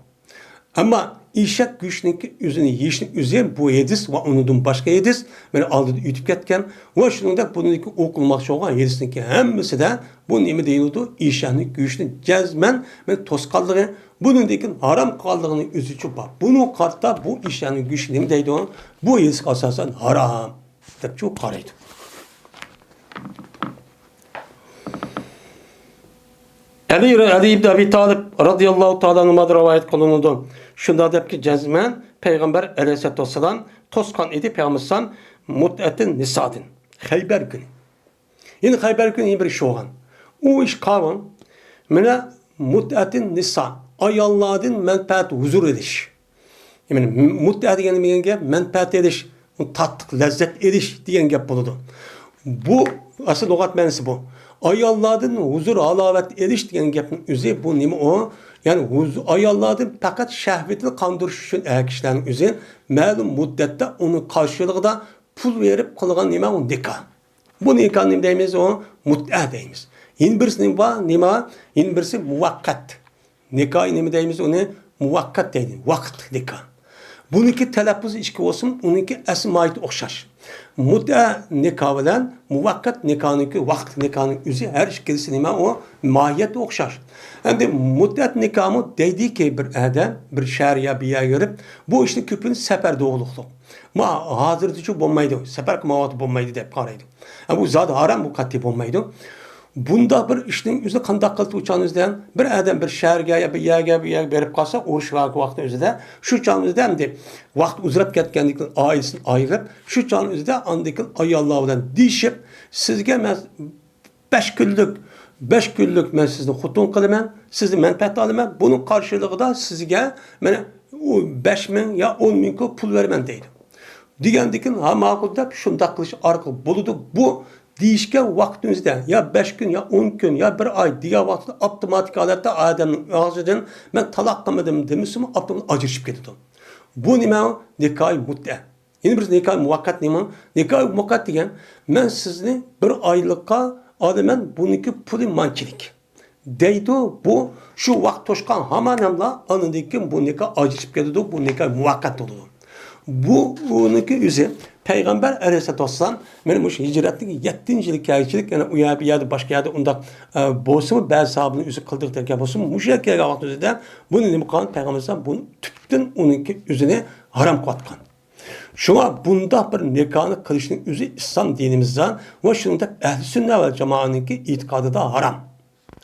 ئەمما ئېشەك گۆشىنىڭكى ئۆزىنى يېيىشنىڭ ئۆزى بۇ ھەدىس ۋە ئۇنىڭدىن باشقا ھەدىس مانا ئالدىدا ئۆتۈپ كەتكەن ۋە شۇنىڭدەك بۇنىڭدىكى ئوقۇلماقچى بولغان ھەدىسنىڭكى ھەممىسىدە بۇ نېمە دېيىلىدۇ؟ ئېشەكنىڭ گۆشىنى جەزمەن مانا توسقانلىقى، بۇنىڭدىن كېيىن ھارام قىلغانلىقىنىڭ ئۆزىچۇ بار. بۇنىڭغا قارىتا بۇ ئېشەكنىڭ گۆشى نېمە دەيدۇ؟ بۇ ھەدىسكە ئاساسەن ھارام دەپچۇ قارايدۇ. ئەلى، ئەلى ئىبن ئەبى تالىپ رازىياللاھۇ تائالا ئەنھۇدىن رىۋايەت قىلىنىدۇ. شۇنداق دەپكى، جەزمەن پەيغەمبەر ئەلەيھىسسالاتۇ ۋەسسالام توسقان ئىدى پەيغەمبەر ئەلەيھىسسالام مۇتئەتىن نىسادىن. خەيبەر كۈنى. يەنە خەيبەر كۈنى يەنە بىر ئىش بولغان. ئۇ ئىش قاۋان. مانا مۇتئەتىن نىسا، ئاياللاردىن مەنپەئەت، ھۇزۇر ئېلىش. يەنى مۇتئە دېگەن، دېگەن گەپ مەنپەئەت ئېلىش، تاتلىق لەززەت ئېلىش دېگەن گەپ بولىدۇ. بۇ ئەسلى لۇغەت مەنىسى بۇ. ئاياللاردىن ھۇزۇر، ھالاۋەت ئېلىش دېگەن گەپنىڭ ئۆزى بۇ نېمە ئۇ؟ يەنى ھۇزۇر، ئاياللاردىن پەقەت شەھۋىتىنى قاندۇرۇش ئۈچۈن ئەر كىشىلەرنىڭ ئۆزى مەلۇم مۇددەتتە ئۇنىڭ قارشىلىقىدا پۇل بېرىپ قىلغان نېمە ئۇ؟ نىكاھ. بۇ نىكاھنى نېمە دەيمىز؟ ئۇ مۇتئە دەيمىز. يەنە بىرسى نېمە بار؟ نېمە؟ يەنە بىرسى مۇۋەققەت. نىكاھ نېمە دەيمىز؟ ئۇنى مۇۋەققەت دەيدۇ. ۋاقىتلىق نىكاھ. بۇنىڭكى تەلەپپۇزى ئىككى بولسىمۇ، ئۇنىڭكى ئەسلى ماھىيىتى ئوخشاش. مۇتئە نىكاھ بىلەن مۇۋەققەت نىكاھنىڭكى، ۋاقىتلىق نىكاھنىڭ ئۆزى ھەر ئىككىلىسى نېمە؟ ئۇ ماھىيەتى ئوخشاش. ئەمدى مۇتئەت نىكاھمۇ دەيدىكى بىر ئادەم، بىر شەھەر يا بىر يەرگە بېرىپ، بۇ ئىشنى كۆپىنچە سەپەردە بولۇقلۇق. ما ھازىرچە بولمايدۇ، سەپەر قىلمايۋاتىپ بولمايدۇ دەپ قارايدۇ. ھە، بۇ زادى ھارام، بۇ قەتئىي بولمايدۇ. بۇنداق بىر ئىشنىڭ ئۆزى قانداق قىلىدۇ؟ ئۇ چاغنىڭ ئۆزىدە بىر ئادەم بىر شەھەرگە يا بىر يەرگە، بىر يەرگە بېرىپ قالسا، ئۇرۇش ۋە ۋاقىتنىڭ ئۆزىدە، شۇ چاغنىڭ ئۆزىدە ئەمدى ۋاقىت ئۇزىراپ كەتكەندىن كېيىن ئائىلىسىدىن ئايرىلىپ، شۇ چاغنىڭ ئۆزىدە ئاندىن كېيىن ئاياللار بىلەن دېيىشىپ، سىزگە مەن بەش كۈنلۈك، بەش كۈنلۈك مەن سىزنى خوتۇن قىلىمەن، سىزدىن مەنپەئەت ئالىمەن، بۇنىڭ قارشىلىقىدا سىزگە مانا ئۇ بەش مىڭ يا ئون مىڭ كوي پۇل بېرىمەن دەيدۇ. دېگەندىكىن، ھا، ماقۇل دەپ شۇنداق قىلىش ئارقىلىق بولىدۇ. بۇ دېيىشكەن ۋاقتىمىزدا يا بەش كۈن، يا ئون كۈن، يا بىر ئاي دېگەن ۋاقىتتا ئاپتوماتىك ھالەتتە ئادەمنىڭ ئاغزىدىن مەن تالاق قىلمىدىم دېمىسىمۇ، ئاپتوماتىك ئاجرىشىپ كېتىدۇ. بۇ نېمە؟ نىكاھى مۇتئە. يەنە بىرسى نىكاھى مۇۋەققەت نېمە؟ نىكاھى مۇۋەققەت دېگەن، مەن سىزنى بىر ئايلىققا ئالىمەن، بۇنىڭكى پۇلى مانچىلىك دەيدۇ. بۇ شۇ ۋاقىت توشقان ھامان ھەملا ئاندىن كېيىن بۇ نىكاھ ئاجرىشىپ كېتىدۇ، بۇ نىكاھ مۇۋەققەت بولىدۇ. بۇ، بۇنىڭكى ئۆزى پەيغەمبەر ئەلەيھىسسالاتۇ ۋەسسالام مانا مۇشۇ ھىجرەتتىكى يەتتىنچى يىلى كەلگۈچىلىك، يەنە ئۇ يەر، بۇ يەردە، باشقا يەردە ئۇنداق، ئە، بولسىمۇ، بەزى ساھابىنىڭ ئۆزى قىلدى دېگەن بولسىمۇ، مۇشۇ يەرگە كەلگەن ۋاقتىمىزدا بۇنى نېمە قىلغان؟ پەيغەمبەر ئەلەيھىسسالام بۇنى تۈپتىن ئۇنىڭكى ئۆزىنى ھارام قىلىۋاتقان. شۇڭا بۇنداق بىر نىكاھنى قىلىشنىڭ ئۆزى ئىسلام دىنىمىزدا ۋە شۇنىڭدەك ئەھلى سۈننە ۋەل جامائەنىڭكى ئېتىقادىدا ھارام.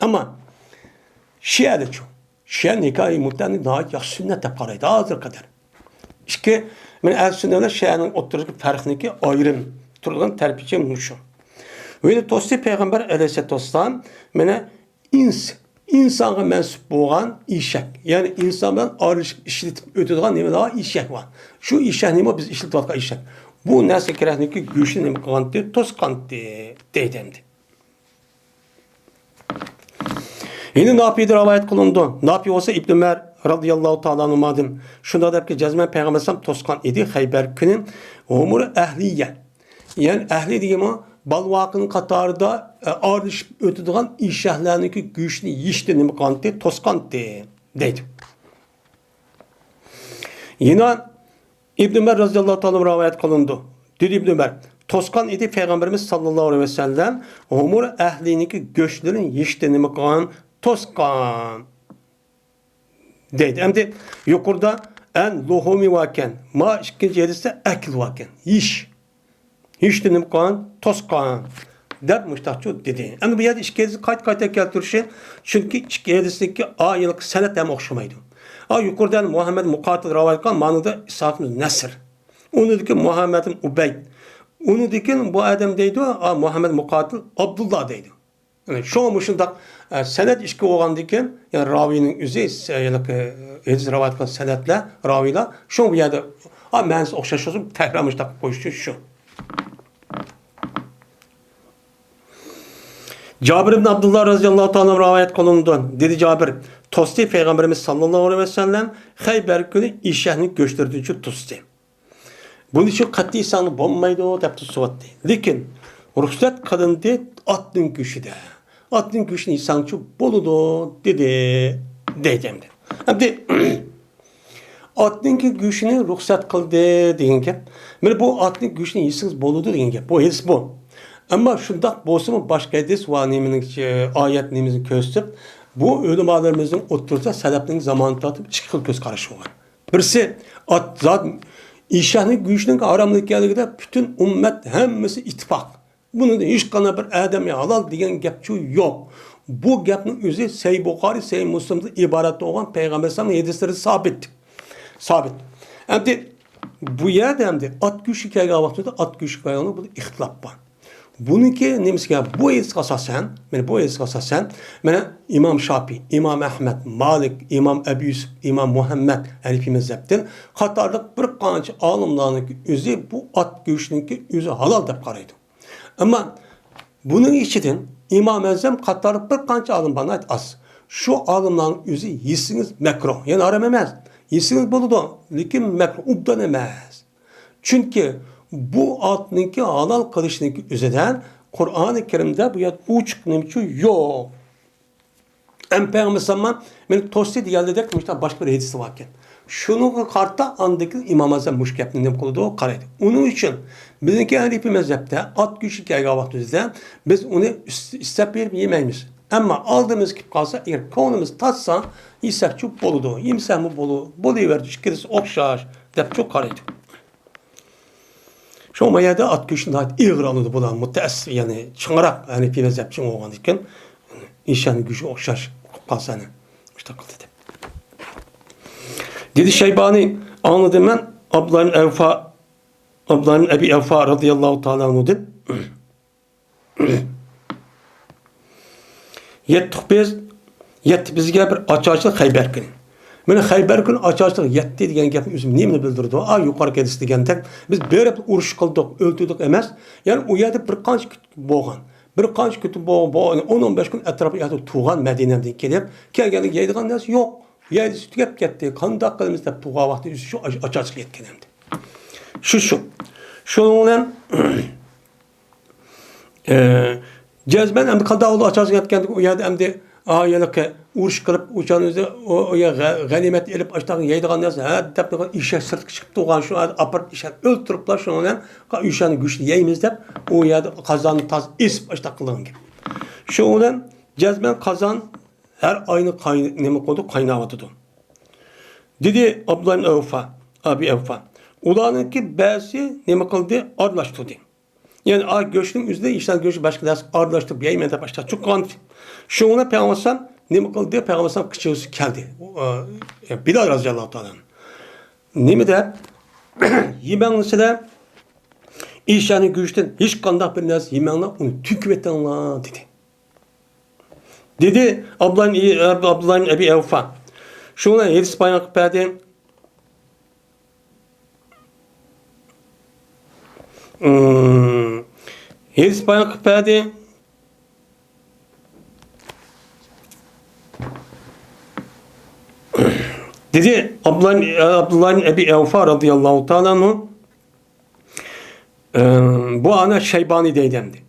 ئەمما شىئەلەرچۇ؟ شىئە نىكاھى مۇتئەنى ناھايىتى ياخشى سۈننەت دەپ قارايدۇ ھازىرغا قەدەر. ئىككى، مانا ئەھلى سۈننە بىلەن شىئەنىڭ ئوتتۇرىدىكى پەرقنىكى ئايرىم تۇرىدىغان تەرىپى مۇشۇ. ۋە توسى پەيغەمبەر ئەلەيھىسسالاتۇ ۋەسسالام مانا ئىنس، ئىنسانغا مەنسۇپ بولغان ئېشەك، يەنى ئىنسان بىلەن ئارىلىشىپ ئىشلىتىپ ئۆتىدىغان نېمىلەر بار؟ ئېشەك بار. شۇ ئېشەكنىمۇ بىز ئىشلىتىۋاتقان ئېشەك. بۇ نەرسە كېرەكنىكى گۆشىنى نېمە قىلغانتى؟ توسقانتى دەيدۇ ئەمدى. يەنە نافىدىن رىۋايەت قىلىنىدۇ. نافى بولسا ئىبن ئۆمەر رازىياللاھۇ تائالا ئەنھۇمادىن شۇنداق دەپكى، جەزمەن پەيغەمبەر ئەلەيھىسسالام توسقان ئىدى خەيبەر كۈنى. ھۇمۇر ئەھلىيە. يەنى ئەھلى دېگەنمۇ بالۋاقىنىڭ قاتارىدا، ئە، ئارىلىشىپ ئۆتىدىغان ئېشەكلەرنىڭكى گۆشىنى يېيىشتىن نېمە قىلغانتى؟ توسقانتى دەيدۇ. يەنە ئىبن ئۆمەر رازىياللاھۇ تائالا رىۋايەت قىلىنىدۇ. دېدى ئىبن ئۆمەر، توسقان ئىدى پەيغەمبىرىمىز ساللاللاھۇ ئەلەيھى ۋەسەللەم ھۇمۇر ئەھلىنىڭكى گۆشلىرىنى يېيىشتىن نېمە قىلغان؟ توسقان. دەيدۇ. ئەمدى يۇقىرىدا ئەن لۇھۇمى ۋاركەن، ما ئىككىنچى ھەدىستە ئەكىل ۋاركەن، يېيىش. يېيىشتىن نېمە قىلغان؟ توسقان. دەپ مۇشتاقچۇ دېدى. ئەمدى بۇ يەردە ئىككى ھەدىسنى قايتا-قايتا كەلتۈرۈشى، چۈنكى ئىككى ھەدىسنىڭكى ئا ھېلىقى سەنەد ھەم ئوخشىمايدۇ. ئا يۇقىرىدا مۇھەممەد مۇقاتىل رىۋايەت قىلغان مانىدا ئىسھاق ئىبن نەسر. ئۇنىڭدىكى مۇھەممەد ئۇبەيد. ئۇنىڭدىكى بۇ ئادەم دەيدۇ، ئا مۇھەممەد مۇقاتىل ئابدۇللا دەيدۇ. يەنى شۇڭا مۇشۇنداق، ئە، سەنەد ئىككى بولغاندىكىن، يەنى راۋىينىڭ ئۆزى، ئە، ھېلىقى ھەدىس رىۋايەت قىلغان سەنەدلەر، راۋىيلار، شۇڭا بۇ يەردە، ئا، مەنىسى ئوخشاش بولسۇن، تەكرار مۇشۇنداق قىلىپ قويۇش ئۈچۈن شۇ. جابىر ئىبن ئابدۇللا رەزىياللاھۇ تائالا رىۋايەت قىلىنىدۇ. دېدى جابىر، توستى پەيغەمبىرىمىز ساللاللاھۇ ئەلەيھى ۋەسەللەم خەيبەر كۈنى ئېشەكنىڭ گۆشلىرىدىن توستى. بۇنى شۇ قەتئىي يېسەڭ بولمايدۇ دەپ توسۇۋەتتى. لېكىن رۇخسەت قىلىندى ئاتنىڭ گۆشىدە. ئاتنىڭ گۆشىنى يېسەڭچۇ بولىدۇ دېدى. دەيدۇ ئەمدى. ئەمدى ئاتنىڭكى گۆشىنى رۇخسەت قىلدى دېگەن گەپ. مانا بۇ ئاتنىڭ گۆشىنى يېسىڭىز بولىدۇ دېگەن گەپ. بۇ ھەدىس بۇ. ئەمما شۇنداق بولسىمۇ باشقا ھەدىس ۋە نېمىنىڭ ئايەت نېمىسىنى كۆرسىتىپ، بۇ ئۆلىمالىرىمىزنىڭ ئوتتۇرىسىدا سەلەفنىڭ زامانىدىن تارتىپ ئىككى خىل كۆز قارىشى بولغان. بىرسى، ئات زات ئېشەكنىڭ گۆشىنىڭ ھارام ئىكەنلىكىدە پۈتۈن ئۈممەت ھەممىسى ئىتتىپاق. بۇنىڭدا ھېچقانداق بىر ئادەم ھالال دېگەن گەپچۇ يوق. بۇ گەپنىڭ ئۆزى سەھىھ بۇخارىي، سەھىھ مۇسلىمدىن ئىبارەت بولغان پەيغەمبەر ئەلەيھىسسالامنىڭ ھەدىسلىرى سابىت. سابىت. ئەمدى بۇ يەردە ئەمدى ئات گۆشى كەلگەن ۋاقتىدا ئات گۆشى كەلگەن بۇ ئىختىلاپ بار. بۇنىڭكى نېمىسىگە، بۇ ھەدىسكە ئاساسەن، مانا بۇ ھەدىسكە ئاساسەن، مانا ئىمام شاپىي، ئىمام ئەھمەد، مالىك، ئىمام ئەبۇ يۈسۈپ، ئىمام مۇھەممەد ھەنىفىي مەزھەپتىن قاتارلىق بىر قانچە ئالىملارنىڭ ئۆزى بۇ ئات گۆشىنىڭكى ئۆزى ھالال دەپ قارايدۇ. ئەمما بۇنىڭ ئىچىدىن ئىمام ئەزەم قاتارلىق بىر قانچە ئالىم بار، ناھايىتى ئاز. شۇ ئالىملارنىڭ ئۆزى يېسىڭىز مەكرۇھ، يەنى ھارام ئەمەس. يېسىڭىز بولىدۇ، لېكىن مەكرۇھ، ئوبدان ئەمەس. چۈنكى بۇ ئاتنىڭكى ھالال قىلىشنىڭكى ئۆزىدە قۇرئانى كەرىمدە بۇ يەردە ئوچۇق نېمىچۇ يوق. ئەم پەيغەمبەر ئەلەيھىسسالام مېنى توستى دېگەنلىدەك مۇشۇنداق باشقا بىر ھەدىسى باركەن. شۇنىڭغا قارىتا ئاندىن كېيىن ئىمام ئەزەم مۇشۇ گەپنى نېمە قىلىدۇ، قارايدۇ. ئۇنىڭ ئۈچۈن بىزنىڭكى ھەنىپىي مەزھەپتە ئات گۆشى كەلگەن ۋاقتىمىزدا بىز ئۇنى ئىس-، ئىستەپ بېرىپ يېمەيمىز. ئەمما ئالدىمىز كېلىپ قالسا، ئەگەر كۆڭلىمىز تارتسا، يېسەكچۇ بولىدۇ، يېمىسەكمۇ بولۇ-، بولۇۋېرىدۇ، ئىككىلىسى ئوخشاش، دەپچۇ قارايدۇ. شۇڭا ما يەردە ئات گۆشىنى ناھايىتى ئېغىر ئالىدۇ بۇلار، مۇتەئەسسىپ، يەنى چىڭراق ھەنىپىي مەزھەپچى بولغاندىكىن، ئېشەكنىڭ گۆشىگە ئوخشاش قىلىپ قالسا، ئەنە، مۇشۇنداق قىلدى دەپ. دېدى شەيبانى، ئاڭلىدىم مەن ئابدۇللا ئەۋفا، ئابدۇللا ئەبى ئەۋفا رەزىياللاھۇ تائالا ئەنھۇدىن. يەتتۇق بىز، يەتتى بىزگە بىر ئاچارچىلىق خەيبەر كۈنى. مانا خەيبەر كۈنى ئاچارچىلىق يەتتى دېگەن گەپنىڭ ئۆزى نېمىنى بىلدۈرىدۇ؟ ئا، يۇقىرىقى ھەدىس دېگەندەك، بىز بېرىپ ئۇرۇش قىلدۇق، ئۆلتۈردۇق ئەمەس. يەنى ئۇ يەردە بىر قانچە كۈتۈپ بولغان. بىر قانچە كۈتۈپ بولغان، بۇ ئون، ئون بەش كۈن ئەتراپىدا ياتىپ تۇرغان مەدىنەدىن كېلىپ، كەلگەندە يەيدىغان نەرسە يوق. يەيدىسى تۈگەپ كەتتى. قانداق قىلىمىز دەپ تۇرغان ۋاقتى ئۆزى شۇ ئاچ-، ئاچارچىلىق يەتكەن ئەمدى. شۇ، شۇ. شۇنىڭ بىلەن ئە، جەزمەن ئەمدى قانداق بولدى؟ ئاچارچىلىق يەتكەندىكىن ئۇ يەردە ئەمدى، ئا، ھېلىقى ئۇرۇش قىلىپ، ئۇ چاغنىڭ ئۆزىدە ئۇ، ئۇ يەر غە-، غەنىيمەت ئېلىپ، ئاشتاق يەيدىغان نەرسە، ھە، دەپ ئېشەك سىرتقا چىقىپ تۇرغان، شۇ ئاپىرىپ ئېشەك ئۆلتۈرۈپلا، شۇنىڭ بىلەن ئېشەكنىڭ گۆشىنى يەيمىز دەپ، ئۇ يەردە قازاننى تازا ئېسىپ، ئاشتاق قىلغان گەپ. شۇنىڭ بىلەن جەزمەن قازان ھەر ئاينى قاي-، نېمە قىلىدۇ، قايناۋاتىدۇ. دېدى ئابدۇللا ئەۋفا، ئەبى ئەۋفا. ئۇلارنىڭكى بەزىسى نېمە قىلدى، ئارىلاشتۇردى. يەنى، ئا، گۆشنىڭ ئۆزىدە ئىنسان گۆشى باشقا نەرسە ئارىلاشتۇرۇپ يەيمەن دەپ ئاشتاق چۇققان. شۇڭا پەيغەمبەر ئەلەيھىسسالام نېمە قىلدى؟ پەيغەمبەر ئەلەيھىسسالام قىچىغىسى كەلدى. ئۇ، ئە، بىلال رەزىياللاھۇ تائالا ئەنھۇ. نېمە دەپ؟ يېمەڭلار سىلەر، ئېشەكنىڭ گۆشىدىن ھېچقانداق بىر نەرسە يېمەڭلار، ئۇنى تۆكۈۋېتىڭلار، دېدى. دېدى ئابدۇللا ئىبن، ئابدۇللا ئىبن ئەبى ئەۋفا. شۇنىڭ بىلەن ھەدىس بايان قىلىپ بەردى. ئىم، ھەدىس بايان قىلىپ بەردى. دېدى ئابدۇللا، ئابدۇللا ئىبن ئەبى ئەۋفا رەزىياللاھۇ تائالا ئەنھۇ. ئىم، بۇ ئانا شەيبانى دەيدۇ ئەمدى.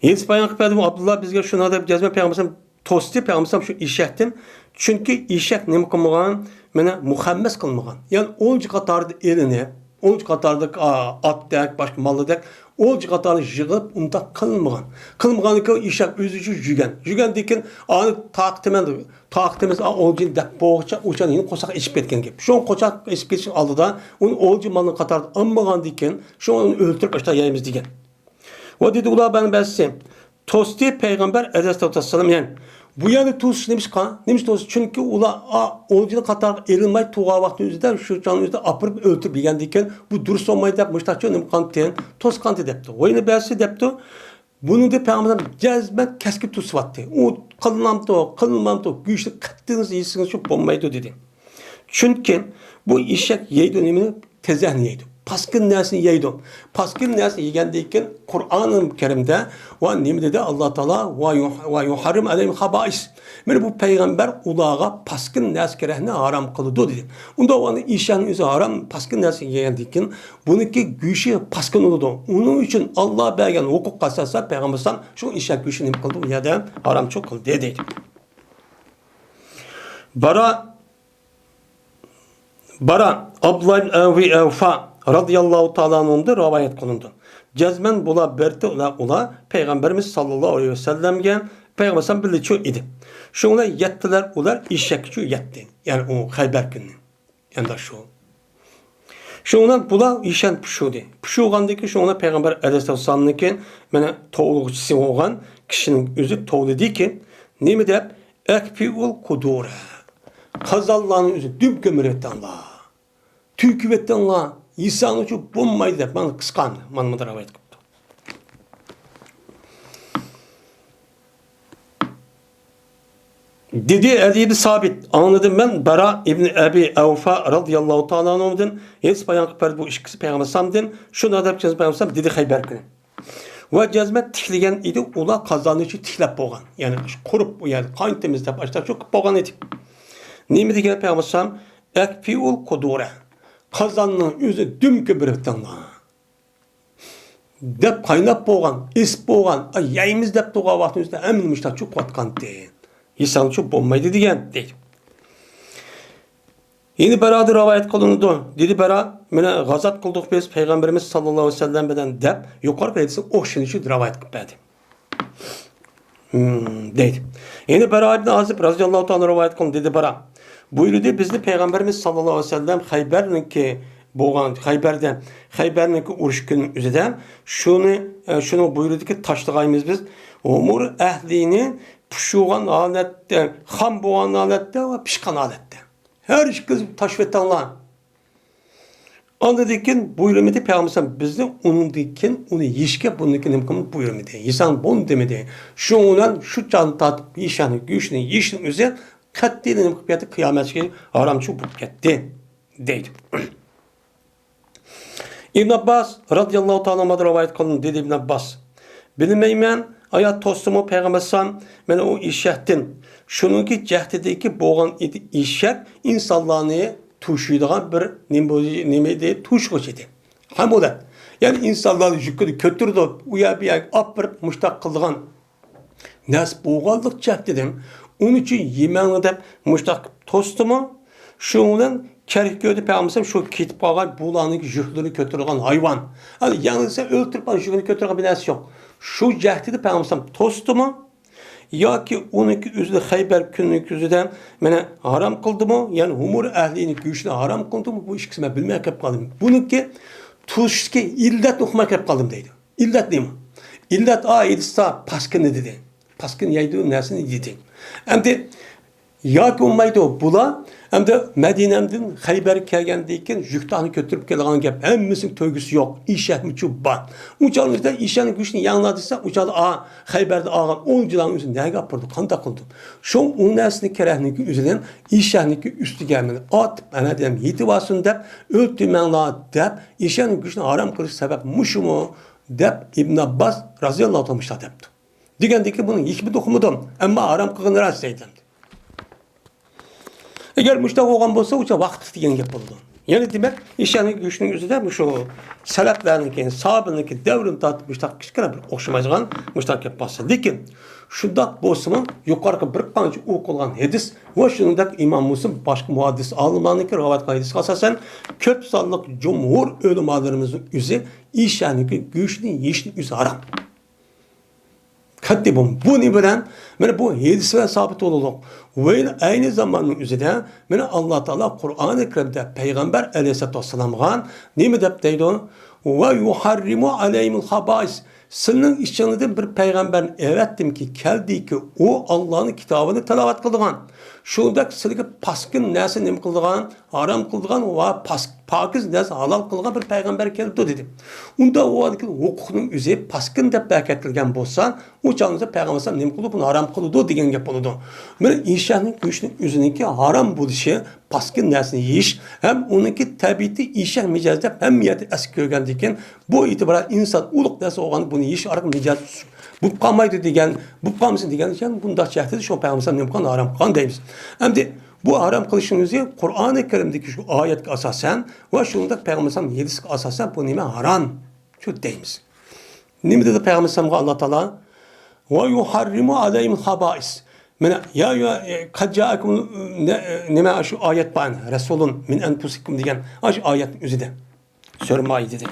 ھەدىس بايان قىلىپ بەردى، ئابدۇللا بىزگە شۇنداق دەپ جەزمەن پەيغەمبەر توستى پەيغەمبەر شۇ ئېشەكتىن. چۈنكى ئېشەك نېمە قىلمىغان؟ مانا مۇخەممەس قىلمىغان. يەنى ئولجا قاتاردا ئېلىنىپ، ئولجا قاتاردا، ئا، ئاتتەك، باشقا مالدەك ئولجا قاتاردا يىغىلىپ ئۇنداق قىلمىغان. قىلمىغاندىكىن ئېشەك ئۆزى ئۈچۈن يۈگەن. يۈگەندىكىن ئانى تارقىتىمەن، تارقىتىمىز، ئا، ئولجىنى دەپ بولغۇچە ئۇچان يەنە قورساق ئېچىپ كەتكەن گەپ. شۇ قورساق ئېچىپ كېتىش ئالدىدا ئۇنى ئولجا مالنىڭ قاتارىدا ئالمىغاندىكىن شۇ ئۇنى ئۆلتۈرۈپ ئاشتا يەيمىز دېگەن. ۋە دېدى ئۇلار بەن بەسسى. توستى پەيغەمبەر ئەلەيھىسسالاتۇ ۋەسسالام، يەنى بۇ يەردە توسۇش نېمىشقا؟ نېمىش توسۇش؟ چۈنكى ئۇلار، ئا، ئولجىنى قاتارغا ئېلىنماي تۇرغان ۋاقتى ئۆزىدە شۇ چاغنىڭ ئۆزىدە ئاپىرىپ ئۆلتۈرۈپ يېگەندىكىن بۇ دۇرۇس بولمايدۇ دەپ مۇشتاقچە نېمە قىلغانتى؟ توسقانتى دەپتۇ. ۋەينى بەسسى دەپتۇ. بۇنى دەپ پەيغەمبەر جەزمەن كەسكىن توسۇۋاتتى. ئۇ قىلىنامتۇ، قىلمامتۇ، گۆشنى قەتئىي يېسىڭىزچۇ بولمايدۇ دېدى. چۈنكى بۇ ئېشەك يەيدۇ نېمىنى؟ تېزەكنى يەيدۇ. پاسكىنا نەرسىنى يەيدۇ. پاسكىنا نەرسىنى يېگەندىن كېيىن قۇرئانى كەرىمدە ۋە نېمە دېدى ئاللا تائالا؟ ۋە يۇ-، ۋە يۇھەررىم ئەلەيھىم خابائىس. مانا بۇ پەيغەمبەر ئۇلارغا پاسكىنا نەرسە كېرەكنى ھارام قىلىدۇ دېدى. ئۇنداق بولغاندا ئېشەكنىڭ ئۆزى ھارام، پاسكىنا نەرسە يېگەندىن كېيىن بۇنىڭكى گۆشى پاسكىنا بولىدۇ. ئۇنىڭ ئۈچۈن ئاللا بەرگەن ھوقۇق ئاساسىدا پەيغەمبەر ئەلەيھىسسالام شۇ ئېشەك گۆشىنى نېمە قىلدى؟ ئۇ يەردە ھارامچۇ قىلدى دەيدۇ. بارا، بارا ئابدۇللا ئىبن ئەبى ئەۋفا رازىياللاھۇ تائالا ئەنھۇدىن رىۋايەت قىلىنىدۇ. جەزمەن بۇلار بەردى، ئۇلار، ئۇلار پەيغەمبىرىمىز ساللاللاھۇ ئەلەيھى ۋەسەللەمگە، پەيغەمبەر بىللىچۇ ئىدى. شۇڭا يەتتىلەر ئۇلار ئېشەككىچۇ يەتتى. يەنى ئۇ خەيبەر كۈنى. ئەمدى شۇ. شۇنىڭ بىلەن بۇلار ئېشەك پۇشۇدى. پۇشۇغاندىن كېيىن شۇنىڭ بىلەن پەيغەمبەر ئەلەيھىسسالامنىڭكى مانا توۋلىغۇچىسى بولغان كىشىنىڭ ئۆزى توۋلىدىكى، نېمە دەپ؟ ئەكفىئۇل قۇدۇرە. قازانلارنى ئۆزى دۈم كۆمۈۋېتىڭلار. تۈگىتىۋېتىڭلار. يېسەڭلارچۇ بولمايدۇ دەپ مانا قىسقا، مانا مۇنداق رىۋايەت قىلىپتۇ. دېدى ئەلى ئىبن سابىت، ئاڭلىدىم مەن بارا ئىبن ئەبى ئەۋفا رازىياللاھۇ تائالا ئەنھۇدىن، ھەدىس بايان قىلىپ بەردى بۇ ئىككىسى پەيغەمبەر ئەلەيھىسسالامدىن، شۇنداق دەپ پەيغەمبەر ئەلەيھىسسالام دېدى خەيبەر كۈنى. ۋە جەزمەن تىكلىگەن ئىدى، ئۇلار قازاننى تىكلەپ بولغان. يەنى قۇرۇپ، ئۇ يەردە قاينىتىمىز دەپ ئاشۇنداق چوقۇپ بولغان ئىدى. نېمە دېگەن پەيغەمبەر ئەلەيھىسسالام؟ ئەكفىئۇل قۇدۇرە. قازاننىڭ ئۆزى دۈم كۆمۈۋېتىڭلار. دەپ قايناپ بولغان، ئېسىپ بولغان، ئاي، يەيمىز دەپ تۇرغان ۋاقتىنىڭ ئۆزىدە ھەممىنى مۇشۇنداق چوقۇۋاتقانتى. يېسەڭچۇ بولمايدۇ دېگەن، دەيدۇ. يەنە بارادىن رىۋايەت قىلىنىدۇ. دېدى بارا، مانا غازات قىلدۇق بىز پەيغەمبىرىمىز ساللاللاھۇ ئەلەيھى ۋەسەللەم بىلەن دەپ، يۇقىرىقى ھەدىسنىڭ ئوخشىشىنى رىۋايەت قىلىپ بەردى. ھىم، دەيدۇ. يەنە بارا ئىبن ئازىب رازىياللاھۇ تائالا رىۋايەت قىلىدۇ، دېدى بارا. بۇيرۇدى، بىزنى پەيغەمبىرىمىز ساللاللاھۇ ئەلەيھى ۋەسەللەم خەيبەرنىڭكى بولغان، خەيبەردە، خەيبەرنىڭكى ئۇرۇش كۈنى ئۆزىدە شۇنى، ئە، شۇنى بۇيرۇدىكى تاشلىغايمىز بىز. ھۇمۇر ئەھلىنى پۇشۇغان ھالەتتە، خام بولغان ھالەتتە ۋە پىشقان ھالەتتە. ھەر ئىككىسى تاشلىۋېتىڭلار. ئاندىن كېيىن بۇيرۇمىدى پەيغەمبەر بىزنى ئۇنىڭدىن كېيىن ئۇنى يېيىشكە بۇنىڭدىن كېيىن نېمە قىلمىدى، بۇيرۇمىدى. يېسەڭ بولدى دېمىدى. شۇنىڭ بىلەن شۇ چاغدىن تارتىپ ئېشەكنىڭ گۆشىنى يېيىشنىڭ ئۆزى قەتئىي نېمە قىلىپ كەتتى، قىيامەتكىچە ھارامچۇ بولۇپ كەتتى، دەيدۇ. ئىبن ئابباس رازىياللاھۇ تائالا ئەنھۇدىن رىۋايەت قىلىندى، دېدى ئىبن ئابباس، بىلمەيمەن، ئايا توستىمۇ پەيغەمبەر ئەلەيھىسسالام مانا ئۇ ئېشەكتىن. شۇنىڭكى جەھدىدىكى بولغان ئىدى، ئېشەك ئىنسانلارنى توشۇيدىغان بىر نېمە بولدى، نېمە ئىدى، توشۇغۇچ ئىدى. ھەم ئۇلار، يەنى ئىنسانلارنىڭ يۈكىنى كۆتۈرىدۇ، ئۇ يەر بۇ يەرگە ئاپىرىپ مۇشتاق قىلىدىغان نەرسە بولغانلىق جەھەتتىن، ئۇنىڭ ئۈچۈن يېمەڭلار دەپ مۇشتاق قىلىپ توستىمۇ؟ شۇنىڭ بىلەن كەرك كۆردى پەيغەمبەر شۇ كېتىپ قالغان بۇلارنىڭ يۈكلىرىنى كۆتۈرىدىغان ھايۋان. ھەلى يەڭلىسە ئۆلتۈرۈپ، شۇ يۈكنى كۆتۈرىدىغان بىر نەرسە يوق. شۇ جەھەتتە پەيغەمبەر توستىمۇ؟ ياكى ئۇنىڭكى ئۆزىدە خەيبەر كۈنىنىڭ ئۆزىدە مانا ھارام قىلدىمۇ؟ يەنى ھۇمۇر ئەھلىنىڭ گۆشىنى ھارام قىلدىمۇ؟ بۇ ئىككىسىنى مەن بىلمەي قېلىپ قالدىم. بۇنىڭكى توسۇشتىكى ئىللەتنى ئۇقماي قېلىپ قالدىم دەيدۇ. ئىللەت نېمە؟ ئىللەت، ئا، ئېيتسا پاسكىنا دېدى. پاسكىنا يەيدۇ نەرسىنى دېدى. ئەمدى ياكى بولمايدۇ، بۇلار ئەمدى مەدىنەدىن خەيبەرگە كەلگەندىن كېيىن يۈكتانى كۆتۈرۈپ كېلىدىغان گەپ، ھەممىسىنىڭ تۆگىسى يوق، ئېشەكمۇچۇ بار. ئۇ چاغنىڭ ئۆزىدە ئېشەكنىڭ گۆشىنى يەڭلار دېسە، ئۇ چاغدا، ئا، خەيبەردە ئالغان ئون جىلانىڭ ئۆزىنى نەگە ئاپىرىدۇ، قانداق قىلىدۇ؟ شۇ ئۇ نەرسىنى كېرەكنىڭكى ئۆزىدىن ئېشەكنىڭكى ئۈستىگە مېنى ئاتىپ، ئەنە دېدىم، يېتىۋالسۇن دەپ، ئۆلتۈرمەڭلار دەپ، ئېشەكنىڭ گۆشىنى ھارام قىلىش سەۋەب مۇشۇمۇ؟ دەپ ئىبن ئابباس رازىياللاھۇ تائالا مۇشۇنداق دەپتۇ. دېگەندىكى بۇنىڭ ھېكمىتىنى ئۇقمىدىم، ئەمما ھارام قىلغىنى راست دەيدۇ. ئەگەر مۇشۇنداق بولغان بولسا، ئۇ چاغ ۋاقىتلىق دېگەن گەپ بولىدۇ. يەنى دېمەك، ئېشەكنىڭ گۆشىنىڭ ئۆزىدە مۇشۇ سەلەپلەرنىڭكى، ساھابىلەرنىڭكى دەۋرىدىن تارتىپ مۇشۇنداق كىچىككىنە بىر ئوخشىمايدىغان مۇشۇنداق گەپ بارسا. لېكىن شۇنداق بولسىمۇ، يۇقىرىقى بىر قانچە ئوقۇلغان ھەدىس ۋە شۇنىڭدەك ئىمام مۇسلىم، باشقا مۇھەددىس ئالىملارنىڭكى رىۋايەت قىلغان ھەدىسكە ئاساسەن، كۆپ سانلىق جۇمھۇر ئۆلىمالىرىمىزنىڭ ئۆزى ئېشەكنىڭكى گۆشىنى يېيىشنىڭ ئۆزى ھارام. قەتئىي بۇ، بۇنى بىلەن، مانا بۇ ھەدىس بىلەن سابىت بولىدۇ. ۋە ئەينى زاماننىڭ ئۆزىدە، مانا ئاللا تائالا قۇرئانى كەرىمدە پەيغەمبەر ئەلەيھىسسالاتۇ ۋەسسالامغا نېمە دەپ دەيدۇ؟ ۋە يۇھەررىمۇ ئەلەيھىمۇل خابائىس. سىلىنىڭ ئىچىڭلاردىن بىر پەيغەمبەرنى ئەۋەتتىمكى، كەلدىكى، ئۇ ئاللانىڭ كىتابىنى تىلاۋەت قىلىدىغان، شۇنداق سىلىگە پاسكىن نەرسە نېمە قىلىدىغان، ھارام قىلىدىغان ۋە پاس-، پاكىز نەرسە ھالال قىلىدىغان بىر پەيغەمبەر كەلدى دېدى. ئۇندا ئۇ ھالدىكى ھوقۇقنىڭ ئۆزى پاسكىن دەپ بەكەتلىگەن بولسا، ئۇ چاغدا پەيغەمبەر ئەلەيھىسسالام نېمە قىلىدۇ؟ بۇنى ھارام قىلىدۇ دېگەن گەپ بولىدۇ. مانا ئېشەكنىڭ گۆشىنىڭ ئۆزىنىڭكى ھارام بولۇشى، پاسكىن نەرسىنى يېيىش ھەم ئۇنىڭكى تەبىئىتى ئېشەك مىجەز دەپ ھەممە يەردە ئەسكە كۆرگەندىن كېيىن، بۇ ئېتىبارەن ئىنسان ئۇلۇغ نەرسە بولغان بۇنى يېيىش ئارقىلىق مىجەز بولۇپ قالمايدۇ دېگەن، بولۇپ قالمىسۇن دېگەن ئۈچۈن بۇنداق جەھەتتە شۇ پەيغەمبەر ئەلەيھىسسالام نېمە قىلغان؟ ھارام قىلغان دەيمىز. ئەمدى بۇ ھارام قىلىشنىڭ ئۆزى قۇرئانى كەرىمدىكى شۇ ئايەتكە ئاساسەن ۋە شۇنداق پەيغەمبەر ئەلەيھىسسالام ھەدىسكە ئاساسەن بۇ نېمە؟ ھارام. شۇ دەيمىز. نېمە دېدى پەيغەمبەر ئەلەيھىسسالامغا ئاللا تائالا، «ۋە يۇھەررىمۇ ئەلەيھىمۇل خابائىس.» مانا، يا، يا، قەد جائەكۇم، نە-، نېمە، شۇ ئايەت بار، «رەسۇلۇن مىن ئەنفۇسىكۇم» دېگەن، ئاشۇ ئايەتنىڭ ئۆزىدە. سۈرە مائىدىدە.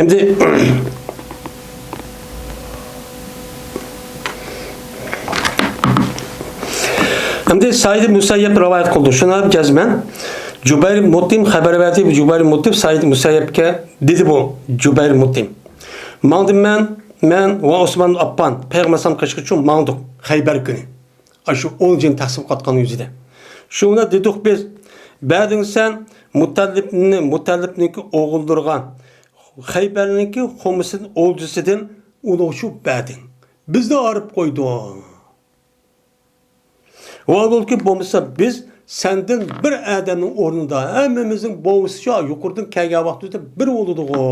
ئەمدى، ئەمدى سەئىد مۇسەييەب رىۋايەت قىلدى. شۇنى جەزمەن جۇبەير مۇتئىم خەۋەر بەردى. جۇبەير مۇتئىم سەئىد مۇسەييەبكە دېدى بۇ جۇبەير مۇتئىم. ماڭدىم مەن، مەن ۋە ئوسمان ئاپپان پەيغەمبەر ئەلەيھىسسالام قېشىغا چۈشۈپ ماڭدۇق خەيبەر كۈنى. ئاشۇ ئولجىنى تەقسىم قىلىۋاتقان يۈزىدە. شۇنى دېدۇق بىز، بەردىڭ سەن مۇتەللىپنى، مۇتەللىپنىڭكى ئوغۇللىرىغا خەيبەرنىڭكى خۇمسىدىن، ئولجىسىدىن ئۇلۇغ چۈشۈرۈپ بەردىڭ. بىزنى ئايرىپ قويدۇڭ. ۋاھالۇلكى بولمىسا بىز سەندىن بىر ئادەمنىڭ ئورنىدا ھەممىمىزنىڭ بوۋىسىچە يۇقىرىدىن كەلگەن ۋاقتىمىزدا بىر بولىدىغۇ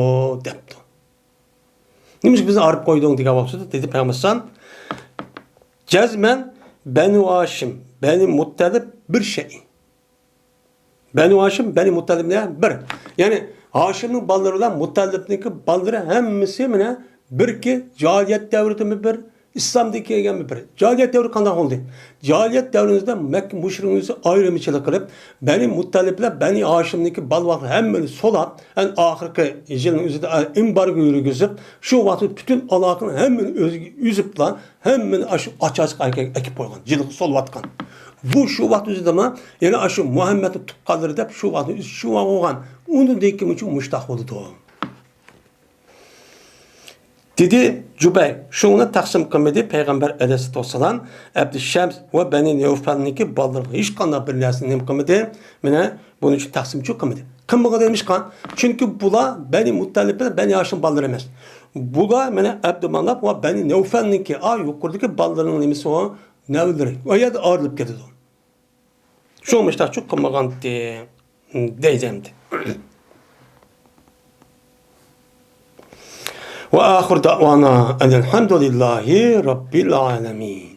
دەپتۇ. نېمىشقا بىزنى ئايرىپ قويدۇڭ دېگەن ۋاقتىدا دېدى پەيغەمبەر ئەلەيھىسسالام، جەزمەن بەنۇ ھاشىم، بەنى مۇتتەلىپ بىر شەيئى. بەنۇ ھاشىم، بەنى مۇتتەلىپ نە؟ بىر. يەنى ھاشىمنىڭ بالىلىرى بىلەن مۇتتەلىپنىڭكى بالىلىرى ھەممىسى مانا بىركى، جاھىلىيەت دەۋرىدىمۇ بىر، ئىسلامدىن كېيىنمۇ بىر. جاھىلىيەت دەۋرى قانداق بولدى؟ جاھىلىيەت دەۋرىمىزدە مەككە مۇشرىكلىرى ئايرىمچىلىق قىلىپ، بەنى مۇتتەلىپ بىلەن بەنى ھاشىمنىڭكى بالىلىرى ھەممىنى سولاپ، ئەڭ ئاخىرقى يىلنىڭ ئۆزىدە ئېمبارگو يۈرگۈزۈپ، شۇ ۋاقىتتا پۈتۈن ئالاقىنى ھەممىنى ئۆزىگە ئۈزۈپلا، ھەممىنى ئاشۇ ئاچ-ئاچىق ئەكىپ قويغان، جىلغا سولىۋاتقان. بۇ شۇ ۋاقىت ئۆزىدىما، يەنە ئاشۇ مۇھەممەدنىڭ تۇغقانلىرى دەپ شۇ ۋاقىت ئۆزى شۇ بولغان. ئۇنىڭدىن كېيىن مۇشۇ مۇشتاق بولىدۇ. دېدى جۇبەير، شۇڭا تەقسىم قىلمىدى پەيغەمبەر ئەلەيھىسسالاتۇ ۋەسسالام، ئەبدۇ شەمس ۋە بەنى نەۋفەلنىڭكى بالىلىرىغا ھېچقانداق بىر نەرسىنى نېمە قىلمىدى، مانا بۇنىڭ ئۈچۈن تەقسىمچۇ قىلمىدى. قىلمىغان نېمىشقا؟ چۈنكى بۇلار بەنى مۇتتەلىپ بىلەن بەنى ھاشىم بالىلىرى ئەمەس. بۇلار مانا ئەبدۇماناپ ۋە بەنى نەۋفەلنىڭكى، ئا، يۇقىرىدىكى بالىلىرىنىڭ نېمىسى ئۇ؟ نەۋرىلىرى. ئۇ يەردە ئايرىلىپ كېتىدۇ. شۇ مۇشتاقچۇ قىلمىغانتى، دەيدۇ ئەمدى. ۋە ئاخىر دەئۋانا ئەنىلھەمدۇلىللاھى رەببىل ئالەمىن.